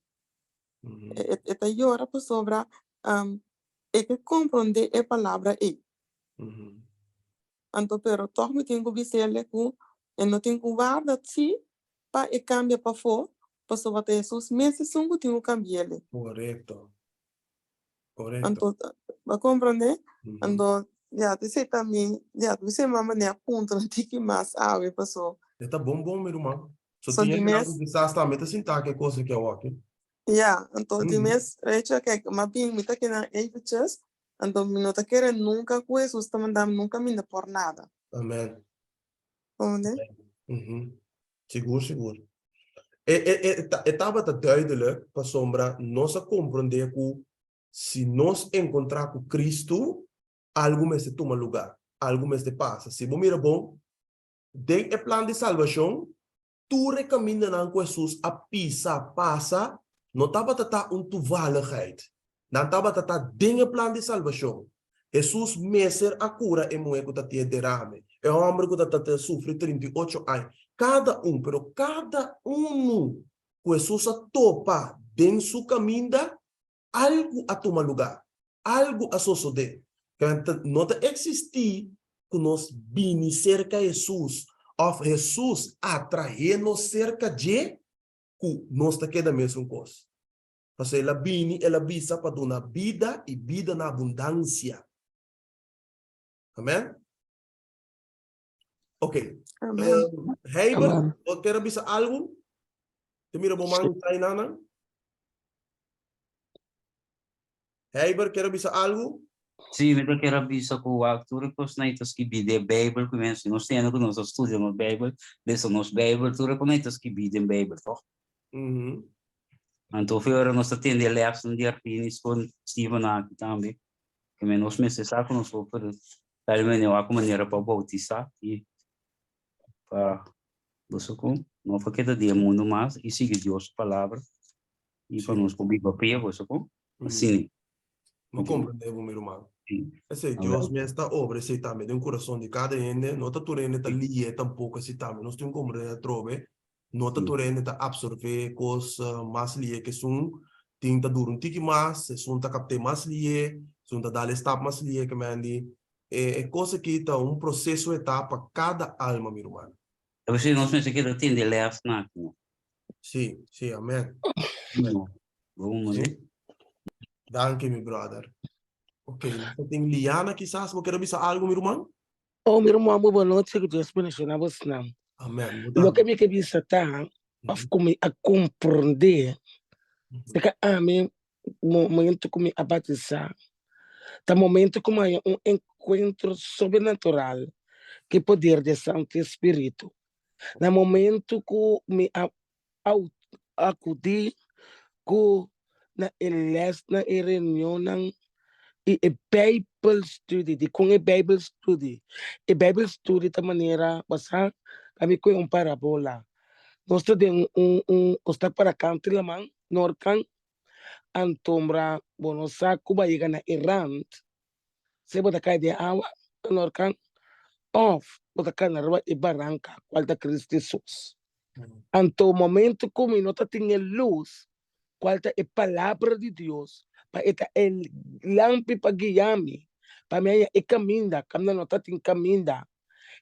E ta yora pasobra e ke komprondé e palabra ei. Anto pero tòg mi tin ku bis'el ku e no tin ku warda si pa e kambia pafó, pasobra ta Hesus mes esun ku tin ku kambi'el. Korekto. Korekto. Anto, bo a komprondé? Anto, ya, p'esei ta mi, ya, p'esei mama ne a puntra un tiki mas awe paso. E ta bon bon, mi ruman. So tin hende nan ku kisas tambe ta sinta ku e kos aki awoki. Ya, anto di mes, Rachel, kek, m'a bin, mi ta keda eventjes, anto mi no ta kere nunka ku Hesus ta manda mi nunka minda por nada. Amen. Komprondé? Sigur, sigur. E, e, e, e tabata duidelijk pasobra nos a komprondé ku si nos enkontrá ku Kristu, algu mester tuma lugá, algu mester pasa. Si bo mira bon, den e plan di salbashon, tur e kamindanan ku Hesus a pisa, pasa, no tabata ta un toevalligheid. Nan tabata ta den e plan di salbashon. Hesus mester a kura e muhé ku ta tin e derame, e hòmber ku ta ta sufri 38 aña. Kada un, pero kada unu ku Hesus a topa den su kaminda, algu a tuma lugá, algu a sosodé. No ta eksistí ku nos bini serka Hesus òf Hesus atraé nos serka dje ku nos ta keda mesun kos. Pasobra el a bini, el a bisa pa duna bida i bida na abundansia. Amen? Ok. Amen. Heber, Amen. bo ker a bisa algu? Te mira bo man ta inana. Heber, ker a bisa algu? Sí, mi ta ker a bisa ku wak tur e kosnan ei ta skibí den Beibel ku men si nos tende ku nos ta studia nos Beibel, lesa nos Beibel, tur e kosnan ei ta skibí den Beibel, tòg? Anto hopi ora nos ta tende e lèsnan di Arfinis ku Steven aki tambe, ku men nos mester sa ku nos por tal manera wak manera pa boutisá i pa boso ku no por keda den e mundu mas i sigui Dios su palabra i pa nos por biba p'e boso ku asina. Mi comprende bo, mi ruman. Esei, Dios mes ta obra esei tambe den kurason di kada hende. No ta tur hende ta li'é tampoko esei tambe. Nos tin comprende atrobe. No ta tur hende ta absorbé kos mas li'é ku esun. Tin ta dura un tiki mas, esun ta kapt'é mas li'é, esun ta dal e stap mas li'é ke men di. E kos aki ta un proseso e ta pa kada alma, mi ruman. P'esei nos mester keda tende lèsnan aki, no? Sí, sí, amen. Bon, Sí. Danki, mi brother. Ok, nos ta tin Liana kisas, bo ker a bisa algo, mi ruman? Oh, mi ruman, muy bon nochi, ku Dios bendiciona bosnan. Amen. Bo Loke tambe. mi ke bisa ta, of ku mi a komprondé, ta ke ami, momento ku mi a batisá, ta momento ku mi haña un enkuentro sobrenatural ku e poder di e Santu Espiritu. Na momento ku mi a akudí ku na e lèsnan, e reunionnan i e Bijbel study. Dikon e Bijbel study? E Bijbel study ta manera, basá pa mi kohe un parabola. Nos ta den un un nos ta para kantu di laman, norkan, antombra bo no sa ku bo a yega na e rant, Si bo ta kai den awa, den orkan, òf bo ta kana riba e baranka, kual ta Kristu Hesus. Anto momentu ku mi no ta tin e lus, kual ta e Palabra di Dios, pa e ta e lampi pa guia mi, pa mi haña e kaminda, kaminda no ta tin kaminda.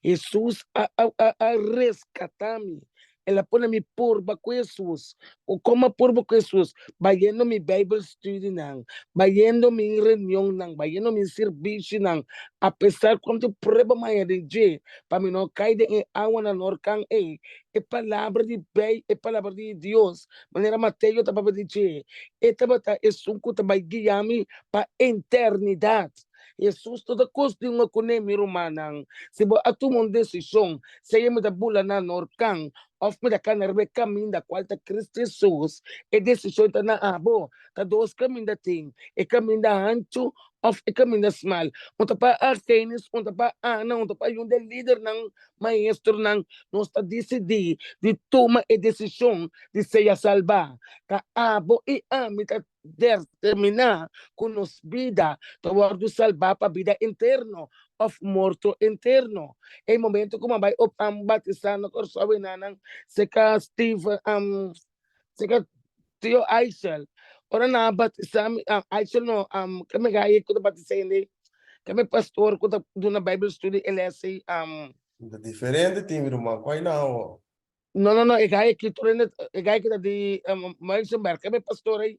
Hesus a a a reskatá mi. El a pone mi purba ku Hesus. Ku kon a purba ku Hesus? Bayendo mi Bijbel studynan, bayendo mi reunionnan, bayendo mi sirbishinan, apesar kuantu prueba mi haña den dje, pa mi no kai den e awanan horkan ei. E palabra di Bij, e palabra di Dios, manera Mateo ta papia di dje, e tabata esun ku ta bai guia mi pa eternidat. Hesus no ta kostinua kuné, mi rumannan. Si bo a tuma un desishon, sea mi ta bula na norkan òf mi ta kana riba e kaminda kual ta Kristu Hesus, e desishon ta na abo. Ta dos kaminda tin, e kaminda hanchu òf e kaminda smal. Un ta pa Argenis, un ta pa Ana, un ta pa yun den lidernan, maestronan. Nos ta disidí di tuma e desishon di sea salbá. Ta abo i ami ta determiná ku nos bida ta wòrdu salbá pa bida eterno òf morto eterno. E momento ku mi a bai op am batisá na Kòrsou enanan seka Steven am seka tio Aishel ora nan a batisá mi Aishel no am ke mi gai ku ta batisá hende ke mi pastor ku ta duna Bible study e lès ei am. Ta diferente tin mi ruman ku ai nan awor. No, no, no, e gai aki tur hende, e gai ki ta di um, Muizenberg, e mi pastor ei.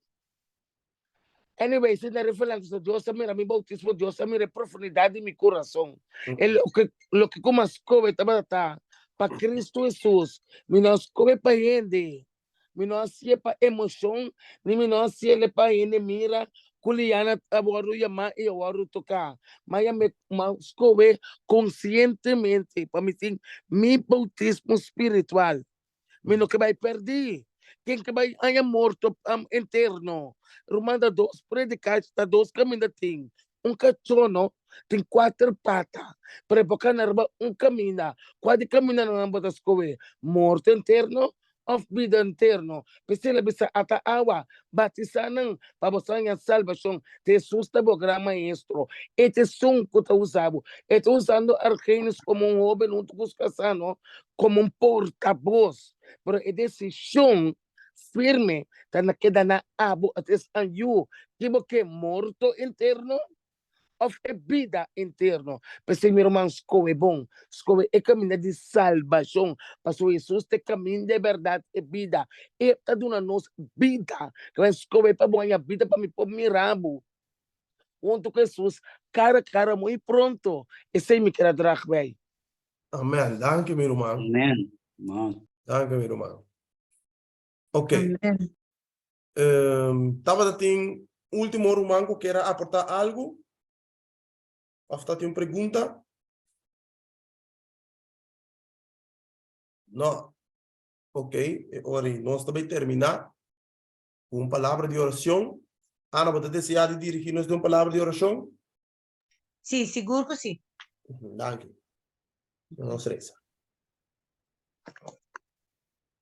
Anyway, si na referente so Dios a mira mi bautismo, Dios a mira e profundidad di mi corazón. E loke, loke ku mas skohe tabata ta pa Cristo Jesus. Mi no a skohe pa hende. Mi no a hasié pa emoshon, ni mi no a hasié pa hende mira ku Liana a wòrdu yamá i a wòrdu toká. Ma ya mi a skohe konsientemente pa mi tin mi boutismo spiritual. Mi no ke bai pèrdí. Ken ke bai haña morto eterno? Ruman, ta dos predikashi, ta dos kaminda tin. Un kachó no tin kuater pata, pero e por kana riba un kaminda. Kua di kamindanan bo ta skohe? Morto eterno òf bida eterno? P'esei el a bisa, Ata awa, batisá nan pa bo haña salbashon. Ta Hesus ta bo gran Maestro. E ta esun ku ta usa bo. E ta usando Argenis komo un hóben huntu ku su kasá no, komo un portabos. Pero e desishon firme ta na keda na abo at es an yu ki bo ke morto interno of e bida interno. P'esei mi ruman skohe bon, skohe e kaminda di salbashon, pasobra Hesus ta e kaminda, e bèrdat, e bida. E ta duna nos bida. Kibè skohe pa bo haña bida pa mi por mira bo huntu ku Hesus kara kara muy pronto. Esei mi kier a drag bai. Amen. Danki mi ruman. Amen. Man. Danki mi ruman. Ok. Amen. Um, tabata tin último ruman ku kier a aportá algu? Of ta tin un pregunta? No. Ok, e ora ei nos ta bai terminá ku un palabra di orashon. Ana, bo ta deseá di dirigí nos den un palabra di orashon? Sí, sigur ku sí. Danki. Nos resa.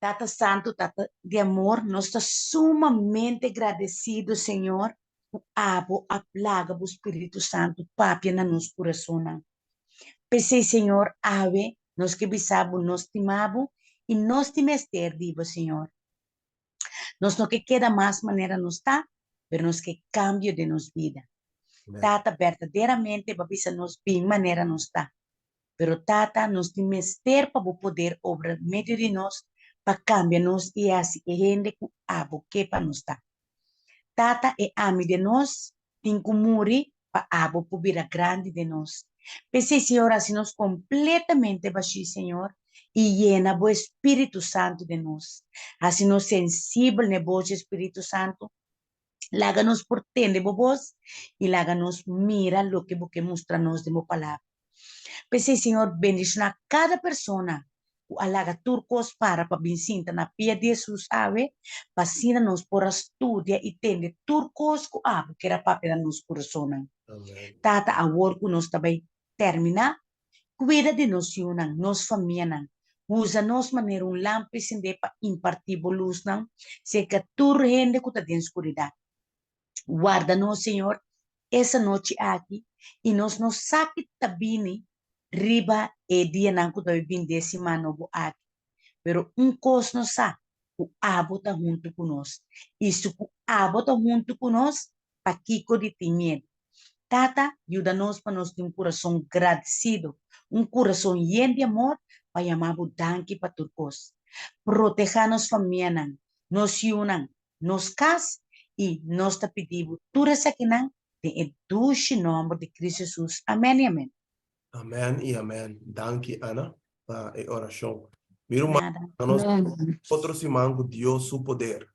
Tata Santu, Tata di amor, nos ta sumamente gradesido, Señor, ku abo a plaga bo Spiritu Santu papia na nos kurasonnan. P'esei, Señor, awe nos ke bisa bo nos stima bo i nos tin mester di bo, Señor. Nos no ke keda mas manera nos ta, pero nos ke kambio den nos bida. Tata, berdaderamente bo a bisa nos bin manera nos ta. Pero Tata, nos tin mester pa bo poder obra medio di nos pa kambia nos i hasi e hende ku abo ke pa nos ta. Tata, e ami den nos tin ku muri pa abo por bira grandi den nos. P'esei, Señor, hasi nos kompletamente bashí, Señor, i yena bo Espíritu Santu den nos. Hasi nos sensibel n'e bos dje Spiritu Santu. Laga nos por tende bo bos i laga nos mira loke bo ke mustra nos den bo Palabra. P'esei, Señor, bendishoná kada persona ku a laga tur kos para pa bin sinta na pia di Hesus awe, pa asina nos por a studia i tende tur kos ku abo kier a papia na nos kurasonnan. Tata, awor ku nos ta bai terminá, kuida di nos yunan, nos famianan. Usa nos manera un lampi sendé pa impartí bo lusnan serka tur hende ku ta den skuridat. Warda nos, Señor, es anochi aki, i nos no sa ki ta bini riba e dianan ku ta bai bin den siman nobo aki. Pero un kos nos sa, ku abo ta huntu ku nos. I su ku abo ta huntu ku nos, pakiko di tin miedu? Tata, yuda nos pa nos tin un kurason gradisido, un kurason yen di amor pa yama bo danki pa tur kos. Protehá nos famianan, nos yunan, nos kas i nos ta pidi bo tur esakinan den e dushi nòmber di Kristu Hesus. Amèn i amèn. Amèn i amèn. Danki Ana pa e orashon. Mi ruman, Nada. nos otro siman ku Dios su poder.